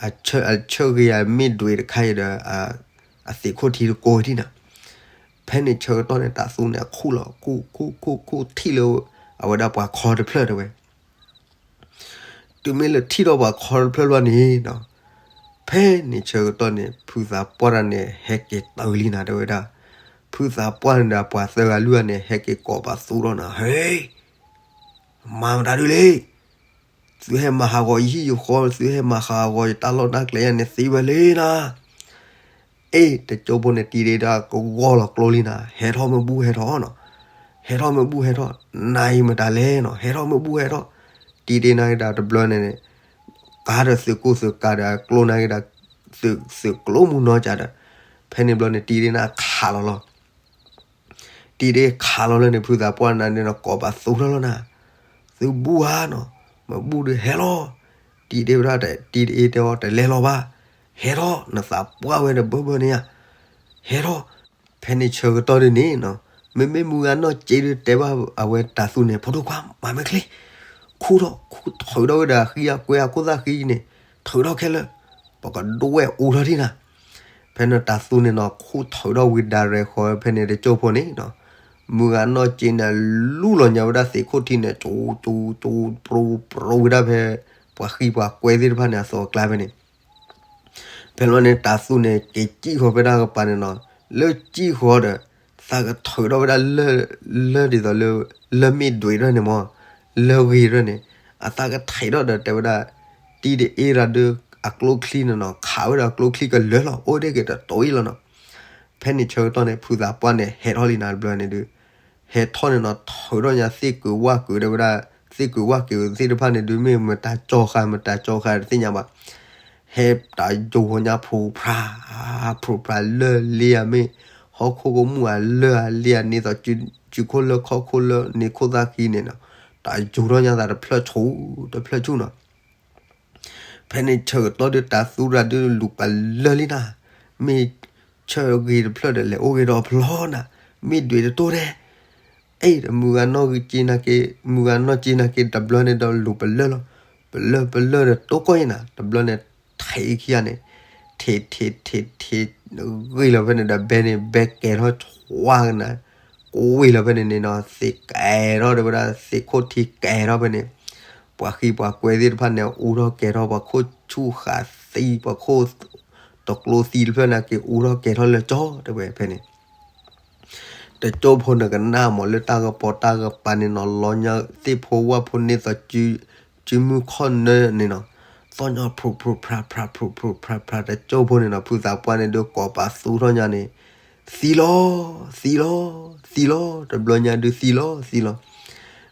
အမ့ၢ်ဒွံးတခါအံၤဒီး အသံးခိၣ်ထံတကိးဝဲဒၣ်နၤ. ဖဲန့ၣ်ဆၢကတီၢ်န့ၣ် တၤသူန့ၣ်ခူၣ်လီၤ ခူၣ် ခူၣ် ခူၣ် ခူၣ် ထံၣ်လၢ အဝဲဒၣ်ပှၤခီတဖျၢၣ်တဲဝဲ တုၤမ့ၢ်လၢထံၣ်ထီၣ်ပှၤခီတဖျၢၣ်လီၤန့ၣ်နီၤ, ဖဲန့ၣ်ဆၢကတီၢ်န့ၣ် ဖုသးပှၢ်တဂၤန့ၣ် ဟဲက့ၤတုၤလံနၤတဲဝဲဒၣ်, ဖုသးပှၢ်န့ၣ်ဒီးပှၤသၢဂၤလွံၢ်ဂၤန့ၣ် ဟဲက့ၤကိးပသူထီၣ်နၤ, ဟဲ, မၤမတၤဒုလဲၣ်, သုဟဲမၤဟးဂီၤယဟံၣ်ယဃီ, သုဟဲမၤဟးဂီၤယတၢ်လီၢ်တၢ်ကျဲယါန့ၣ်သ့ဝဲလံနၤ အ့ တကၠိဖိန့ၣ် တံၤဒ့ဒီးကဂီၢ်လီၤကျိလံနၤ, ဟဲထီၣ်မ့ၢ်ဘူၣ်ဟဲထီၣ်နီၤ, ဟဲထီၣ်မ့ၢ်ဘူၣ်ဟဲထီၣ်, နၤအံၤမတၤလဲၣ်နီၤ, ဟဲထီၣ်မ့ၢ်ဘူၣ်ဟဲထီၣ်, တံၤဒ့နၤက့ၤဒီးတဘျီန့ၣ်, ကါဒီးသုးကိၢ်သုးကၤဒီးကျိနၤက့ၤဒီး, သုးကျိမူနီၤကဒီး, ဖဲန့ၣ်ဘျီန့ၣ် တံၤဒ့နၤခးလီၤလီၤ တံၤဒ့ခးလီၤလၢန့ၣ် ဖုသးပှၢ်နၤန့ၣ်နီၤ ကိးပသူထီၣ်လီၤနၤ, သုဘူၣ်ဧါနီၤ, မ့ၢ်ဘူၣ်ဒီးဟဲလီၤ, တံၤဒ့ဝဲဒၣ် တံၤဒ့တဲအီၤတလဲၤလီၤဘၣ်, ဟဲထီၣ် နသးပှၢ်ဝဲတဘၢဘၢန့ၣ်ဧါ, ဟဲထီၣ်, ဖဲန့ၣ်ဆၢကတီၢ်ဒ်န့ၣ်နီၤ, မ့မ့ၢ်မုၢ်ဂၤနီၢ်က့ဒီးတဲဘၣ်အဝဲတၤသူန့ၣ် ဖိဒိၣ်ခွါ မၤမ့ၢ်ချ့, ခူၣ်ထီၣ် ခူၣ်ထုးထီၣ်ဝဲဒၣ်ဃံအကွဲအခိၣ်သၣ်ဃံန့ၣ်, ထုးထီၣ်ခဲလၢာ်, ပကဒွဲၣ်အူထီၣ်ဒံးနၤ ဖဲန့ၣ်တၤသူန့ၣ်နီၤ ခူၣ်ထုးထီၣ်ဝံၤဒၣ်ရဲၣ်ဃီ ဖဲန့ၣ်တကၠိဖိန့ၣ်နီၤ, မုၢ်ဂၤနီၢ်က့န့ၣ် လူလီၤညါဝဲဒၣ်သံးခိၣ်ထံန့ၣ် ကၠိကၠိကၠိ ပြူပြူဝဲဒၣ်ဖဲ ပှၤဃံပှၤကွဲသ့ၣ်တဖၣ်န့ၣ် အသိးအကျါဖဲန့ၣ် ဖဲလီၤန့ၣ် တၤသူန့ၣ် က့ၤစံၣ်ဃီဖဲတၢ်ကပၤန့ၣ်နီၤ, လၢစံၣ်ဃီဒီး သးကထုးထီၣ်ဝဲဒၣ်လၢ လၢဒ်သိးလၢ လၢမ့ၢ်ဒွံးထီၣ်န့ၣ်မး, လၢဂ့ၤထီၣ်န့ၣ်, အသးကထုးထီၣ်ဒီးတဲဝဲဒၣ်, တံၤဒအ့ဒီး အကျိချံန့ၣ်နီၤ ခးဝဲဒီးအကျိချံကလၢာ်လီၤ အိၣ်ဒ့ၣ်က့ၤတတိၤအံၤလီၤနီၤ. ဖဲန့ၣ်ဆၢကတီၢ်န့ၣ် ဖုသးပှၢ်န့ၣ် ဟဲထီၣ်လံနၤတဘျီန့ၣ်ဒုး ဟဲထီၣ်န့ၣ်နီၤ ထုးထီၣ်ညါသ့ၣ်ကုာ်ဝၣ်ကုာ်တဲဝဲဒၣ်, သ့ၣ်ကုာ်ဝၣ်ကုာ်သ့ၣ်တဖၣ်န့ၣ်ဒုး မ့ၢ်မတၤကၠီဃာ် မတၤကၠီဃာ်တသ့ၣ်ညါဘၣ်. ဟဲတၢ်ယိၤဟိညါ ဖြူဖြါ, ဖြူဖြါလၢလ့ဧါ မ့ၢ်ဟီၣ်ခိၣ်ကမူၣ်ဧါ လၢဧါ လ့ဧါ န့ၣ်သိး စုခိၣ်လၢခီၣ်ခိၣ်လၢ န့ၢ်ခိၣ်သၣ်ဃံန့ၣ်နီၤ, တၢ်ယိၤထီၣ်ညါသးတဖျၢၣ်ဆူၣ် တဖျၢၣ်ဆူၣ်နီၤ. ဖဲန့ၣ်ဆၢကတီၢ်ဒုး တၤသူရၤဒုးလူၤပလၢၢ်လံနၤ, မ့ၢ်ဆၢဂ့ၤတဖျၢၣ်ဒီး လဲၤအိၣ်ဂ့ၤဒီးဖျီနၤ, မ့ၢ်ဒွံးတတိၢ်ဒဲး အ့ မုၢ်ဂၤနီၢ်က့နၤက့, မုၢ်ဂၤနီၢ်က့နၤက့ တဘျီန့ၣ်ဒီးလူၤပလၢၢ်လီၤ. ပလၢၢ်ပလၢၢ်ဒီးတိၢ်ကီၢ်အံၤနၤ, တဘျီန့ၣ် ထံးခံဂၤန့ၣ်, ထံးထံးထံးထံး, ဂ့ၤလီၤဖဲန့ၣ်ဒီး ဘဲန့ၣ် ဘဲကဲၤထီၣ်ဆွါကနၤ, ကဝ့ၤလီၤဖဲန့ၣ်န့ၣ်နီၤ, သ့ၣ်ကဲၤထီၣ်တဲဝဲဒၣ် သ့ၣ်ခိၣ်ထံကဲၤထီၣ်ဖဲန့ၣ်, ပှၤဃံပှၤကွဲသ့ၣ်တဖၣ်န့ၣ် အူထီၣ်ကဲၤထီၣ် ပှၤခိၣ်ဆူၣ်ဃာ်သံ ပှၤခိၣ်တကျိသံတဖျၢၣ်န့ၣ် က့ၤအူထီၣ်ကဲၤထီၣ်လၢကၠီတဲဝဲဖဲန့ၣ် တကၠိဖိန့ၣ်ကနၣ်မးလၢတၢ်ကပီၤတၢ်ကပၤန့ၣ်နီၤ လီၤညါသ့ၣ်ဖိဝၣ်ဖိန့ၢ်သိး စုမုၢ်ခီၣ်နၢန့ၣ်နီၤ, သီၣ်ညီဖြူဖြူဖြါဖြါ ဖြူဖြူဖြါဖြါ တကၠိဖိန့ၣ်နီၤ ဖုသးပှၢ်န့ၣ်ဒုးကိးပသူထီၣ်ညါန့ၣ်, သံလီၤ, သံလီၤ, သံလီၤ, တဘျီညါဒုးသံလီၤ သံလီၤ.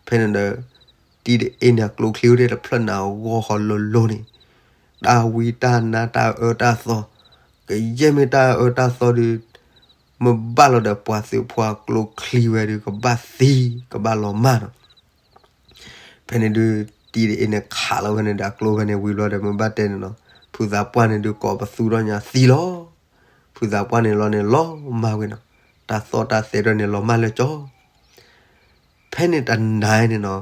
ဖဲန့ၣ်ဒီး တံၤဒအ့န့ၣ် အကျိချံအိၣ်ဒၣ်တဖျၢၣ်နၤ အဂီၢ်ဃီလိၤလိၤန့ၣ်, တၢ်ဝံတၢ်နါတၢ်အၢတၢ်သီ, ကယဲၢ်မ့ၢ်တၢ်အၢတၢ်သီဒုး, မ့ၢ်ဘၣ်လီၤဒီးပှၤသုးဖိအကျိချံဝဲဒုး ကဘၣ်သံ, ကဘၣ်လီၤမၢ်နီၤ. ဖဲန့ၣ်ဒုး တံၤဒအ့န့ၣ်ခးလီၤဖဲန့ၣ်ဒီး အကျိဖဲန့ၣ်ဝံၤဘျီဒီး မ့ၢ်ဘၣ်တဲန့ၣ်နီၤ, ဖုသးပှၢ်န့ၣ်ဒုးကိးပသူထီၣ်ညါသံလီၤ. ဖုသးပှၢ်န့ၣ်လီၤန့ၣ်လီၤမၢ်ဝဲနီၤ. တၢ်သီၣ်တၢ်သဲတၢ်န့ၣ်လီၤမၢ်လၢကၠီ ဖဲန့ၣ်တနၤန့ၣ်နီၤ,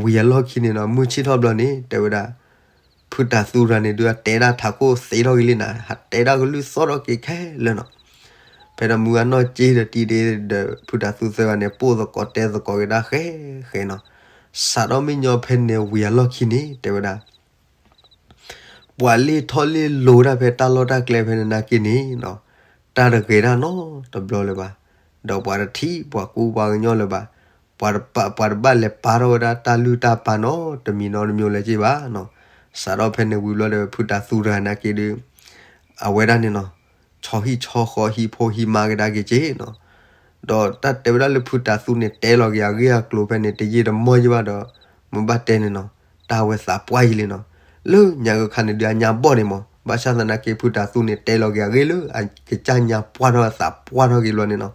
ဝံၤအလီၢ်ခံန့ၣ်နီၤ မုၢ်ဆ့ၣ်ထီၣ်ဘျီန့ၣ် တဲဝဲဒၣ် ဖုတၤသူတဂၤန့ၣ် ဒုးအတဲဒၣ်ထးခိၣ်သ့ထီၣ်က့ၤလံနၤ, ဟးတဲဒၣ်ကလုၢ်သီၣ်ထီၣ်က့ၤခဲလၢာ်နီၤ. ဖဲဒီးမုၢ်ဂၤနီၢ်က့ဒီးတံၤဒ့ဒီး ဖုတၤသူသၢဂၤန့ၣ် ပိၢ်သကိးတဲသကိးက့ၤဒၣ်ဃဲဃဲနီၤ. စးထီၣ်မ့ၢ်ညီဖဲန့ၣ်ဝံၤအလီၢ်ခံန့ၣ် တဲဝဲဒၣ် ပှၤလ့ၢ်ထီၣ်လ့ၢ်လီၤတၢ်ဖဲတၢ်လီၢ်တၢ်ကျဲဖဲန့ၣ်နာ်က့န့ၣ်နီၤ, တၢ်တဂ့ၤတၢ်နီတဘျီလၢၤဘၣ်. ဒီးပှၤတထံၣ်ပှၤကူပှၤကညီလၢၤဘၣ်. ပှၤတပာ် ပှၤတဘၣ်လဲၤပာ်ထီၣ်ဝဲဒၣ်တၢ်လုၢ်တၢ်ပာ်နီတမံၤနီတမံၤလၢၤက့ဘၣ်နီၤ. စးထီၣ်ဖဲန့ၣ်ဝံၤဘျီဒီး ဖုတၤသူတဂၤနာ်က့ဒီး အဝဲဒၣ်န့ၣ်နီၤ, ဆီဟံၣ်ဆီဃီဟံၣ်ဖိဟံၣ်မါကဒါက့ၤက့နီၤ. ဒီးတၢ်တဲဝဲဒၣ်လၢဖုတၤသူန့ၣ် တဲလီၤက့ၤအဂ့ၢ်အကျိၤဖဲန့ၣ် တယံာ်တမီၢ်ယံာ်ဘၣ်ဒီး မ့ၢ်ဘၣ်တဲန့ၣ်နီၤ, တၢ်ဝဲသးပှၢ်ယံာ်လံနီၤ. လၢညါကခါန့ၣ်ဒုးအညါဘီၣ်န့ၣ်မး, ဘၣ်ဆၣ်သနာ်က့ဖုတၤသူန့ၣ် တဲလီၤက့ၤအဂ့ၢ်လၢအကစၢ်ညါပှၢ်ထီၣ်အသးပှၢ်ထီၣ်က့ၤဘျီန့ၣ်နီၤ.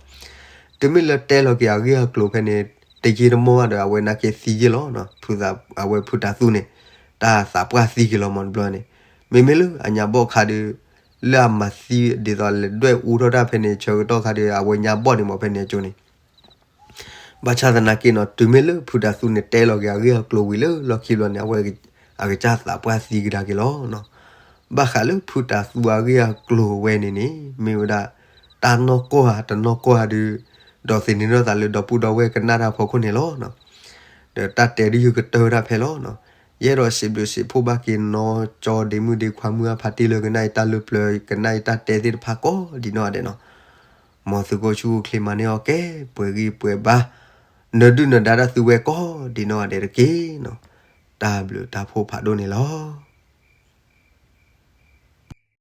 တုၤမ့ၢ်လၢတဲလီၤက့ၤအဂ့ၢ်အကျိၤဖဲန့ၣ် တယံာ်တမီၢ်ဘၣ်ဒီး အဝဲနာ်က့သံယ့ၢ်လီၤ. အဝဲဖုတၤသူန့ၣ် တၢ်သးပှၢ်သံက့ၤလီၤမးတဘျီန့ၣ်. မ့မ့ၢ်လၢအညါဘီၣ်ခါဒီး လၢအမၤသံဒ်သိးလဲၤဒွဲၣ်အူထီၣ်တၢ်ဖဲန့ၣ် ဆၢကတီၢ်ခါဒီး အဝဲညါဘီၣ်န့ၣ်မး ဖဲန့ၣ်အကၠိန့ၣ် ဘၣ်ဆၣ်သနာ်က့နီၤ, တုၤမ့ၢ်လၢဖုတၤသူန့ၣ် တဲလီၤက့ၤအဂ့ၢ်အကျိၤဝံၤလၢလီၢ်ခံဘျီန့ၣ် အဝဲအကစၢ်သးပှၢ်သံကဒါက့ၤလီၤ. ဘၣ်ဃးလၢဖုတၤသူအဂ့ၢ်အကျိၤဝဲန့ၣ်န့ၣ် မ့ၢ်ဝဲဒၣ် တၢ်နီၢ်ကီၢ်ဧါတနီၢ်ကီၢ်ဧါဒီး ဒီးသန့ၤထီၣ်သးလၢဒီပုၢ်ဒီဝဲၢ်ကနၣ်တၢ်အဖီခိၣ်န့ၣ်လီၤ. ဒီးတၢ်တဲဒ်ယကတၢၢ်ဝဲဒၣ်ဖဲလီၤ. ယအဲၣ်ဒိးစံးဘျုးစံးဖှိၣ်ဘၣ်က့ၤနီၢ်ကၠီဒ့မုၣ်ဒ့ခွါမုၢ်အဖးတ့ၢ်လၢကနၣ်အံၤတၢ်လၢပျၢၤ ကနၣ်အံၤတၢ်တဲသ့ၣ်တဖၣ်ကိးဒ်နီၢ်ဂၤဒဲးနီၤ. မ်သုးခိၣ်ဆူၣ်အိၣ်ချ့မၤန့ၢ်အီၤကဲ ပှဲၤဂံၢ်ပှဲၤဘါ နဒုၣ်နဒါတၢ်သုဝဲကိးဒ်နီၢ်ဂၤဒဲးတက့ၢ်နီၤ. တၢ်ဘျုးတၢ်ဖှိၣ်ဖးဒိၣ်န့ၣ်လီၤ.